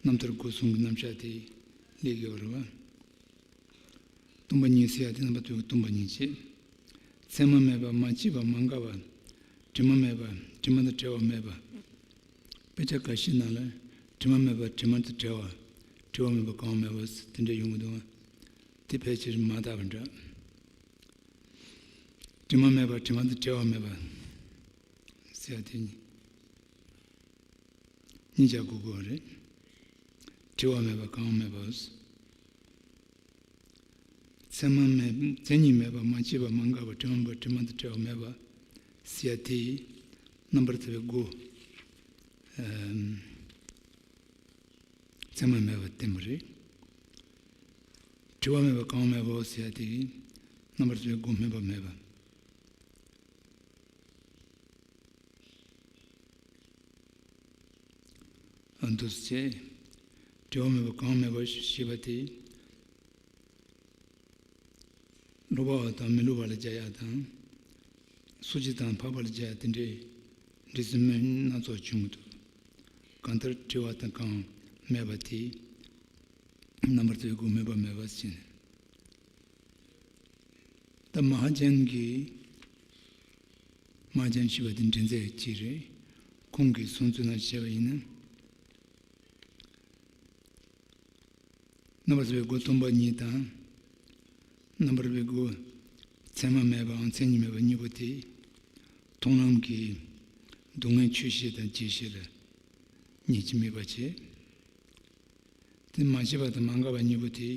རྣམ་ཐར་སྒོ་གསུམ་གྱི་རྣམ་གཞག་དེ་ལེགས་ཡོད་རེད་བ། སྟོང་པ་ཉིད་ཟེར་ཡ་དེ་རྣམ་པ་དྲུག་གི་སྟོང་པ་ཉིད་བྱས། མཚན་མ་མེད་པ། མ་སྐྱེས་པ། མ་འགགས་པ། དྲི་མ་མེད་པ། དྲི་མ་དང་བྲལ་བ་མེད་པ། དཔེ་ཆ་འགའ་ཞིག་ནང་ལ་དྲི་མ་མེད་པ། དྲི་མ་དང་བྲལ་བ། བྲི་བ་མེད་པ། གང་བ་མེད་པ་དེ་འདྲ་ཡོང་གི་འདུག་བ། དེ་ཕལ་ཆེར་མ་དག་པ་འདྲ། དྲི་མ་མེད་པ། དྲི་མ་དང་བྲལ་བ་མེད་པ་ཟེར་ཡ་དེ་གཉིས་ཆ་དགོས་དགོས་རེད། བྲི་བ་མེད་པ། གང་བ་མེད་པ། མཚན་མ་མེད། མཚན་ཉིད་མེད་པ། མ་སྐྱེས་པ། མ་འགགས་པ། དྲི་མ་མེད་པ། དྲི་མ་དང་བྲལ་བ་མེད་པ་ཟེར་ཡ་དེ་རྣམ་པར་ཐར་པའི་སྒོ་མཚན་མ་མེད་པ་བསྟན་པ་རེད། བྲི་བ་མེད་པ། གང་བ་མེད་པ་ཟེར་ཡ་དེ་རྣམ་པར་ཐར་པའི་སྒོ་སྨོན་པ་མེད་པ། ཨ་འདུག་སེ། བྲི་བ་མེད་པ། གང་བ་མེད་པ་ཞེས་པ་དེ། སློབ་པ་བ་དང་མི་སློབ་པ་ལ་སྦྱར་ཡག་དང་། སུ་ཇི་དང་འཕགས་པ་ལ་སྦྱར་ཡག་དེ་འདྲའི་འབྲི་སྲོལ་སྣ་ཚོགས་བྱུང་གི་འདུག། གང་ལྟར་བྲི་བ་དང་གང་མེད་པ་དེ་རྣམ་པར་ཐར་པའི་སྒོ་སྨོན་པ་མེད་པ་ཟེར། ད་མ་ཧཱ་ཛྙཱ་ན་གི། མ་ཧཱ་ཛྙཱ་ན་ཞེས་པ་དེ་འདྲེན་མཛད་ཅིག་རེད། ཁོང་གིས་གསུངས་ཚུལ་ནང་བཤད་པ་ཡིན་ན། རྣམ་པར་ཐར་པའི་སྒོ་སྟོང་པ་ཉིད་དང་། རྣམ་པར་ཐར་པའི་སྒོ་མཚན་མ་མེད་པའམ་མཚན་ཉིད་མེད་པ་གཉིས་པོ་དེ། མཐོང་ལམ་གྱི་སྡུག་བསྔལ་ཆོས་ཤེས་དང་རྗེས་ཤེས་ལ་ངེས་ཀྱི་དམིགས་པ་བྱེད། དེ་མ་སྐྱེས་པ་དང་མ་འགགས་པ་གཉིས་པོ་དེ་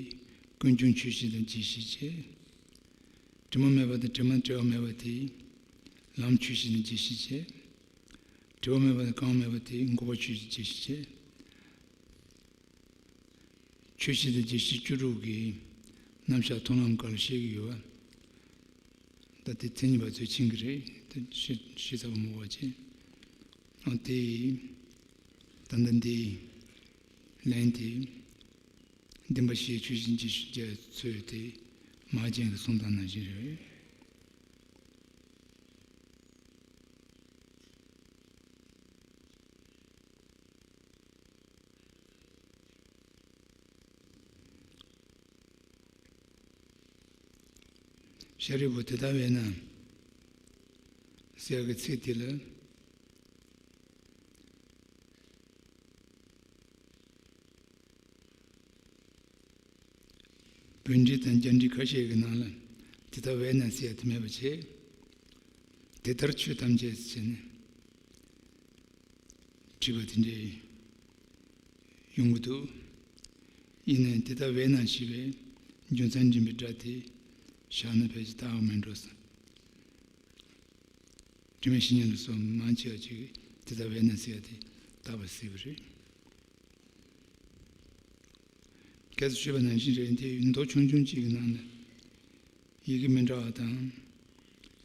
ཀུན་འབྱུང་ཆོས་ཤེས་དང་རྗེས་ཤེས་བྱེད། དྲི་མ་མེད་པ་དང་དྲི་མ་བྲལ་བ་མེད་པ་དེ་ལམ་ཆོས་ཤེས་དང་རྗེས་ཤེས་བྱེད། བྲི་བ་མེད་པ་དང་གང་བ་མེད་པ་དེ་འགོག་པ་ཆོས་ཤེས་རྗེས་ཤེས་བྱེད། ཆོས་ཤེས་དང་རྗེས་ཤེས་བཅུ་དྲུག་གི་རྣམ་གཞག་མཐོང་ལམ་སྐོར་ལ་བཤད་ཀྱི་ཡོད་པ། ད་དེ་མཚན་ཉིད་པ་ཚོས་མཁྱེན་གྱི་རེད། དེ་ཤེས་ཤེས་ཚར་བ་མོ་བ་ཆེ། ཨ་དེ་ད་ལྟ་འདི་ལན་དེ་བདེན་པ་བཞིའི་ཆོས་ཤེས་རྗེས་ཤེས་བརྒྱད་ཚོས་དེ་མ་ཧཱ་ཛྙཱ་ན་གི་གསུང་སྟངས་ནང་བཞིན་རེད། ཤཱ་རིའི་བུ་དེ་ལྟ་བས་ན་ཟེར་གྱི་ཚིག་དེ་ལ། བོད་འགྲེལ་དང་རྒྱ་འགྲེལ་ཁ་ཤས་ཀྱི་ནང་ལ་དེ་ལྟ་བས་ན་ཟེར་ཡ་དེ་མེད་པ་བྱས། དེ་ལྟར་ཆོས་ཐམས་ཅད་ཟེར་ནས་བྲིས་པ་དེ་འདྲའི་ཡོང་གི་འདུག། ཡིན་ནའི་དེ་ལྟ་བས་ན་ཞེས་པའི་རྒྱུ་མཚན་འདྲེན་པའི་སྒྲ་དེ་བཞག་ན་ཕལ་ཆེར་དག་པ་མིན་འགྲོ་བསམ། དྲི་མེད་བཤེས་གཉེན་ལ་སོགས་མང་ཆེ་བ་ཅིག་གིས་དེ་ལྟ་བས་ན་ཟེར་ཡ་དེ་དག་པ་ཟེར་བ་རེད། སྐད་དུ་བཤད་པ་ནང་བཞིན་རེད། དེ་མདོ་ཆུང་ཆུང་གཅིག་གི་ནང་ནས་ཡི་གེ་མི་འདྲ་བ་དང་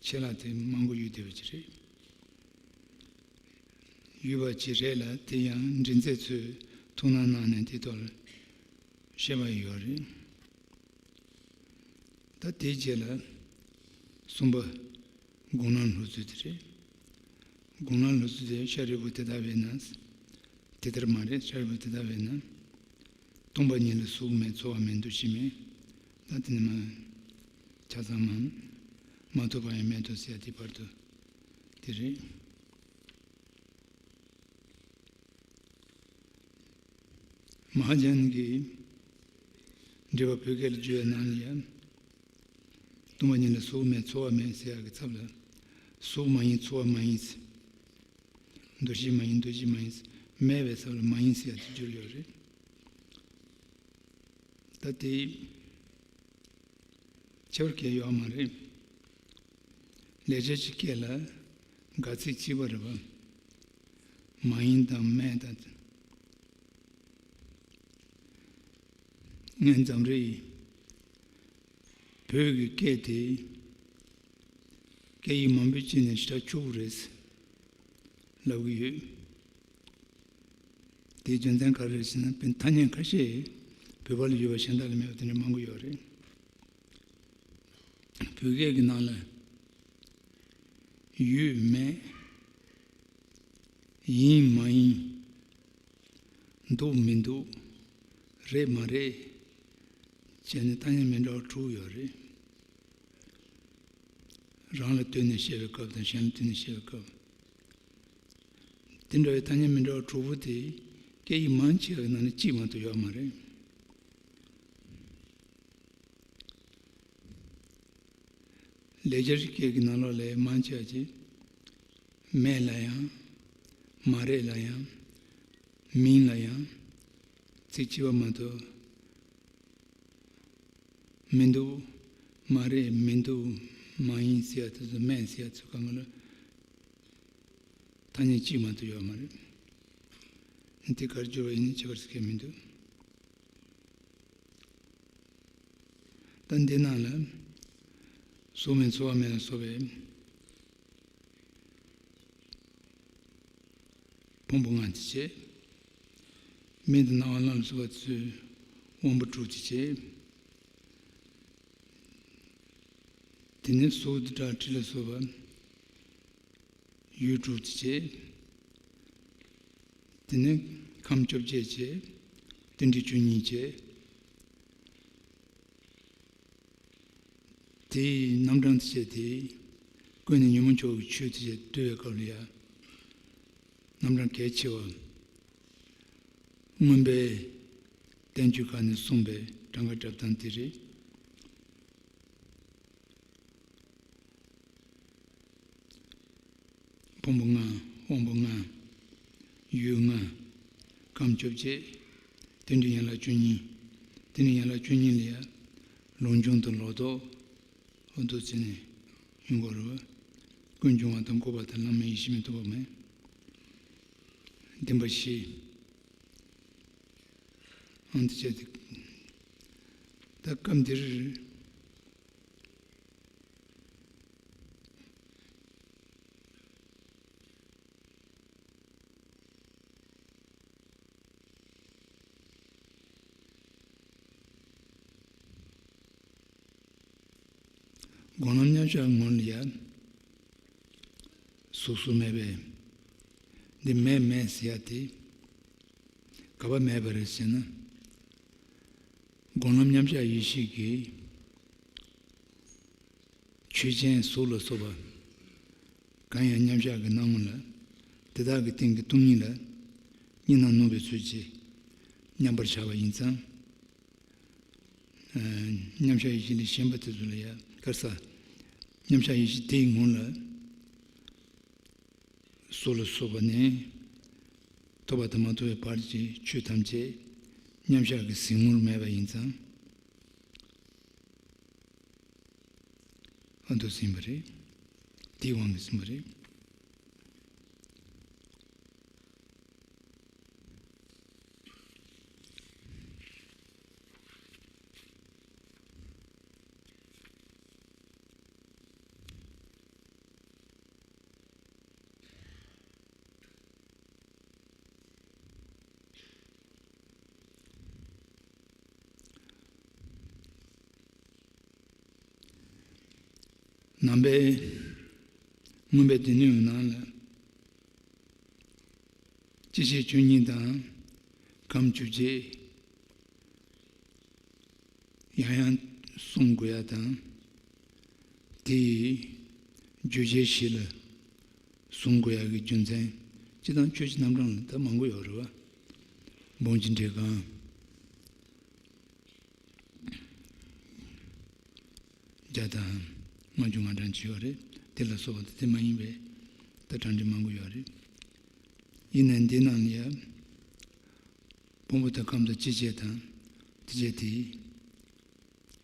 ཆད་ལྷག་དེ་མང་པོ་ཡོད་བསྡད་པ་ཅིག་རེད། ཡོད་པ་ཅིག་རེད་ལ། དེ་ཡང་འདྲེན་མཛད་ཚོའི་ཐུགས་སྣང་གནང་ནས་དེ་ཐོག་ལ་བཤད་པ་ཡོད་རེད། ད་དེའི་རྗེས་ལ་གསུམ་པ་དགུང་ན་ལྷུག་བརྩེགས་དེ་རེད། དགུང་ན་ལྷུག་བརྩེགས་དེ་ཤཱ་རིའི་བུ་དེ་ལྟ་བས་ན། དེ་ལྟར་མ་རེད། ཤཱ་རིའི་བུ་དེ་ལྟ་བས་ན། སྟོང་པ་ཉིད་ལ་གཟུགས་མེད། ཚོར་བ་མེད། འདུ་ཤེས་མེད། ད་དེ་ནས་མ་ཆ་ཚང་མ་མ་ཐོབ་པ་ཡང་མེད་དོ་ཟེར་ཡ་དེ་བར་དུ་དེ་རེད། མ་ཧཱ་ཛྙཱ་ན་གི་འགྲེལ་པ་བོད་སྐད་ལ་བསྒྱུར་བའི་ནང་ལ་ཡང་། སྟོང་པ་ཉིད་ལ་གཟུགས་མེད། ཚོར་བ་མེད་ཟེར་ཡག་གི་ཚབ་ལ། གཟུགས་མ་ཡིན། ཚོར་བ་མ་ཡིན། འདུ་ཤེས་མ་ཡིན། འདུ་བྱེད་མ་ཡིན། མེད་པའི་ཚབ་ལ་མ་ཡིན་ཟེར་ཡག་དེ་བསྒྱུར་ཡོད་རེད། ད་དེ་ཁྱད་པར་གང་ཡང་ཡོད་མ་རེད། ལེགས་སྦྱར་གྱི་སྐད་ལ་དགག་ཚིག་གཅིག་པ་རེད་པ། མ་ཡིན་དང་མེད་དང་། ངས་འཛམ་རེ་ཡི་བོད་ཀྱི་སྐད་དེ་སྐད་ཡིག་མང་པོའི་དཀྱིལ་ནས་ཞེ་དྲག་ཕྱུག་པོ་རེད་ལབ་ཀྱི་ཡོད། དེའི་རྒྱུ་མཚན་ག་རེ་རེད་ཟེར་ན། དཔེར་ན་ཐ་སྙད་ཁ་ཤས་བོད་པ་ལ་ཡོད་པ་གཞན་དག་ལ་མེད་པ་དེ་འདྲ་མང་པོ་ཡོད་རེད། བོད་སྐད་ཀྱི་ནང་ལ་ཡོད་མེད། ཡིན་མ་ཡིན། འདུག་མི་འདུག་རེད་མ་རེད་བྱས་ནས་ཐ་སྙད་མི་འདྲ་བ་དྲུག་ཡོད་རེད། རང་ལ་ལྟོས་ནས་བཤད་པའི་སྐབས་དང་གཞན་ལ་ལྟོས་ནས་བཤད་པའི་སྐབས། དེ་འདྲ་བའི་ཐ་སྙད་མི་འདྲ་བ་དྲུག་པོ་དེ་སྐད་ཡིག་མང་ཆེ་བའི་ནང་ནས་གཅིག་མ་གཏོགས་ཡོད་མ་རེད། ལེགས་སྦྱར་གྱི་སྐད་ཀྱི་ནང་ལོགས་ལས་མང་ཆེ་བ་ཅིག་མེད་ལ་ཡང་། མ་རེད་ལ་ཡང་། མིན་ལ་ཡང་། ཚིག་གཅིག་པ་མ་གཏོགས། མི་འདུག་མ་རེད། མི་འདུག་མ་ཡིན་ཟེར་ཡ་དེ་ཚོ། མེད་ཟེར་ཡ་ཚོ་གང་ག་ལ་ཐ་སྙད་གཅིག་མ་གཏོགས་ཡོད་མ་རེད། དེ་གར་སྦྱོར་བ་ཡིན་ན་ཅི་གར་ཟེར་མཁན་མི་འདུག་ད་འདི་ནང་ལ་གཟུགས་མེད་ཚོར་བ་མེད་ལ་སོགས་པའི་ཕུང་པོ་ལྔ་དེ་བྱས། མིག་དང་རྣ་བ་སྣ་ལ་སོགས་པ་ཚོའི་དབང་པོ་དྲུག་དེ་བྱས། དེ་ནས་གཟུགས་དང་སྒྲ་དྲི་ལ་སོགས་པ་ཡུལ་དྲུག་དེ་བྱས། དེ་ནས་ཁམས་བཅོ་བརྒྱད་བྱས། རྟེན་འབྲེལ་བཅུ་གཉིས་བྱས། དེའི་རྣམ་གྲངས་དེ་བྱས་ཏེ། ཀུན་ནས་ཉོན་མོངས་ཕྱོགས་ཀྱི་ཆོས་དེ་བྱས་བསྡུ་བའི་སྐབས་ལ་ཡང་རྣམ་གྲངས་གལ་ཆེ་བ། མངོན་པའི་བསྟན་བཅོས་ཁག་ནས་གསུངས་པའི་གྲངས་ཀ་གྲུབ་སྟངས་དེ་རེད། ཕུང་པོ་ལྔ། དབང་པོ་ལྔ། ཡུལ་ལྔ། ཁམས་བཅོ་བརྒྱད། རྟེན་འབྲེལ་ཡན་ལག་བཅུ་གཉིས། རྟེན་འབྲེལ་ཡན་ལག་བཅུ་གཉིས་ལ་ཡང་ལུགས་འབྱུང་དང་ལོག་རྟོག་འོ་འདུག་ཟེར་ནས་ཡོང་གི་རེད་བ། ཀུན་འབྱུང་བ་དང་འགོག་པ་དང་བླ་མེད་ཡེ་ཤེས་མི་རྟོག་པ་མེད། བདེན་པ་བཞི། ཨང་དེ་བྱས་ཏེ། ད་སྐབས་འདིར། སྒོམ་ལམ་མཉམ་གཞག་ངོ་ལ་ཡ། གཟུགས་གཟུགས་མེད་པས། འདི་མེད་མེད་ཟེར་ཡ་དེ་ག་པར་མེད་པ་རེད་ཟེར་ན། སྒོམ་ལམ་མཉམ་གཞག་ཡེ་ཤེས་ཀྱི་ཆོས་ཅན་གཟུགས་ལ་སོགས་པ་གང་ཡང་མཉམ་གཞག་གི་སྣང་ངོ་ལ། དེ་དག་གི་སྟེང་གི་སྟོང་ཉིད་ལ་གཉིས་སྣང་ནོར་བའི་ཚུལ་གྱིས་མཉམ་པར་བཞག་པ་ཡིན་ཙང་། མཉམ་གཞག་ཡེ་ཤེས་ལས་གཞན་པ་དེ་ཚོ་ལ་ཡང་དཀར་ས། མཉམ་གཞག་ཡེ་ཤེས་དེའི་ངོ་ལ། གཟུགས་ལ་སོགས་པ་ནས་ཐོབ་པ་དང་མ་ཐོབ་པའི་བར་གྱི་ཆོས་ཐམས་ཅད་མཉམ་གཞག་གི་གཟིགས་ངོར་མེད་པ་ཡིན་ཙང་། ཨ་འདུག་ཟིན་པ་རེད། དེའི་དབང་གིས་ཟིན་པ་རེད། ནང་པའི་མངོན་པའི་སྡེ་སྣོད་ནང་ལ། སྤྱི་བཤད་བཅུ་གཉིས་དང་། ཁམས་བཅུ་གཅིག་ཡང་ཡང་གསུང་དགོས་ཡ་དང་། དེ་ཡི་བརྗོད་བྱའི་གཞི་ལ་གསུང་དགོས་ཡ་གི་རྒྱུ་མཚན། སྤྱིར་བཏང་ཆོས་ཀྱི་རྣམ་གྲངས་ལ་ད་མང་པོ་ཡོད་རེད་བ། འབུམ་གྱི་འགྲེལ་གང་། བརྒྱ་དང་ལྔ་བཅུ་ང་གྲངས་ཅིག་ཡོད་རེད། དེ་ལ་སོགས་པ་དེ་དེ་མ་ཡིན་པའི་ད་གྲངས་འདྲེན་མང་པོ་ཡོད་རེད། ཡིན་ནའི་འདི་ནང་ལ་ཡ། ཕུང་པོ་དང་ཁམས་དང་སྤྱི་བྱེ་དང་། དེ་བྱེད་དེ།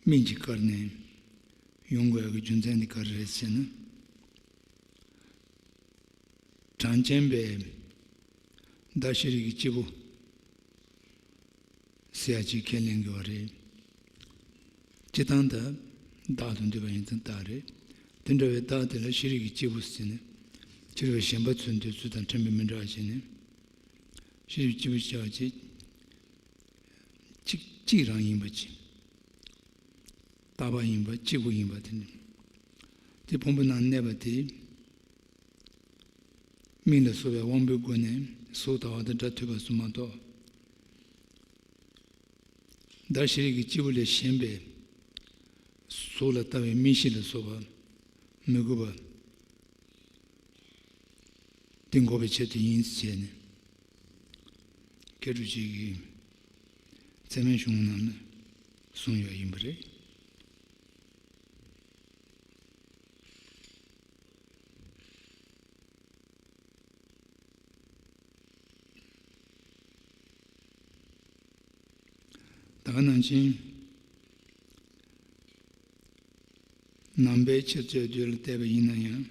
དམིགས་ཀྱིས་བཀར་ནས་ཡོང་དགོས་ཡ་གི་རྒྱུ་མཚན་དེ་ག་རེ་རེད་ཟེར་ན། གྲངས་ཅན་པས་བདག་ཤེས་རིག་གི་སྐྱེས་བུ་ཟེར་ཡ་ཅིག་ཁས་ལེན་དགོས་པ་རེད། སྤྱིར་བཏང་ད་བདག་ཏུ་འདོད་པ་ཡིན་ཙང་བདག་རེད། དེ་འདྲ་བའི་བདག་དེ་ལ་ཤེས་རིག་གི་སྐྱེས་བུ་ཟེར་ནས། ཤེས་རིག་པ་གཞན་པ་ཚོའི་འདོད་ཚུལ་དང་ཕྲད་པའི་མི་འདྲ་བ་བྱས་ནས། ཤེས་རིག་གི་སྐྱེས་བུ་ཟེར་བ་ཅིག་གཅིག་གཅིག་རང་ཡིན་པ་ཅིག་རྟག་པ་ཡིན་པ་གཅིག་པུ་ཡིན་པ་དེ་ནི། དེ་ཕུང་པོའི་ནང་གནས་པ་དེ། མིག་ལ་སོགས་པའི་དབང་པོའི་སྒོ་ནས་གཟུགས་ལྟ་བ་དང་སྒྲ་ཐོས་པ་སོགས་མ་གཏོགས། བདག་ཤེས་རིག་གི་སྐྱེས་བུ་ལས་གཞན་པའི་གཟུགས་ལ་ལྟ་བའི་མིག་ཤེས་ལ་སོགས་པ་མི་དགོས་པ་དེ་འགོག་པའི་ཆེད་དུ་ཡིན་ཟེར་ནས་མཁས་གྲུབ་རྗེ་གིས་ཚད་མའི་གཞུང་ནང་ལ་གསུངས་ཡོད་ཡིན་པ་རེད། ད་ག་ནང་བཞིན་ནང་པའི་འཆད་རྩོད་དེ་ལ་བལྟས་པ་ཡིན་ན་ཡང་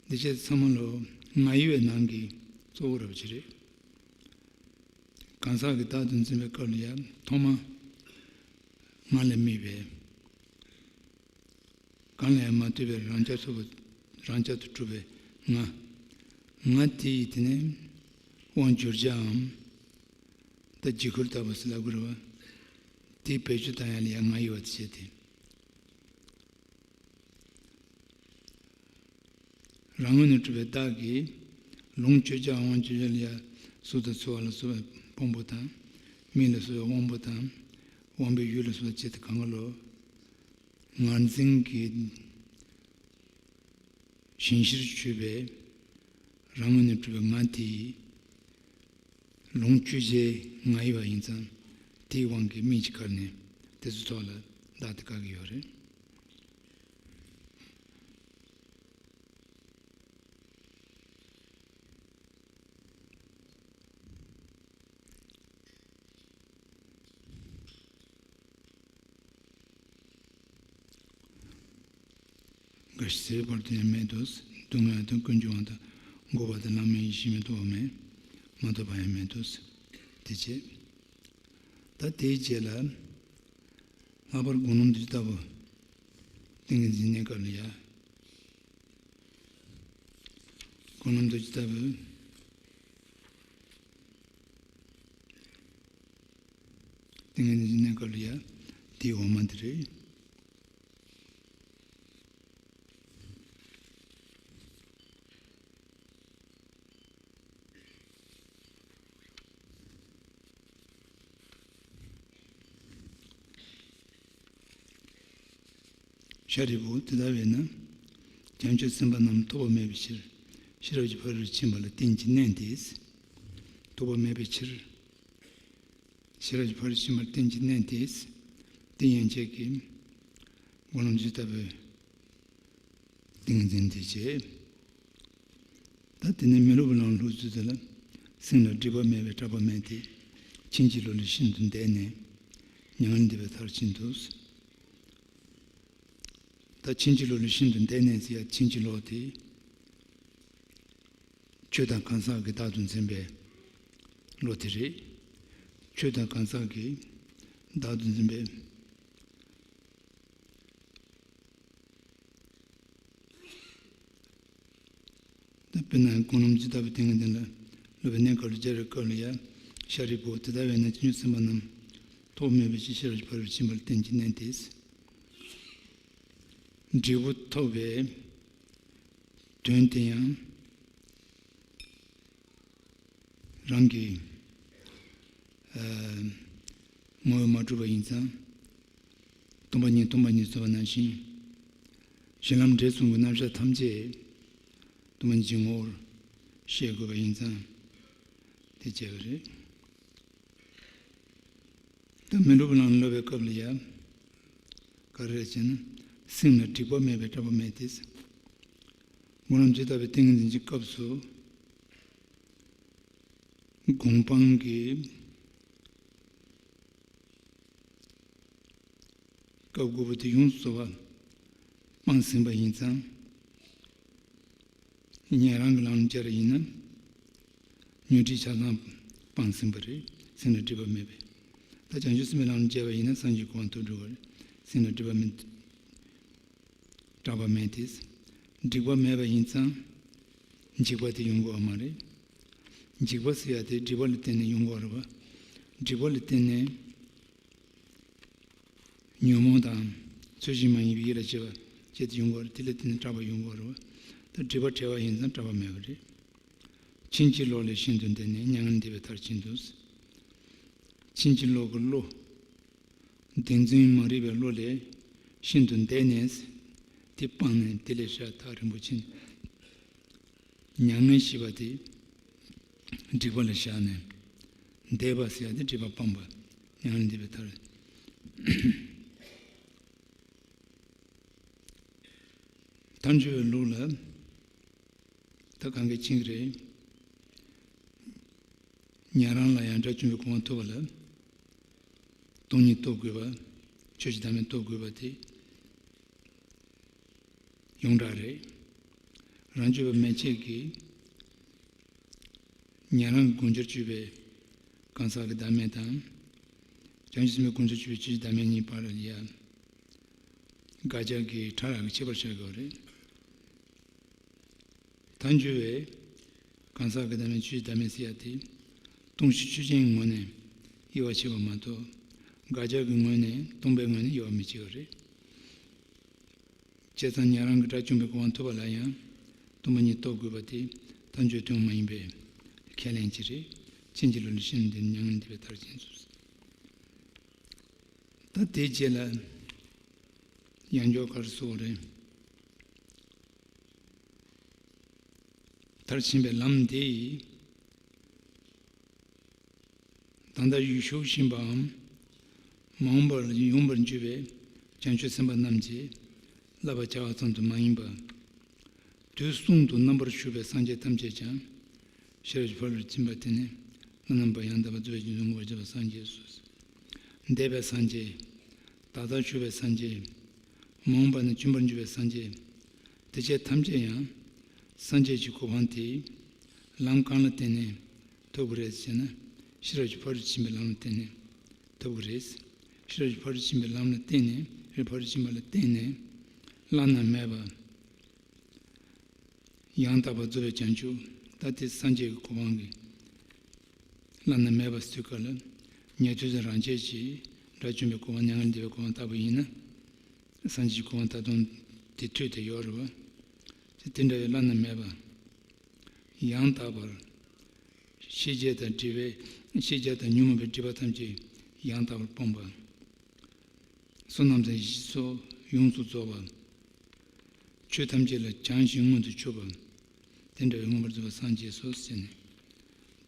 འདི་བྱས་ཚང་མ་ལོ་ང་ཡི་བའི་ནང་གི་གཙོ་བོ་རབ་ཅི་རེད། གང་ཟག་གི་བདག་ཏུ་འཛིན་པའི་སྐབས་ལ་ཡང་ཐོག་མ་ང་ལས་དམིགས་པའི་གང་ལ་ཡང་མ་ལྟོས་པའི་རང་རྐྱ་ཐུབ་པ་རང་རྐྱ་དུ་གྲུབ་པའི་ང་། ང་དེ་ཡི་དེ་ནས་དབང་བསྒྱུར་བྱའམ་ད་འཇིགས་སྐུལ་ལྟ་བུ་ཟེར་ལབ་དགོས་རེད་བ། དེའི་བེད་སྤྱོད་བཏང་ཡ་ལ་ཡང་ང་ཡི་བ་དེ་བྱས་ཏེ། རང་ངོས་ནས་གྲུབ་པའི་བདག་གིས་ལོངས་སྤྱོད་བྱ་དབང་སྤྱོད་བྱ་ལ་ཡང་གཟུགས་དང་ཚོར་བ་ལ་སོགས་པའི་ཕུང་པོ་དང་། མིག་ལ་སོགས་པའི་དབང་པོ་དང་། དབང་པོའི་ཡུལ་ལ་སོགས་པ་བྱེད་དེ་གང་ག་ལོ། ངར་འཛིན་གྱི་ཞེན་གཞིར་གྱུར་པའི་རང་ངོས་ནས་གྲུབ་པའི་ང་དེ་ཡིས་ལོངས་སྤྱོད་བྱའི་ང་ཡི་བ་ཡིན་ཙང་དེའི་དབང་གིས་མིག་གི་ཁར་ནས་དེ་ཚོའི་ཐོག་ལ་བདག་དེ་བཀག་གི་ཡོད་རེད། རྒ་ཤི་ཚེ་བར་དུ་ཡང་མེད་དོ། སྡུག་བསྔལ་དང་ཀུན་འབྱུང་བ་དང་འགོག་པ་དང་བླ་མེད་ཡེ་ཤེས་མི་ཐོབ་པ་མེད། མ་ཐོབ་པ་ཡང་མེད་དོ། དེ་བྱས། ད་དེའི་རྗེས་ལ། ལྷག་པར་དགུང་ལོ་བདུན་ཅུ་ལྟ་བུ་ཏིང་ངེ་འཛིན་གནས་སྐབས་ལ་ཡ། དགུང་ལོ་བདུན་ཅུ་ལྟ་བུ་ཏིང་ངེ་འཛིན་གནས་སྐབས་ལ་ཡ། དེའི་འོག་མ་དེ་རེད། ཤཱ་རིའི་བུ་དེ་ལྟ་བས་ན། བྱང་ཆུབ་སེམས་དཔའ་རྣམས་ཐོབ་པ་མེད་པའི་ཕྱིར། ཤེས་རབ་ཀྱི་ཕ་རོལ་ཕྱིན་པ་ལ་བརྟེན་ཅིང་གནས་ཏེ། ཐོབ་པ་མེད་པའི་ཕྱིར། ཤེས་རབ་ཀྱི་ཕ་རོལ་ཕྱིན་པ་ལ་བརྟེན་ཅིང་གནས་ཏེ། དེ་ཡན་ཆད་ཀྱི་དགུང་ལོ་བདུན་ཅུ་ལྟ་བུའི་ཏིང་འཛིན་དེ་བྱས། ད་དེ་ནས་མི་སློབ་པ་ལམ་ལྷུག་ཚུལ་དེ་ལ། སེམས་ལ་སྒྲིབ་པ་མེད་པས་སྐྲག་པ་མེད་དེ། ཕྱིན་ཅི་ལོག་ལས་ཤིན་ཏུ་འདས་ནས། མྱ་ངན་འདས་པའི་མཐར་ཕྱིན་ཏོ། ད་ཕྱིན་ཅི་ལོག་ལས་ཤིན་ཏུ་འདས་ནས་ཟེར་ཡ་ཕྱིན་ཅི་ལོག་དེ། ཆོས་དང་གང་ཟག་གི་བདག་ཏུ་འཛིན་པའི་བློ་དེ་རེད། ཆོས་དང་གང་ཟག་གི་བདག་ཏུ་འཛིན་པའི། ད་དཔེར་ན་དགུང་ལོ་བདུན་ཅུ་ལྟ་བུའི་ཏིང་ངེ་འཛིན་ལ་སློབ་པའི་གནས་སྐབས་ལ་སྦྱར་བའི་སྐབས་ལ་ཡ། ཤཱ་རིའི་བུ་དེ་ལྟ་བས་ན་བྱང་ཆུབ་སེམས་དཔའ་རྣམས་ཐོབ་པ་མེད་པའི་ཕྱིར། ཤེས་རབ་ཀྱི་ཕ་རོལ་ཕྱིན་པ་ལ་བརྟེན་ཅིང་གནས་ཏེ། འབྲས་བུ་ཐོབ་པའི་དོན་དེ་ཡང་རང་གི་ཨ་ངོ་བོས་མ་གྲུབ་པ་ཡིན་ཙང་། སྟོང་པ་ཉིད་སྟོང་པ་ཉིད་ཟེར་བ་ནང་བཞིན། གཞི་ལམ་འབྲས་གསུམ་གྱི་རྣམ་གཞག་ཐམས་ཅད་སྟོང་པ་ཉིད་ཀྱི་ངོ་བོར་ཤེས་དགོས་པ་ཡིན་ཙང་དེ་བྱས་པ་རེད། ད་མི་འགྲོ་བ་ལམ་སློབ་པའི་སྐབས་ལ་ཡང་ག་རེ་རེད་ཅེ་ན། སེམས་ལ་སྒྲིབ་པ་མེད་པས་སྐྲག་པ་མེད་དེ། སྨོན་ལམ་ཇི་ལྟ་བུའི་ཏིང་ངེ་འཛིན་གྱི་སྐབས་སུ་སྒོམ་སྤང་གི་སྐབས་དགུ་པོ་དེ་ཡོངས་སུ་རྫོགས་པ་སྤངས་ཟིན་པ་ཡིན་ཙང་། ཉན་རང་གི་ལམ་སྦྱར་ཡིན་ན། ཉོན་སྒྲིབ་ཆ་ཚང་སྤངས་ཟིན་པ་རེད། སེམས་ལ་སྒྲིབ་པ་མེད་པས། ད་བྱང་ཆུབ་སེམས་དཔའི་ལམ་སྦྱར་བ་ཡིན་ན་སངས་རྒྱས་གོ་འཕང་ཐོབ་འགྲོ་བ་རེད། སེམས་ལ་སྒྲིབ་པ་མེད། སྐྲག་པ་མེད་དེ། སྒྲིབ་པ་མེད་པ་ཡིན་ཙང་། འཇིགས་པ་དེ་ཡོང་གི་ཡོད་མ་རེད། འཇིགས་པ་ཟེར་ཡ་དེ་སྒྲིབ་པ་ལ་བརྟེན་ནས་ཡོང་གི་ཡོད་རེད་པ། སྒྲིབ་པ་ལ་བརྟེན་ནས། ཉོན་མོངས་དང་། ཚུལ་བཞིན་མ་ཡིན་པའི་ཡིད་ལ་བྱེད་པ་བྱེད་དེ་ཡོང་གི་ཡོད་རེད། དེ་ལ་བརྟེན་ནས་སྐྲག་པ་ཡོང་གི་ཡོད་རེད་པ། ད་སྒྲིབ་པ་བྲལ་བ་ཡིན་ཙང་སྐྲག་པ་མེད་པ་རེད། ཕྱིན་ཅི་ལོག་ལས་ཤིན་ཏུ་འདས་ནས། མྱ་ངན་འདས་པའི་མཐར་ཕྱིན་ཏོ། ཕྱིན་ཅི་ལོག་གི་བློ། བདེན་རྫུན་མ་རིག་པའི་བློ་ལས་ཤིན་ཏུ་འདས་ནས། དེ་སྤངས་ནས་དེ་ལས་ཤ་ཐག་རིང་པོ་ཕྱིན། མྱ་ངན་ཞེས་པ་དེ་སྒྲིབ་པ་ལ་བཞག་ནས། འདས་པ་ཟེར་ཡ་དེ་སྒྲིབ་པ་སྤངས་པ། མྱ་ངན་འདས་པའི་མཐར། མཐའ་འཁྱོལ་བའི་ལུགས་ལ། ད་གང་གིས་ཕྱིན་གྱི་རེད། ཉན་རང་ལ་ཡང་དགྲ་བཅོམ་པའི་གོ་འཕང་ཐོབ་པ་ལ། སྟོང་ཉིད་རྟོགས་དགོས་པ། ཆོས་ཀྱི་བདག་མེད་རྟོགས་དགོས་པ་དེ་ཡོངས་གྲགས་རེད། རང་རྒྱུད་པ་མན་ཆད་ཀྱིས། ཉན་རང་གི་དགོངས་འགྱུར་བཅུད་པའི་གང་ཟག་གི་བདག་མེད་དང་། བྱང་ཆུབ་སེམས་དཔའི་དགོངས་འགྱུར་བཅུད་པའི་ཆོས་ཀྱི་བདག་མེད་གཉིས་བར་ལ་ཡ། དགག་བྱ་གི་ཕྲ་རགས་ཀྱི་ཁྱད་པར་ཆགས་ཡོད་རེད། མཐའ་འཁྱོལ་བའི་གང་ཟག་གི་བདག་མེད་ཆོས་ཀྱི་བདག་མེད་ཟེར་ཡ་དེ། སྟོང་གཞི་ཆོས་ཅན་གྱི་ངོས་ནས་དབྱེ་བ་ཕྱེ་བ་མ་གཏོགས། དགག་བྱ་གི་ངོས་ནས། སྟོང་པའི་ངོས་ནས་དབྱེ་བ་མི་ཕྱེ་བ་རེད། བྱས་ཙང་ཉན་རང་གིས་དགྲ་བཅོམ་པའི་གོ་འཕང་ཐོབ་པ་ལ་ཡང་སྟོང་པ་ཉིད་རྟོགས་དགོས་པ་དེ་མཐའ་འཁྱོལ་དོན་མ་ཡིན་པའི་ཁས་ལེན་གྱི་རེད། ཕྱིན་ཅི་ལོག་ལས་ཤིན་ཏུ་འདས་ནས་མྱ་ངན་འདས་པའི་མཐར་ཕྱིན་སོ། ད་དེའི་རྗེས་ལ་ཡང་འཇོག་ག་རེ་ཟེར་དགོས་རེད། མཐར་ཕྱིན་པའི་ལམ་དེ་ཡིས། ད་ལྟ་ཡུལ་ཞུགས་བཞིན་པའམ། མ་འོངས་པར་ཡོང་བར་འགྱུར་བའི་བྱང་ཆུབ་སེམས་དཔའ་རྣམས་ཀྱིས་བསླབ་པར་བྱ་བ་ཙམ་དུ་མ་ཡིན་པར། དུས་གསུམ་དུ་རྣམ་པར་བཞུགས་པའི་སངས་རྒྱས་ཐམས་ཅད་ཀྱང་། ཤེས་རབ་ཀྱི་ཕ་རོལ་ཏུ་ཕྱིན་པ་དེ་ནི་བླ་ན་མེད་པ་ཡང་དག་པར་རྫོགས་པའི་རྒྱུ་མཚན་མངོན་པར་རྫོགས་པའི་སངས་རྒྱས་སོ། འདས་པའི་སངས་རྒྱས། ད་ལྟར་བཞུགས་པའི་སངས་རྒྱས། མ་འོངས་པ་ན་འབྱོན་པར་འགྱུར་བའི་སངས་རྒྱས། དེ་ཆོས་ཐམས་ཅད་ཡང་སངས་རྒྱས་ཀྱི་གོ་འཕང་དེ་ལམ་གང་ལ་བརྟེན་ནས་ཐོབ་ཀྱི་རེད་ཟེར་ན། ཤེས་རབ་ཀྱི་ཕ་རོལ་ཏུ་ཕྱིན་པའི་ལམ་ལ་བརྟེན་ནས་ཐོབ་ཀྱི་རེད། ཤེས་རབ་ཀྱི་ཕ་རོལ་ཏུ་ཕྱིན་པའི་ལམ་ལ་བརྟེན་ནས། ཕ་རོལ་ཏུ་ཕྱིན་པ་ལ་བརྟེན་ནས་བླ་ན་མེད་པ། ཡང་དག་པར་རྫོགས་པའི་བྱང་ཆུབ། ད་དེ་སངས་རྒྱས་ཀྱི་གོ་འཕང་གི་བླ་ན་མེད་པ་ཟེར་དུས་སྐབས་ལ། ཉན་ཐོས་དང་རང་རྒྱལ་གྱིས་དགྲ་བཅོམ་པའི་གོ་འཕང་མྱ་ངན་འདས་པའི་གོ་འཕང་བཏགས་པ་ཡིན་ན། སངས་རྒྱས་ཀྱི་གོ་འཕང་ད་དུང་དེ་ཐོས་དེ་ཡོད་རེད་བ། དེ་དེ་འདྲ་བའི་བླ་ན་མེད་པ། ཡང་དག་པར། ཤེས་བྱ་དང་སྒྲིབ་པའི། ཤེས་བྱ་དང་ཉོན་མོངས་པའི་སྒྲིབ་པ་ཐམས་ཅད་ཡང་དག་པར་སྤངས་པ། བསོད་ནམས་དང་ཡེ་ཤེས་སོགས་ཡོངས་སུ་རྫོགས་པ། ཆོས་ཐམས་ཅད་ལ་བྱང་ཞིང་མངོན་དུ་ཕྱོགས་པ། དེ་འདྲ་བའི་མངོན་པར་རྫོགས་པར་སངས་རྒྱས་སོ་ཟེར་ནས།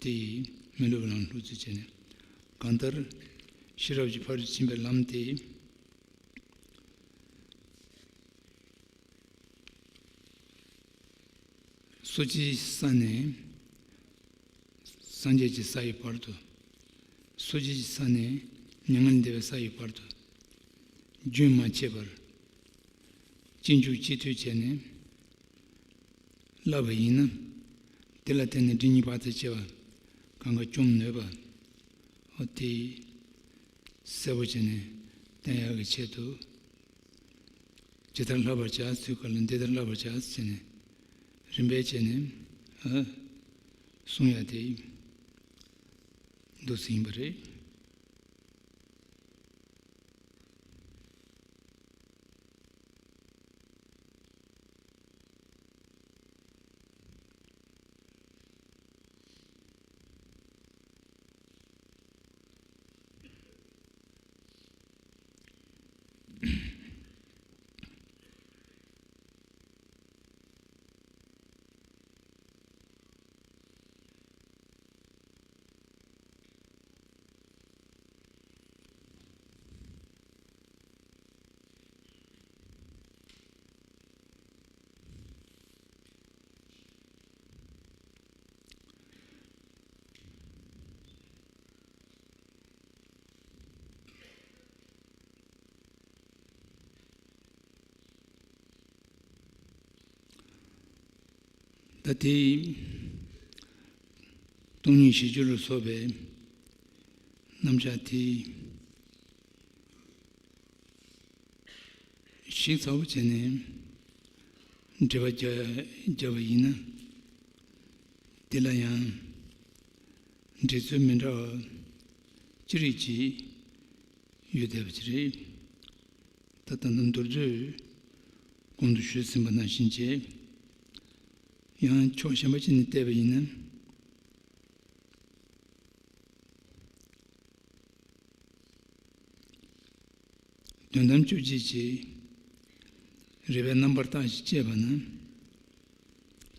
དེ་ཡིས་མི་སླུ་བའི་ལམ་སློབ་ཚུལ་བྱས་ནས། གང་ལྟར། ཤེས་རབ་ཀྱི་ཕ་རོལ་ཕྱིན་པའི་ལམ་དེ། སོ་སྐྱེའི་ས་ནས་སངས་རྒྱས་ཀྱི་ས་ཡི་བར་དུ། སོ་སྐྱེའི་ས་ནས་མྱ་ངན་འདས་པའི་ས་ཡི་བར་དུ་རྒྱུན་མ་ཆད་པར་གཅིག་མཇུག་གཅིག་མཐུད་བྱས་ནས་བསླབ་པ་ཡིན་ན། དེ་ལ་བརྟེན་ནས་སྒྲིབ་གཉིས་བར་ཆད་བཅས་པ་གང་ག་བཅོམ་ནུས་པ། འོ་དེ་གསལ་པོ་བྱས་ནས་བསྟན་ཡག་གི་ཆེད་དུ། ཇི་ལྟར་བསླབ་པར་བྱ་ཟེར་སྐབས་ལ། འདི་ལྟར་བསླབ་པར་བྱ་ཟེར་ནས་རིམ་པས་བྱས་ནས། ཨ། གསུང་ཡ་དེ་འདུག་སེ་ཡིན་པ་རེད། ད་དེ་སྟོང་ཉིད་གཞི་གྱུར་ལ་སོགས་པའི་རྣམ་གཞག་དེ་ཞིབ་ཚགས་པོ་བྱས་ནས་འགྲེལ་པ་རྒྱག་རྒྱག་པ་ཡིན་ན། དེ་ལ་ཡང་འགྲེལ་ཚུལ་མི་འདྲ་བ་ཅི་རིགས་ཅིག་ཡོད་བསྡད་པ་ཅིག་རེད། ད་ལྟ་མདོར་བསྡུས་གོང་དུ་ཞུས་ཟིན་པ་ནང་བཞིན་བྱས། ཡང་ཕྱོགས་གཞན་པ་ཅིག་ནས་བལྟས་པ་ཡིན་ན། དོན་དམ་དཔྱོད་བྱེད་ཀྱི་རིགས་པའི་རྣམ་པར་བརྟགས་ཤིང་དཔྱད་པ་ནི།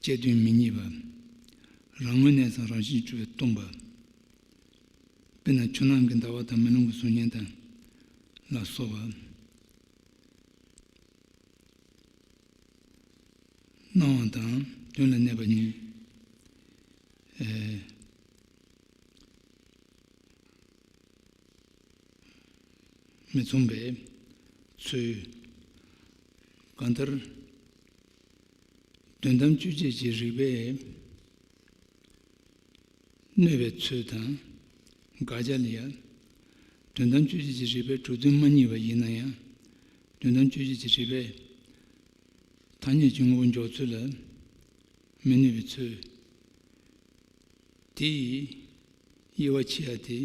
དཔྱད་དོན་མི་རྙེད་པ། རང་ངོས་ནས་ཀྱང་རང་བཞིན་གྱིས་གྲུབ་པས་སྟོང་པ། དཔེར་ན་ཆུ་ནང་གི་ཟླ་བ་དང་། མེ་ལོང་གི་གཟུགས་བརྙན་དང་ལ་སོགས་པ། སྣང་བ་དང་དོན་ལ་གནས་པ་གཉིས། ཨེ། མི་མཚུངས་པའི་ཚུལ། གང་ལྟར། དོན་དམ་དཔྱོད་བྱེད་ཀྱི་རིགས་པས་གནོད་པའི་ཚུལ་དང་། དགག་བྱ་ལ་ཡང་། དོན་དམ་དཔྱོད་བྱེད་ཀྱི་རིགས་པས་གྲུབ་དོན་མ་རྙེད་པ་ཡིན་ན་ཡང་། དོན་དམ་དཔྱོད་བྱེད་ཀྱི་རིགས་པས་ཐ་སྙད་ཀྱི་དངོས་པོ་འཇོག་ཚུལ་ལ་མི་གནོད་པའི་ཚུལ། དེའི་དབྱེ་བ་ཕྱེ་ཡ་དེ།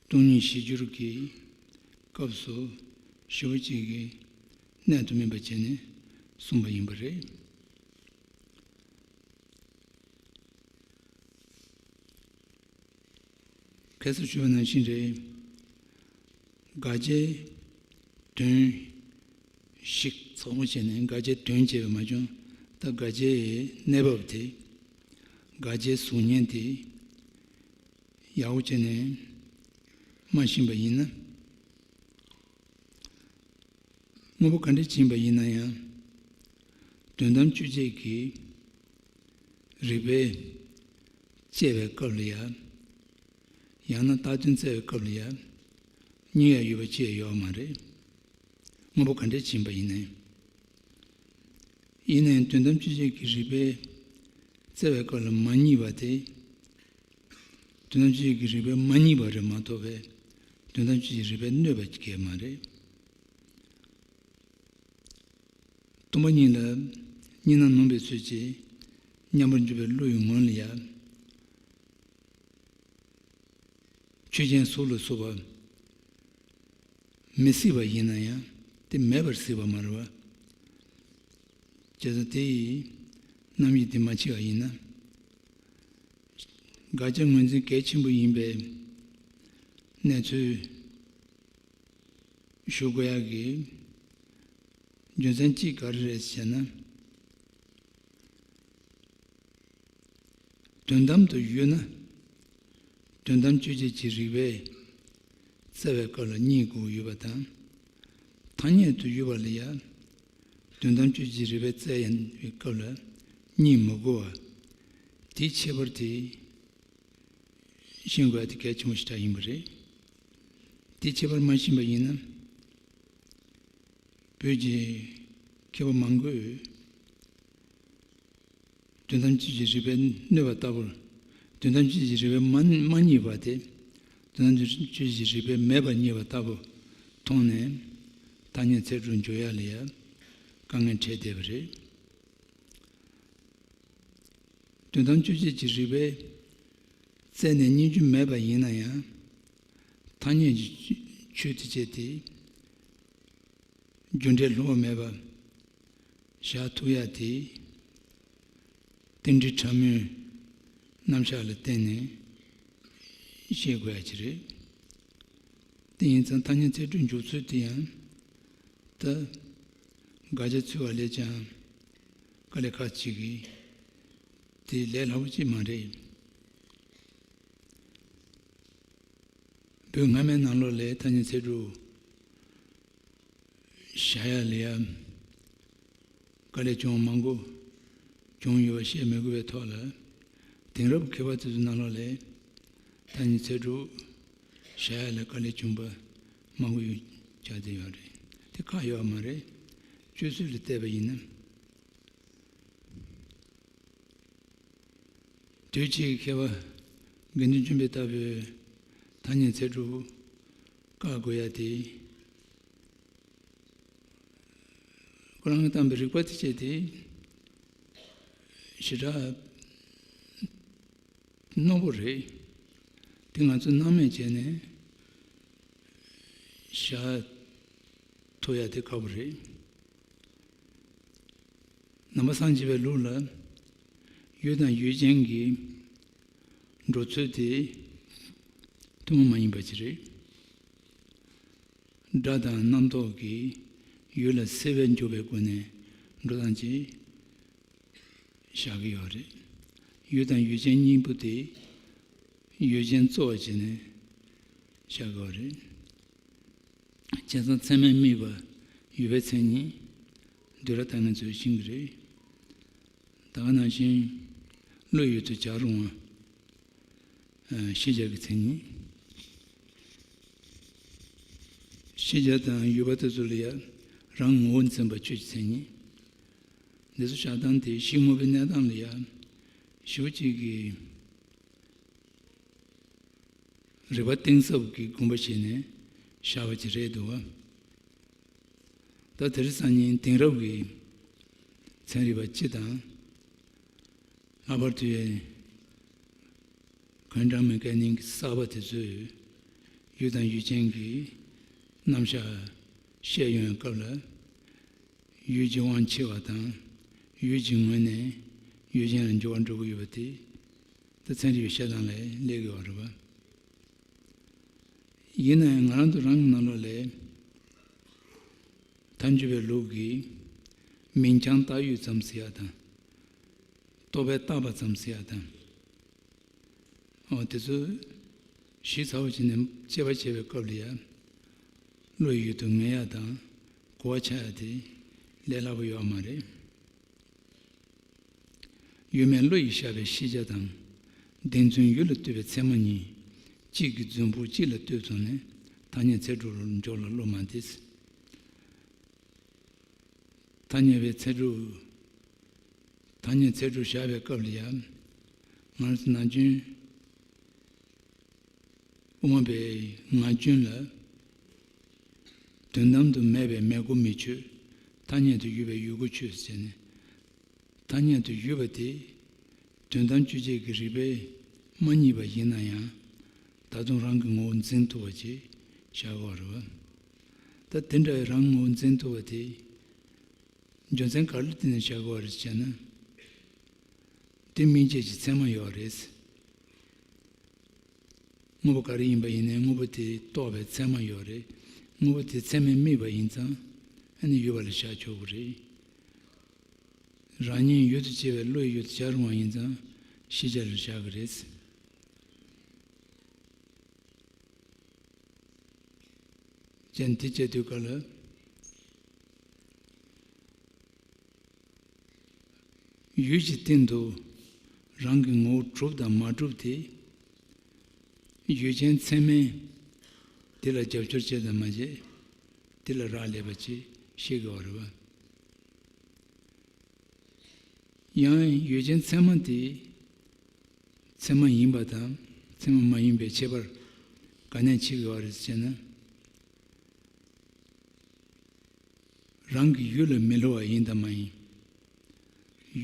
སྟོང་ཉིད་གཞིར་གྱུར་གྱི་སྐབས་སུ་ཞེ་པོ་ཅིག་གིས་གནད་དུ་སྨིན་པ་བྱས་ནས་གསུངས་པ་ཡིན་པ་རེད། ཁ་སང་ཞུས་པ་ནང་བཞིན་རེད། དགག་བྱའི་དོན་ཞིག་ཚོགས་པ་བྱས་ནས་དགག་བྱའི་དོན་བྱས་པ་མ་བྱུང་། ད་དགག་བྱའི་གནས་བབ་དེ། དགག་བྱའི་གཟུགས་བརྙན་དེ་ཡག་པོ་བྱས་ནས་མ་ཤེས་པ་ཡིན་ན། དངོས་པོ་ག་འདྲ་ཕྱིན་པ་ཡིན་ན་ཡང་། དོན་དམ་དཔྱོད་བྱེད་ཀྱི་རིགས་པས་དཔྱད་པའི་སྐབས་ལ་ཡ། ཡང་ན་བཏགས་དོན་བཙལ་བའི་སྐབས་ལ་ཡ། རྙེད་ཡ་ཡོད་པ་ཅི་ཡང་ཡོད་མ་རེད། དངོས་པོ་ག་འདྲ་ཕྱིན་པ་ཡིན་ན་ཡང་། ཡིན་ནའང་དོན་དམ་དཔྱོད་བྱེད་ཀྱི་རིགས་པས་བཙལ་བའི་སྐབས་ལ་མ་རྙེད་པ་དེ། དོན་དམ་དཔྱོད་བྱེད་ཀྱི་རིགས་པས་མ་རྙེད་པ་རེད་མ་གཏོགས་པའི། དོན་དམ་དཔྱོད་བྱེད་ཀྱི་རིགས་པས་གནོད་པ་གང་ཡང་མ་རེད། སྟོང་པ་ཉིད་ལ་གཉིས་སྣང་ནོན་པའི་ཚུལ་གྱིས་མཉམ་པར་འཇོག་པའི་བློ་ཡི་ངང་ལ་ཡ། ཆོས་ཅན་གཟུགས་ལ་སོགས་པ་མི་སྲིད་པ་ཡིན་ན་ཡང་དེ་མེད་པར་སྲིད་པ་མ་རེད་པ། བྱས་ཙང་དེ་ཡི་རྣམ་དབྱེ་དེ་མ་ཕྱེ་བ་ཡིན་ན། དགག་བྱ་ངོས་འཛིན་གལ་ཆེན་པོ་ཡིན་པའི་གནས་ཚུལ་ཞུ་དགོས་ཡག་གི་རྒྱུ་མཚན་གཅིག་ག་རེ་རེད་ཟེར་ན། དོན་དམ་དུ་ཡོད་ན། དོན་དམ་དཔྱོད་བྱེད་ཀྱི་རིགས་པས་བཙལ་བའི་སྐབས་ལ་རྙེད་དགོས་ཡོད་པ་དང་། ཐ་སྙད་དུ་ཡོད་པ་ལ་ཡང་། དོན་དམ་དཔྱོད་བྱེད་ཀྱི་རིགས་པས་བཙལ་ཡང་བའི་སྐབས་ལ་རྙེད་མི་དགོས་པ། དེའི་ཁྱད་པར་དེ་ཤེས་དགོས་ཡ་དེ་གལ་ཆེན་པོ་ཞེ་དྲག་ཡིན་པ་རེད། དེའི་ཁྱད་པར་མ་ཤེས་པ་ཡིན་ན། བོད་ཀྱི་མཁས་པ་མང་པོས་དོན་དམ་དཔྱོད་བྱེད་ཀྱི་རིགས་པས་གནོད་པ་ལྟ་བུར། དོན་དམ་དཔྱོད་བྱེད་ཀྱི་རིགས་པས་མ་མ་རྙེད་པ་དེ། དོན་དམ་དཔྱོད་བྱེད་ཀྱི་རིགས་པས་མེད་པར་རྙེད་པ་ལྟ་བུ་མཐོང་ནས། ཐ་སྙད་ཚིག་གྲུབ་འཇོག་ཡ་ལ་ཡ་དཀའ་ངལ་འཕྲད་བསྡད་པ་རེད། དོན་དམ་དཔྱོད་བྱེད་ཀྱི་རིགས་པས་བཙལ་ནས་རྙེད་རྒྱུ་མེད་པ་ཡིན་ན་ཡང་། ཐ་སྙད་ཀྱི་ཆོས་དེ་བྱས་ཏེ། རྒྱུ་འབྲས་བསླུ་བ་མེད་པ་བཞག་ཐུབ་ཡ་དེ། རྟེན་འབྲེལ་ཕྲ་མོའི་རྣམ་གཞག་ལ་བརྟེན་ནས་ཤེས་དགོས་ཡ་ཅིག་རེད། དེ་ཡིན་ཙང་ཐ་སྙད་ཚིག་གྲུབ་འཇོག་ཚུལ་དེ་ཡང་། ད་དགག་བྱ་འཚོལ་བ་ལས་ཀྱང་དཀའ་ལས་ཁག་ཅིག་གིས། དེ་ལས་སླ་པོ་ཅིག་མ་རེད། བོད་སྔ་མའི་ནང་ལོགས་ལ་ཐ་སྙད་ཚིག་གྲུབ་བཞག་ཡ་ལ་ཡ་དཀའ་ལས་བྱུང་མང་པོ་བྱུང་ཡོད་པ་བཤད་མི་དགོས་པའི་ཐོག་ལ། དེང་རབས་མཁས་པ་དེ་ཚོའི་ནང་ལོགས་ལ་ཐ་སྙད་ཚིག་གྲུབ་བཞག་ཡ་ལ་དཀའ་ལས་བྱུང་པ་མང་པོ་ཡོད་ཆགས་བསྡད་ཡོད་རེད། དེ་ཁག་ཡོད་པ་མ་རེད། སྤྱོད་ཚུལ་ལ་བལྟས་པ་ཡིན་ན། དུས་ཕྱིས་མཁས་པ་དགེ་འདུན་ཆོས་འཕེལ་ལྟ་བུས་ཐ་སྙད་ཚིག་གྲུབ་བཀག་དགོས་ཡ་དེ། ཁོ་རང་གིས་བཏང་པའི་རིགས་པ་དེ་བྱས་ཏེ་ཞེ་དྲག་རྣོ་པོ་རེད། དེ་ང་ཚོས་སྣང་མེད་བྱས་ནས་བཞག་ཐུབ་ཡ་དེ་དཀའ་པོ་རེད། ནང་པ་སངས་རྒྱས་པའི་ལུགས་ལ་ཡུལ་དང་ཡུལ་ཅན་གྱི་འགྲོ་ཚུལ་དེ་ཐུན་མོང་མ་ཡིན་པ་ཅིག་རེད། སྒྲ་དང་རྣམ་རྟོག་གིས་ཡུལ་ལ་སེལ་བར་འཇོག་པའི་སྒོ་ནས་འགྲོ་སྟངས་ཅིག་བཞག་གི་ཡོད་རེད། ཡུལ་དང་ཡུལ་ཅན་གཉིས་པོ་དེ་ཡུལ་ཅན་གཙོ་བོ་བྱས་ནས་བཞག་གི་ཡོད་རེད། བྱས་ཙང་ཚད་མས་དམིགས་པ་ཡོད་པའི་མཚན་ཉིད་འདི་ར་ད་ང་ཚོས་ཤེས་ཀྱི་རེད། ད་ག་ནང་བཞིན་བློ་ཡུལ་དུ་བྱར་རུང་བ། ཤེས་བྱ་གི་མཚན་ཉིད། ཤེས་བྱ་དང་ཡུལ་པ་དེ་ཚོ་ལ་ཡང་རང་ངོ་བོ་འཛིན་པ་ཆོས་ཀྱི་མཚན་ཉིད། འདི་ཚོ་བཞག་སྟངས་དེ་གཞི་དངོས་པོའི་གནས་སྟངས་ལ་ཡང་ཞེ་པོ་ཅིག་གི་རིག་པ་གཏིང་ཟབ་ཀྱི་དགོངས་པ་བཞེས་ནས་བཞག་པ་ཅིག་རེད་འདུག་བ། ད་དེ་རིང་སང་ཉིན་དེང་རབས་ཀྱི་ཚན་རིག་པ་སྤྱི་དང་། ལྷག་པར་དུ་ཡང་། གོན་འགྲམ་མི་སྐལ་རྙིང་གི་གསར་པ་དེ་ཚོས་ཡུལ་དང་ཡུལ་ཅན་གྱི་རྣམ་གཞག་བཤད་ཡོང་བའི་སྐབས་ལ། ཡུལ་གྱི་དབང་ཆེ་བ་དང་ཡུལ་གྱི་ངོས་ནས་ཡུལ་ཅན་ལ་འགྱུར་བ་འགྲོ་གི་ཡོད་པ་དེ། ད་ཚན་རིག་པའི་བཤད་སྟངས་ལ་སླེབས་ཡོད་རེད་བ། ཡིན་ན་ཡང་ང་རང་ཚོ་རང་གི་ནང་ལོགས་ལ་མཐའ་འཇུག་པའི་ལུགས་ཀྱིས་མིང་རྐྱང་བཏགས་ཡོད་ཙམ་ཟེར་ཡག་དང་། རྟོག་པས་བཏགས་པ་ཙམ་ཟེར་ཡག་དང་། འོ་དེ་ཚོ་ཞིབ་ཚགས་པོ་བྱས་ནས་དཔྱད་པ་བྱེད་པའི་སྐབས་ལ་ཡང་བློ་ཡུལ་དུ་ངེས་ཡག་དང་གོ་བ་ཆགས་ཡག་དེ་ལས་སླ་པོ་ཡོད་མ་རེད། ཡུལ་མེད་བློ་ཡིས་བཞག་པའི་ཤེས་བྱ་དང་། བདེན་རྫུན་ཡུལ་ལ་ལྟོས་པའི་ཚད་མ་གཉིས། གཅིག་གི་རྫུན་ཕུག་གཅིག་ལ་ལྟོས་སོང་ནས་ཐ་སྙད་ཚད་གྲུབ་ལ་འཇོག་ལ་བློ་མ་བདེ། ཐ་སྙད་པའི་ཚད་གྲུབ། ཐ་སྙད་ཚད་གྲུབ་བཞག་པའི་སྐབས་ལ་ཡང་། ང་རང་ཚོ་ནམ་རྒྱུན་དབུ་མ་པའི་ངག་རྒྱུན་ལ། དོན་དམ་དུ་མེད་པས་མེད་དགུ་མི་ཆོད། ཐ་སྙད་དུ་ཡོད་པས་ཡོད་དགུ་ཆོད་ཟེར་ནས། ཐ་སྙད་དུ་ཡོད་པ་དེ་དོན་དམ་དཔྱོད་བྱེད་ཀྱི་རིགས་པས་མ་རྙེད་པ་ཡིན་ན་ཡང་ད་དུང་རང་གི་ངོ་བོ་འཛིན་ཐུབ་པ་ཅིག་བཞག་དགོས་རེད་བ། ད་དེ་འདྲ་བའི་རང་ངོ་བོ་འཛིན་ཐུབ་པ་དེ་རྒྱུ་མཚན་ག་རེ་བརྟེན་ནས་བཞག་དགོས་རེད་ཟེར་ན། དེ་སྨིན་བྱེད་ཀྱི་ཚད་མ་ཡོད་རེད། དངོས་པོ་ག་རེ་ཡིན་པ་ཡིན་ནའི་དངོས་པོ་དེ་རྟོགས་པའི་ཚད་མ་ཡོད་རེད། དངོས་པོ་དེ་ཚད་མས་དམིགས་པ་ཡིན་ཙང་ཨ་ནི་ཡོད་པ་ལ་བཞག་ཆོག་གི་རེད། རང་ཉིད་ཡུལ་དུ་བྱེད་པའི་བློ་ཡི་ཡུལ་དུ་བྱར་རུང་བ་ཡིན་ཙང་ཤེས་བྱ་ལ་བཞག་གི་རེད། ཅན་དེ་བྱེད་དུས་ག་ལ། ཡུལ་གྱི་སྟེང་དུ་རང་གི་ངོ་བོ་གྲུབ་དང་མ་གྲུབ་དེ། ཡུལ་ཅན་ཚད་མས་དེ་ལ་རྒྱབ་སྐྱོར་བྱེད་དང་མ་བྱེད། དེ་ལ་རག་ལས་པ་ཅིག་ཤེས་དགོས་པ་རེད་བ། ཡང་ཡུལ་ཅན་ཚད་མ་དེ་ཚད་མ་ཡིན་པ་དང་ཚད་མ་མ་ཡིན་པའི་ཁྱད་པར་ག་ནས་ཕྱེ་དགོས་པ་རེད་ཟེར་ན། རང་གི་ཡུལ་ལ་མི་སླུ་བ་ཡིན་དང་མ་ཡིན།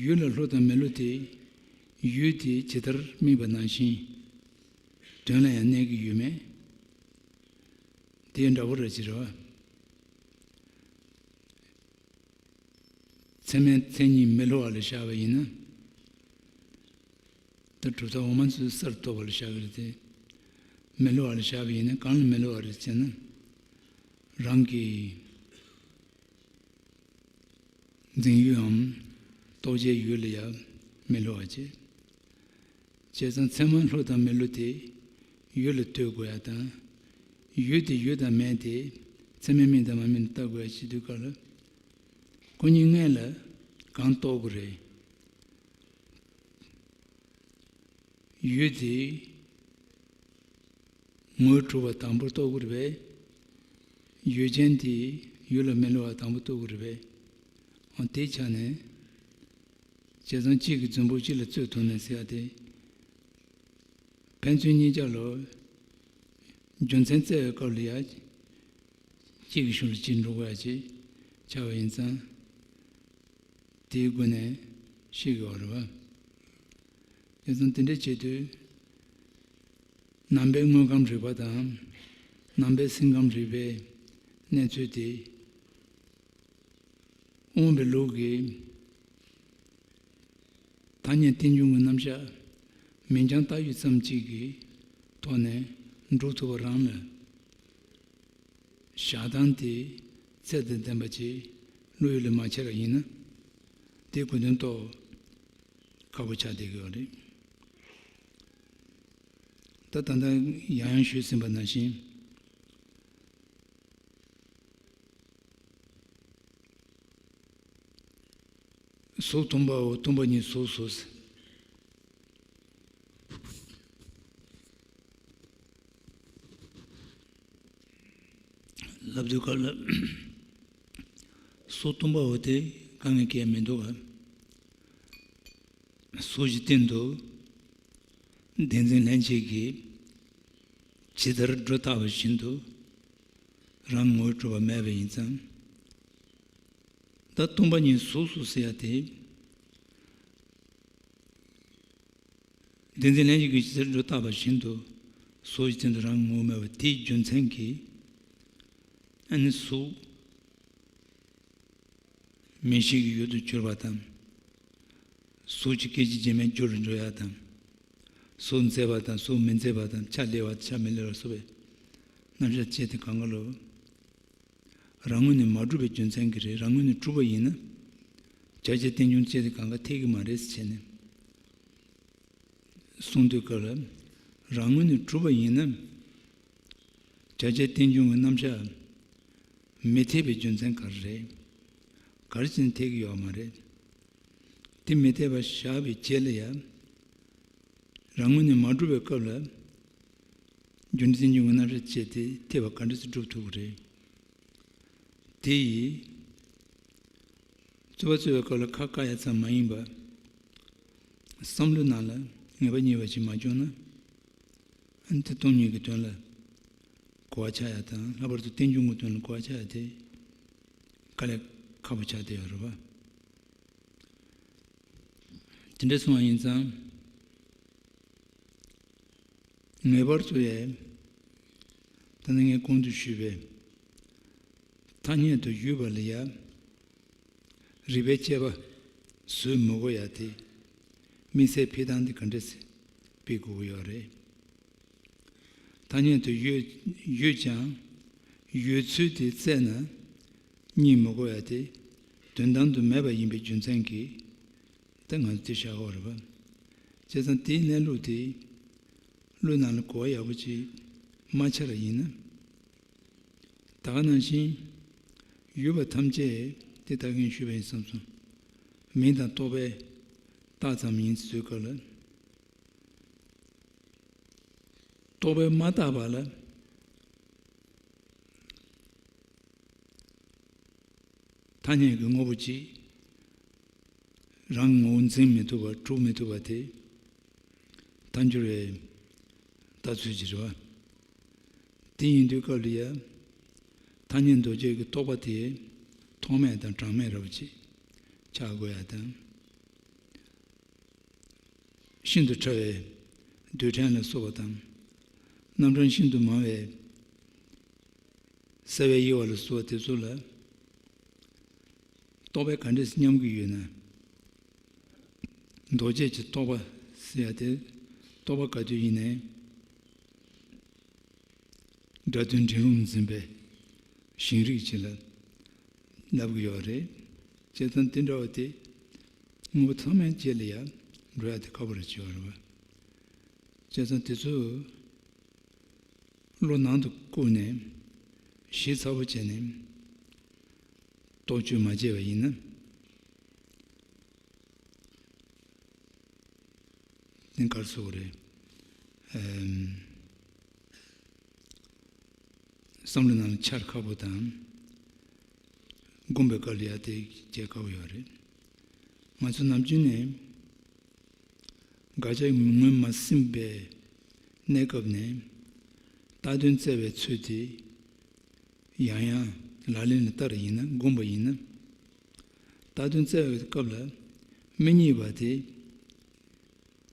ཡུལ་ལ་སླུ་དང་མི་སླུ་དེ་ཡུལ་དེ་ཇི་ལྟར་དམིགས་པ་ནང་བཞིན་དོན་ལ་ཡང་གནས་ཀྱི་ཡོད་མེད་དེ་འདྲ་བོ་རེད་ཅེས་རེད་བ། ཚད་མའི་མཚན་ཉིད་མི་སླུ་བ་ལ་བཞག་པ་ཡིན་ན། ད་གྲུབ་མཐའ་འོག་མ་ཚོའི་སར་གཏོགས་པ་ལ་བཞག་གི་རེད་དེ། མི་སླུ་བ་ལ་བཞག་པ་ཡིན་ན་གང་ལ་མི་སླུ་བ་རེད་ཅེ་ན། རང་གི་འཛིན་ཡུལ་འམ་རྟོགས་བྱའི་ཡུལ་ལ་ཡང་མི་སླུ་བ་བྱེད། བྱས་ཙང་ཚད་མ་སླུ་དང་མི་སླུ་དེ་ཡུལ་ལ་ལྟོས་དགོས་ཡ་དང་། ཡུལ་དེ་ཡོད་དང་མེད་དེ་ཚད་མས་དམིགས་དང་མ་དམིགས་ལ་ལྟ་དགོས་ཡ་བྱེད་དུས་སྐབས་ལ། ཁོ་གཉིས་སྔོན་ལ་གང་རྟོགས་དགོས་རེད། ཡུལ་དེ་ངོ་བོས་གྲུབ་པ་དང་པོ་རྟོགས་དགོས་རེད་པས། ཡུལ་ཅན་དེ་ཡུལ་ལ་མི་སླུ་བ་དང་པོ་རྟོགས་དགོས་རེད་པས། འོ་དེའི་ཆ་ནས་བྱས་ཙང་གཅིག་གི་རྫུན་པོ་གཅིག་ལ་རྩོད་ཐུབ་ནས་ཟེར་ཡ་དེ། ཕན་ཚུན་གཉིས་ཆ་ལ་རྒྱུ་མཚན་བཙལ་བའི་སྐབས་ལ་ཡ། གཅིག་གི་གཞུང་ལ་གཅིག་འགྲོ་དགོས་ཡ་ཅིག་ཆགས་པ་ཡིན་ཙང་། དེའི་སྒོ་ནས་ཤེས་དགོས་པ་རེད་བ། དེ་ཙང་དེ་འདྲ་བྱེད་དུས། ནང་པའི་དངོས་ཁམས་རིག་པ་དང་། ནང་པའི་སེམས་ཁམས་རིག་པའི་གནས་ཚུལ་དེ། དབང་པའི་ལུགས་ཀྱི་ཐ་སྙད་རྟེན་འབྱུང་གི་རྣམ་གཞག་མིང་རྐྱང་བཏགས་ཡུལ་ཙམ་གཅིག་གི་ཐོག་ནས་འགྲུབ་ཐུབ་པ་རང་ལ་ བཞག་སྟངས་དེ་ཚད་དང་ལྡན་པ་ཅིག་བློ་ཡུལ་ལ་མ་འཆར་བ་ཡིན་ན། དེ་དགོས་དོན་རྟོགས་ཁག་པོ་ཆགས་བསྡད་ཀྱི་ཡོད་རེད། ད་ད་ལྟ་ཡང་ཡང་ཞུས་ཟིན་པ་ནང་བཞིན། གཟུགས་མཐོང་བའོ། མཐོང་བ་ཉིད་གཟུགས་སོ། ལབ་དུས་སྐབས་ལ། གཟུགས་མཐོང་བའོ་དེ་དཀའ་ངལ་གང་ཡང་མི་འདུག་ག་གཟུགས་ཀྱི་སྟེང་དུ་བདེན་འཛིན་ལྷན་སྐྱེས་ཀྱིས་ཇི་ལྟར་སྒྲོ་བཏགས་པ་བཞིན་དུ་རང་ངོ་བོས་གྲུབ་པ་མེད་པ་ཡིན་ཙང་། ད་སྟོང་པ་ཉིད་གཟུགས་སུ་ཟེར་ཡ་དེ། བདེན་འཛིན་ལྷན་སྐྱེས་ཀྱིས་ཇི་ལྟར་སྒྲོ་བཏགས་པ་བཞིན་དུ་གཟུགས་ཀྱི་སྟེང་དུ་རང་ངོ་བོ་མེད་པ་དེའི་རྒྱུ་མཚན་གྱིས། ཨ་ནི་གཟུགས་མིག་ཤེས་ཀྱི་ཡུལ་དུ་གྱུར་པ་དང་། གཟུགས་ཀྱི་སྐད་ཅིག་གིས་མིག་འགྱུར་རུ་འགྲོ་ཡ་དང་། གཟུགས་མཛེས་པ་དང་གཟུགས་མི་མཛེས་པ་དང་། ཆ་ལེགས་པ་ཆ་མི་ལེགས་པ་སོགས་པའི་རྣམ་གཞག་བཅས་དེ་གང་ག་ལོ། རང་ངོས་ནས་མ་གྲུབ་པའི་རྒྱུ་མཚན་གྱིས་རེད། རང་ངོས་ནས་གྲུབ་པ་ཡིན་ན། བྱ་བྱེད་རྟེན་འབྱུང་བཅས་དེ་གང་ག་འཐད་ཀྱི་མ་རེད་ཟེར་བྱས་ནས་གསུངས་དུས་སྐབས་ལ། རང་ངོས་ནས་གྲུབ་པ་ཡིན་ན། བྱ་བྱེད་རྟེན་འབྱུང་གི་རྣམ་གཞག་མི་འཐད་པའི་རྒྱུ་མཚན་ག་རེ་རེད། ག་རེ་བྱས་ནས་འཐད་ཀྱི་ཡོད་མ་རེད། དེ་མི་འཐད་པ་བཞག་པའི་རྗེས་ལ་ཡང་། རང་ངོས་ནས་མ་གྲུབ་པའི་སྐབས་ལ། རྒྱུ་འབྲས་རྟེན་འབྱུང་གི་རྣམ་གཞག་བཅས་དེ་འཐད་པ་ག་འདྲ་སེ་སྒྲུབ་ཐུབ་ཀྱི་རེད། དེ་ཡིས། རྩོད་པ་རྩོད་པའི་སྐབས་ལ་ཁ་བཀག་ཡ་ཙམ་མ་ཡིན་པར། བསམ་བློའི་ནང་ལ་ངེས་པ་རྙེད་པ་ཞིག་མ་བྱུང་ན། ཨ་ནི་དེ་སྟོང་ཉིད་ཀྱི་དོན་ལ་གོ་བ་ཆགས་ཡ་དང་། ལྷག་པར་དུ་རྟེན་འབྱུང་གི་དོན་ལ་གོ་བ་ཆགས་ཡ་དེ་དཀའ་ལས་ཁག་པོ་ཆགས་བསྡད་ཡོད་རེད་པ། དེ་འདྲ་སོང་བ་ཡིན་ཙང་། ངེས་པར་དུ་ཡང་། ད་ནི་ངས་གོང་དུ་ཞུས་པའི་ཐ་སྙད་དུ་ཡོད་པ་ལ་ཡང་རིགས་པས་དཔྱད་པ་བཟོད་མི་དགོས་ཡ་དེ། དམིགས་བསལ་འཕེལ་སྟངས་དེ་ག་འདྲ་སེ་སྤེལ་དགོས་ཀྱི་ཡོད་རེད། ཐ་སྙད་དུ་ཡོད་ཡོད་ཀྱང་། ཡོད་ཚུལ་དེ་བཙལ་ན་རྙེད་མི་དགོས་ཡ་དེ། དོན་དམ་དུ་མེད་པ་ཡིན་པའི་རྒྱུ་མཚན་གྱིས། ད་ང་ཚོ་དེ་བཞག་ཡོད་རེད་པ། བྱས་ཙང་དེའི་གནས་ལུགས་དེ་བློའི་ནང་ལ་གོ་བ་ཡག་པོ་ཅིག་མ་ཆགས་པ་ཡིན་ན། ད་ག་ནང་བཞིན་ཡོད་པ་ཐམས་ཅད་དེ་ད་གིན་ཞུས་པ་ཡིན་བསམ་སོང་། མིང་དང་རྟོག་པས་བཏགས་ཙམ་ཡིན་ཟེར་སྐབས་ལ། རྟོག་པས་མ་བཏགས་པ་ལ། ཐ་སྙད་ཀྱི་དངོས་པོ་གཅིག་རང་ངོ་བོ་འཛིན་མི་ཐུབ་པ། གྲུབ་མི་ཐུབ་པ་དེ་ཐལ་འགྱུར་བའི་ལྟ་ཚུལ་ཅིག་རེད་པ། དེ་ཡིན་དུས་སྐབས་ལ་ཡང་། ཐ་སྙད་འདོགས་བྱེད་ཀྱི་རྟོག་པ་དེ་ཐོགས་མེད་དང་གྲངས་མེད་རེད་པ་ཅིག་ཆགས་དགོས་ཡ་དང་། ཤིན་ཏུ་ཕྲ་བའི་རྡུལ་ཕྲན་ལ་སོགས་པ་དང་། རྣམ་གྲངས་ཤིན་ཏུ་མང་བའི་སེལ་བའི་དབྱེ་བ་ལ་སོགས་པ་དེ་ཚོ་ལ་རྟོག་པས་ག་འདྲས་སེ་མཉམ་གྱི་ཡོད་ན། འདོགས་བྱེད་ཀྱི་རྟོག་པ་ཟེར་ཡ་དེ། རྟོག་པ་ག་དུས་ཡིན་ནའི། སྒྲ་དོན་འབྲིང་རིམ་འཛིན་པའི་ཞེན་རིག་ཅིག་ལ་ལབ་ཀྱི་ཡོད་རེད། བྱས་ཙང་དེ་འདྲ་བ་དེ་དངོས་པོ་ཚང་མའི་རྗེས་ལ་ཡང་འགྲོ་ཡ་དེ་ཁག་པོ་རེད་བྱས་པ་རེད་པ། བྱས་ཙང་དེ་ཚོ་བློ་ནང་དུ་བཀུག་ནས་ཞིབ་ཚགས་པོ་བྱས་ནས་རྟོག་དཔྱོད་མ་བྱས་པ་ཡིན་ན། ནི་ག་རེ་ཟེར་དགོས་རེད། ཨེམ། བསམ་བློ་ནང་ལ་འཆར་ཁག་པོ་དང་། སྒོམ་པའི་སྐབས་ལ་ཡ་དེ་བྱེད་དཀའ་བོ་ཡོད་རེད། ང་ཚོ་ནམ་རྒྱུན་ནས་དགག་བྱ་ངོས་མ་ཟིན་པའི་གནས་སྐབས་ནས་རྟགས་དོན་བཙལ་བའི་ཚུལ་དེ་ཡང་ཡང་ལག་ལེན་ལ་བསྟར་ཡིན་ན། སྒོམ་པ་ཡིན་ན། རྟགས་དོན་བཙལ་བའི་སྐབས་ལ་མི་རྙེད་པ་དེ།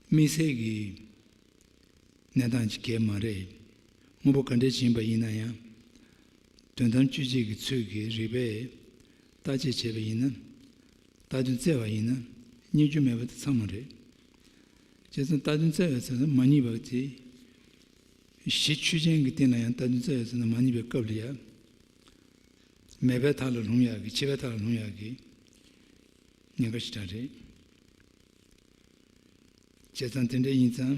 དམིགས་བསལ་གྱི་གནས་སྟངས་ཅིག་གས་མ་རེད། དངོས་པོ་ག་འདྲས་ཡིན་པ་ཡིན་ན་ཡང་། དོན་དམ་དཔྱོད་བྱེད་ཀྱི་ཚུལ་གྱིས་རིགས་པས་བརྟག་དཔྱད་བྱས་པ་ཡིན་ན། རྟགས་དོན་བཙལ་བ་ཡིན་ན་རྙེད་རྒྱུ་མེད་པ་དེ་ཚང་མ་རེད། བྱས་ཙང་རྟགས་དོན་བཙལ་བའི་ཚེ་ན་མ་རྙེད་པ་དེ། གཞི་ཆོས་ཅན་གྱི་སྟེང་ལ་ཡང་རྟགས་དོན་བཙལ་བའི་ཚེ་ན་མ་རྙེད་པའི་སྐབས་ལ་ཡང་། མེད་པའི་མཐའ་ལ་ལྷུང་ཡག་གི། ཆད་པའི་མཐའ་ལ་ལྷུང་ཡག་གི་ཉེན་ཁ་ཞེ་དྲག་རེད། བྱས་ཙང་དེ་འདྲ་ཡིན་ཙང་།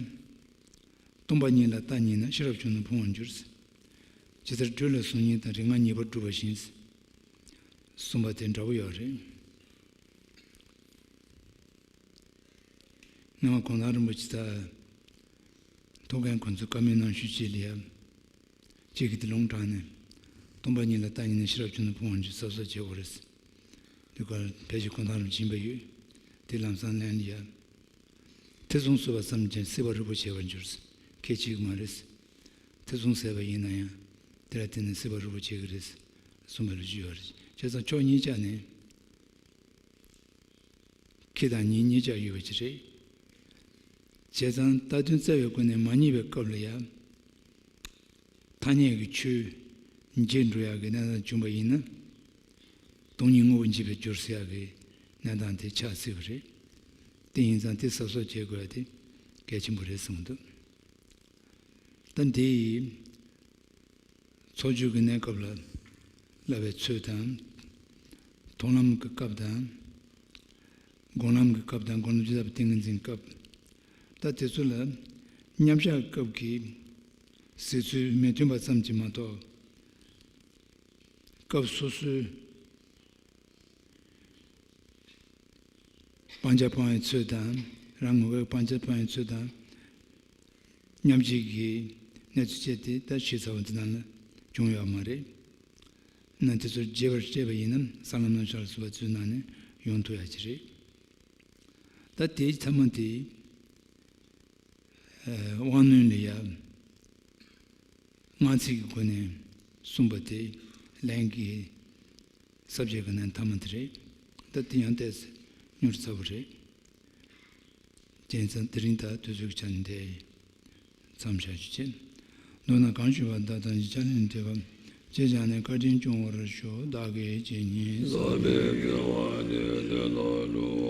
སྟོང་པ་ཉིད་ལ་ལྟ་ཉེས་ན། ཤེས་རབ་བྱུང་ན་ཕུང་བར་འགྱུར། ཇི་ལྟར་སྦྲུལ་ལ་གཟུགས་བརྙན་དང་། རིགས་ལྔ་ཉེས་པར་བསྒྲུབས་པ་བཞིན། གསུངས་པ་དེ་འདྲ་པོ་ཡོད་རེད། སྔོན་མ་གུང་ཐང་རིན་པོ་ཆེ་དང་ཐུགས་འགན་ཁོང་ཚོས་བཀའ་མོལ་གནང་ཤུལ་ཅིག་ལ་ཡ། ཅིག་གིས་དེ་ལུང་དྲངས་ནས། སྟོང་པ་ཉིད་ལ་ལྟ་ཉེས་ན། ཤེས་རབ་བྱུང་ན་ཕུང་བར་འགྱུར། གཟབ་གཟབ་བྱེད་དགོས་རེད། དེ་གར་ཕལ་ཆེར་གུང་ཐང་རིན་པོ་ཆེ་ཡིན་པ་ཡོད། དེ་ལམ་སང་ལན་ལ་ཡ། ཐེ་ཚོམ་གསོག་པ་ཙམ་གྱིས་སྲིད་པ་རིལ་པོ་བྱེད་པར་འགྱུར། ཁྱད་ཅིག་མ་རེད། ཐེ་ཚོམ་ཟད་པ་ཡིན་ན་ཡང་། དེ་ལ་བརྟེན་ནས་སྲིད་པ་རིལ་པོ་བྱེད་ཀྱི་རེད། གསུངས་པའི་ལོ་རྒྱུས་ཡོད་རེད། བྱས་ཙང་ཕྱོགས་གཉིས་ཆ་ནས། ཁེ་དང་ཉེན་གཉིས་ཆ་ཡོད་པ་ཅིག་རེད། བྱས་ཙང་རྟག་དོན་བཙལ་བའི་སྒོ་ནས་མ་རྙེད་པའི་སྐབས་ལ་ཡང་། ཐ་སྙད་ཀྱི་ཆོས་འབྱེད་འགྲོ་ཡག་གི་གནས་སྟངས་བྱུང་བ་ཡིན་ན། སྟོང་ཉིད་དངོས་པོ་འབྱེད་པར་འགྱུར་ཟེར་ཡག་གི་གནས་སྟངས་དེ་ཆགས་སྲིད་པ་རེད། དེ་ཡིན་ཙང་དེ་གཟབ་གཟབ་བྱེད་དགོས་ཡག་དེ་གལ་ཆེན་པོ་རེད་བསམ་གྱི་འདུག། ད་འདི་ཡི་ཚོགས་སྦྱོར་གྱི་གནས་སྐབས་ལ་བསླབ་པའི་ཚུལ་དང་། མཐོང་ལམ་གྱི་སྐབས་དང་། སྒོམ་ལམ་གྱི་སྐབས་དང་། སྒོམ་ལམ་ཇི་ལྟ་བུ་ཏིང་ངེ་འཛིན་སྐབས། ད་དེ་ཚོ་ལ་མཉམ་བཞག་སྐབས་ཀྱི་གཟིགས་ཚུལ་མི་མཐུན་པ་ཙམ་གྱིས་མ་གཏོགས། སྐབས་སོ་སོའི་སྤང་བྱ་སྤང་བའི་ཚུལ་དང་། རང་ངོ་བོས་སྤང་བྱ་སྤང་བའི་ཚུལ་དང་། མཉམ་བརྗེ་གི་གནས་ཚུལ་བཅས་དེ་ད་ཞིབ་ཚགས་པོ་འདི་ནང་ལ་བྱུང་ཡོད་མ་རེད། ན་དེ་ཚོར་རྒྱས་པར་བཤད་པ་ཡིན་ན། གསང་ལམ་རྣམ་གཞག་ལ་སོགས་པ་ཚོའི་ནང་ནས་ཡོང་ཐུབ་ཡག་ཅིག་རེད། ད་དེའི་ཐ་མ་དེ། ཨ། དབང་རྣོན་ལ་ཡ། སྔགས་ཚིག་གི་སྒོ་ནས་གསུངས་པ་དེ་ལན་གྱི་ས་བཅད་ཀྱི་ནང་ཐ་མ་དེ་རེད། ད་དེ་ཡང་ཏོག་ཙམ་རྙོག་དྲ་ཚ་པོ་རེད། བྱས་ཙང་དེ་རིང་ད་དུས་ཚོད་ཀྱི་ཆ་ནས་འདི་མཚམས་བཞག་རྒྱུ་བྱས། མདོར་ན་གང་ཞུས་པ་དག་དང་། ཅི་ཕྱག་ལེན་འགྲིག་པ་ཅི་བྱས་ནས། བཀའ་དྲིན་སྐྱོང་བར་ཤོག། བདག་གིས་ཇི་སྙེད་བསགས་པའི་དགེ་བ་འདི་ལ་འགྲོ་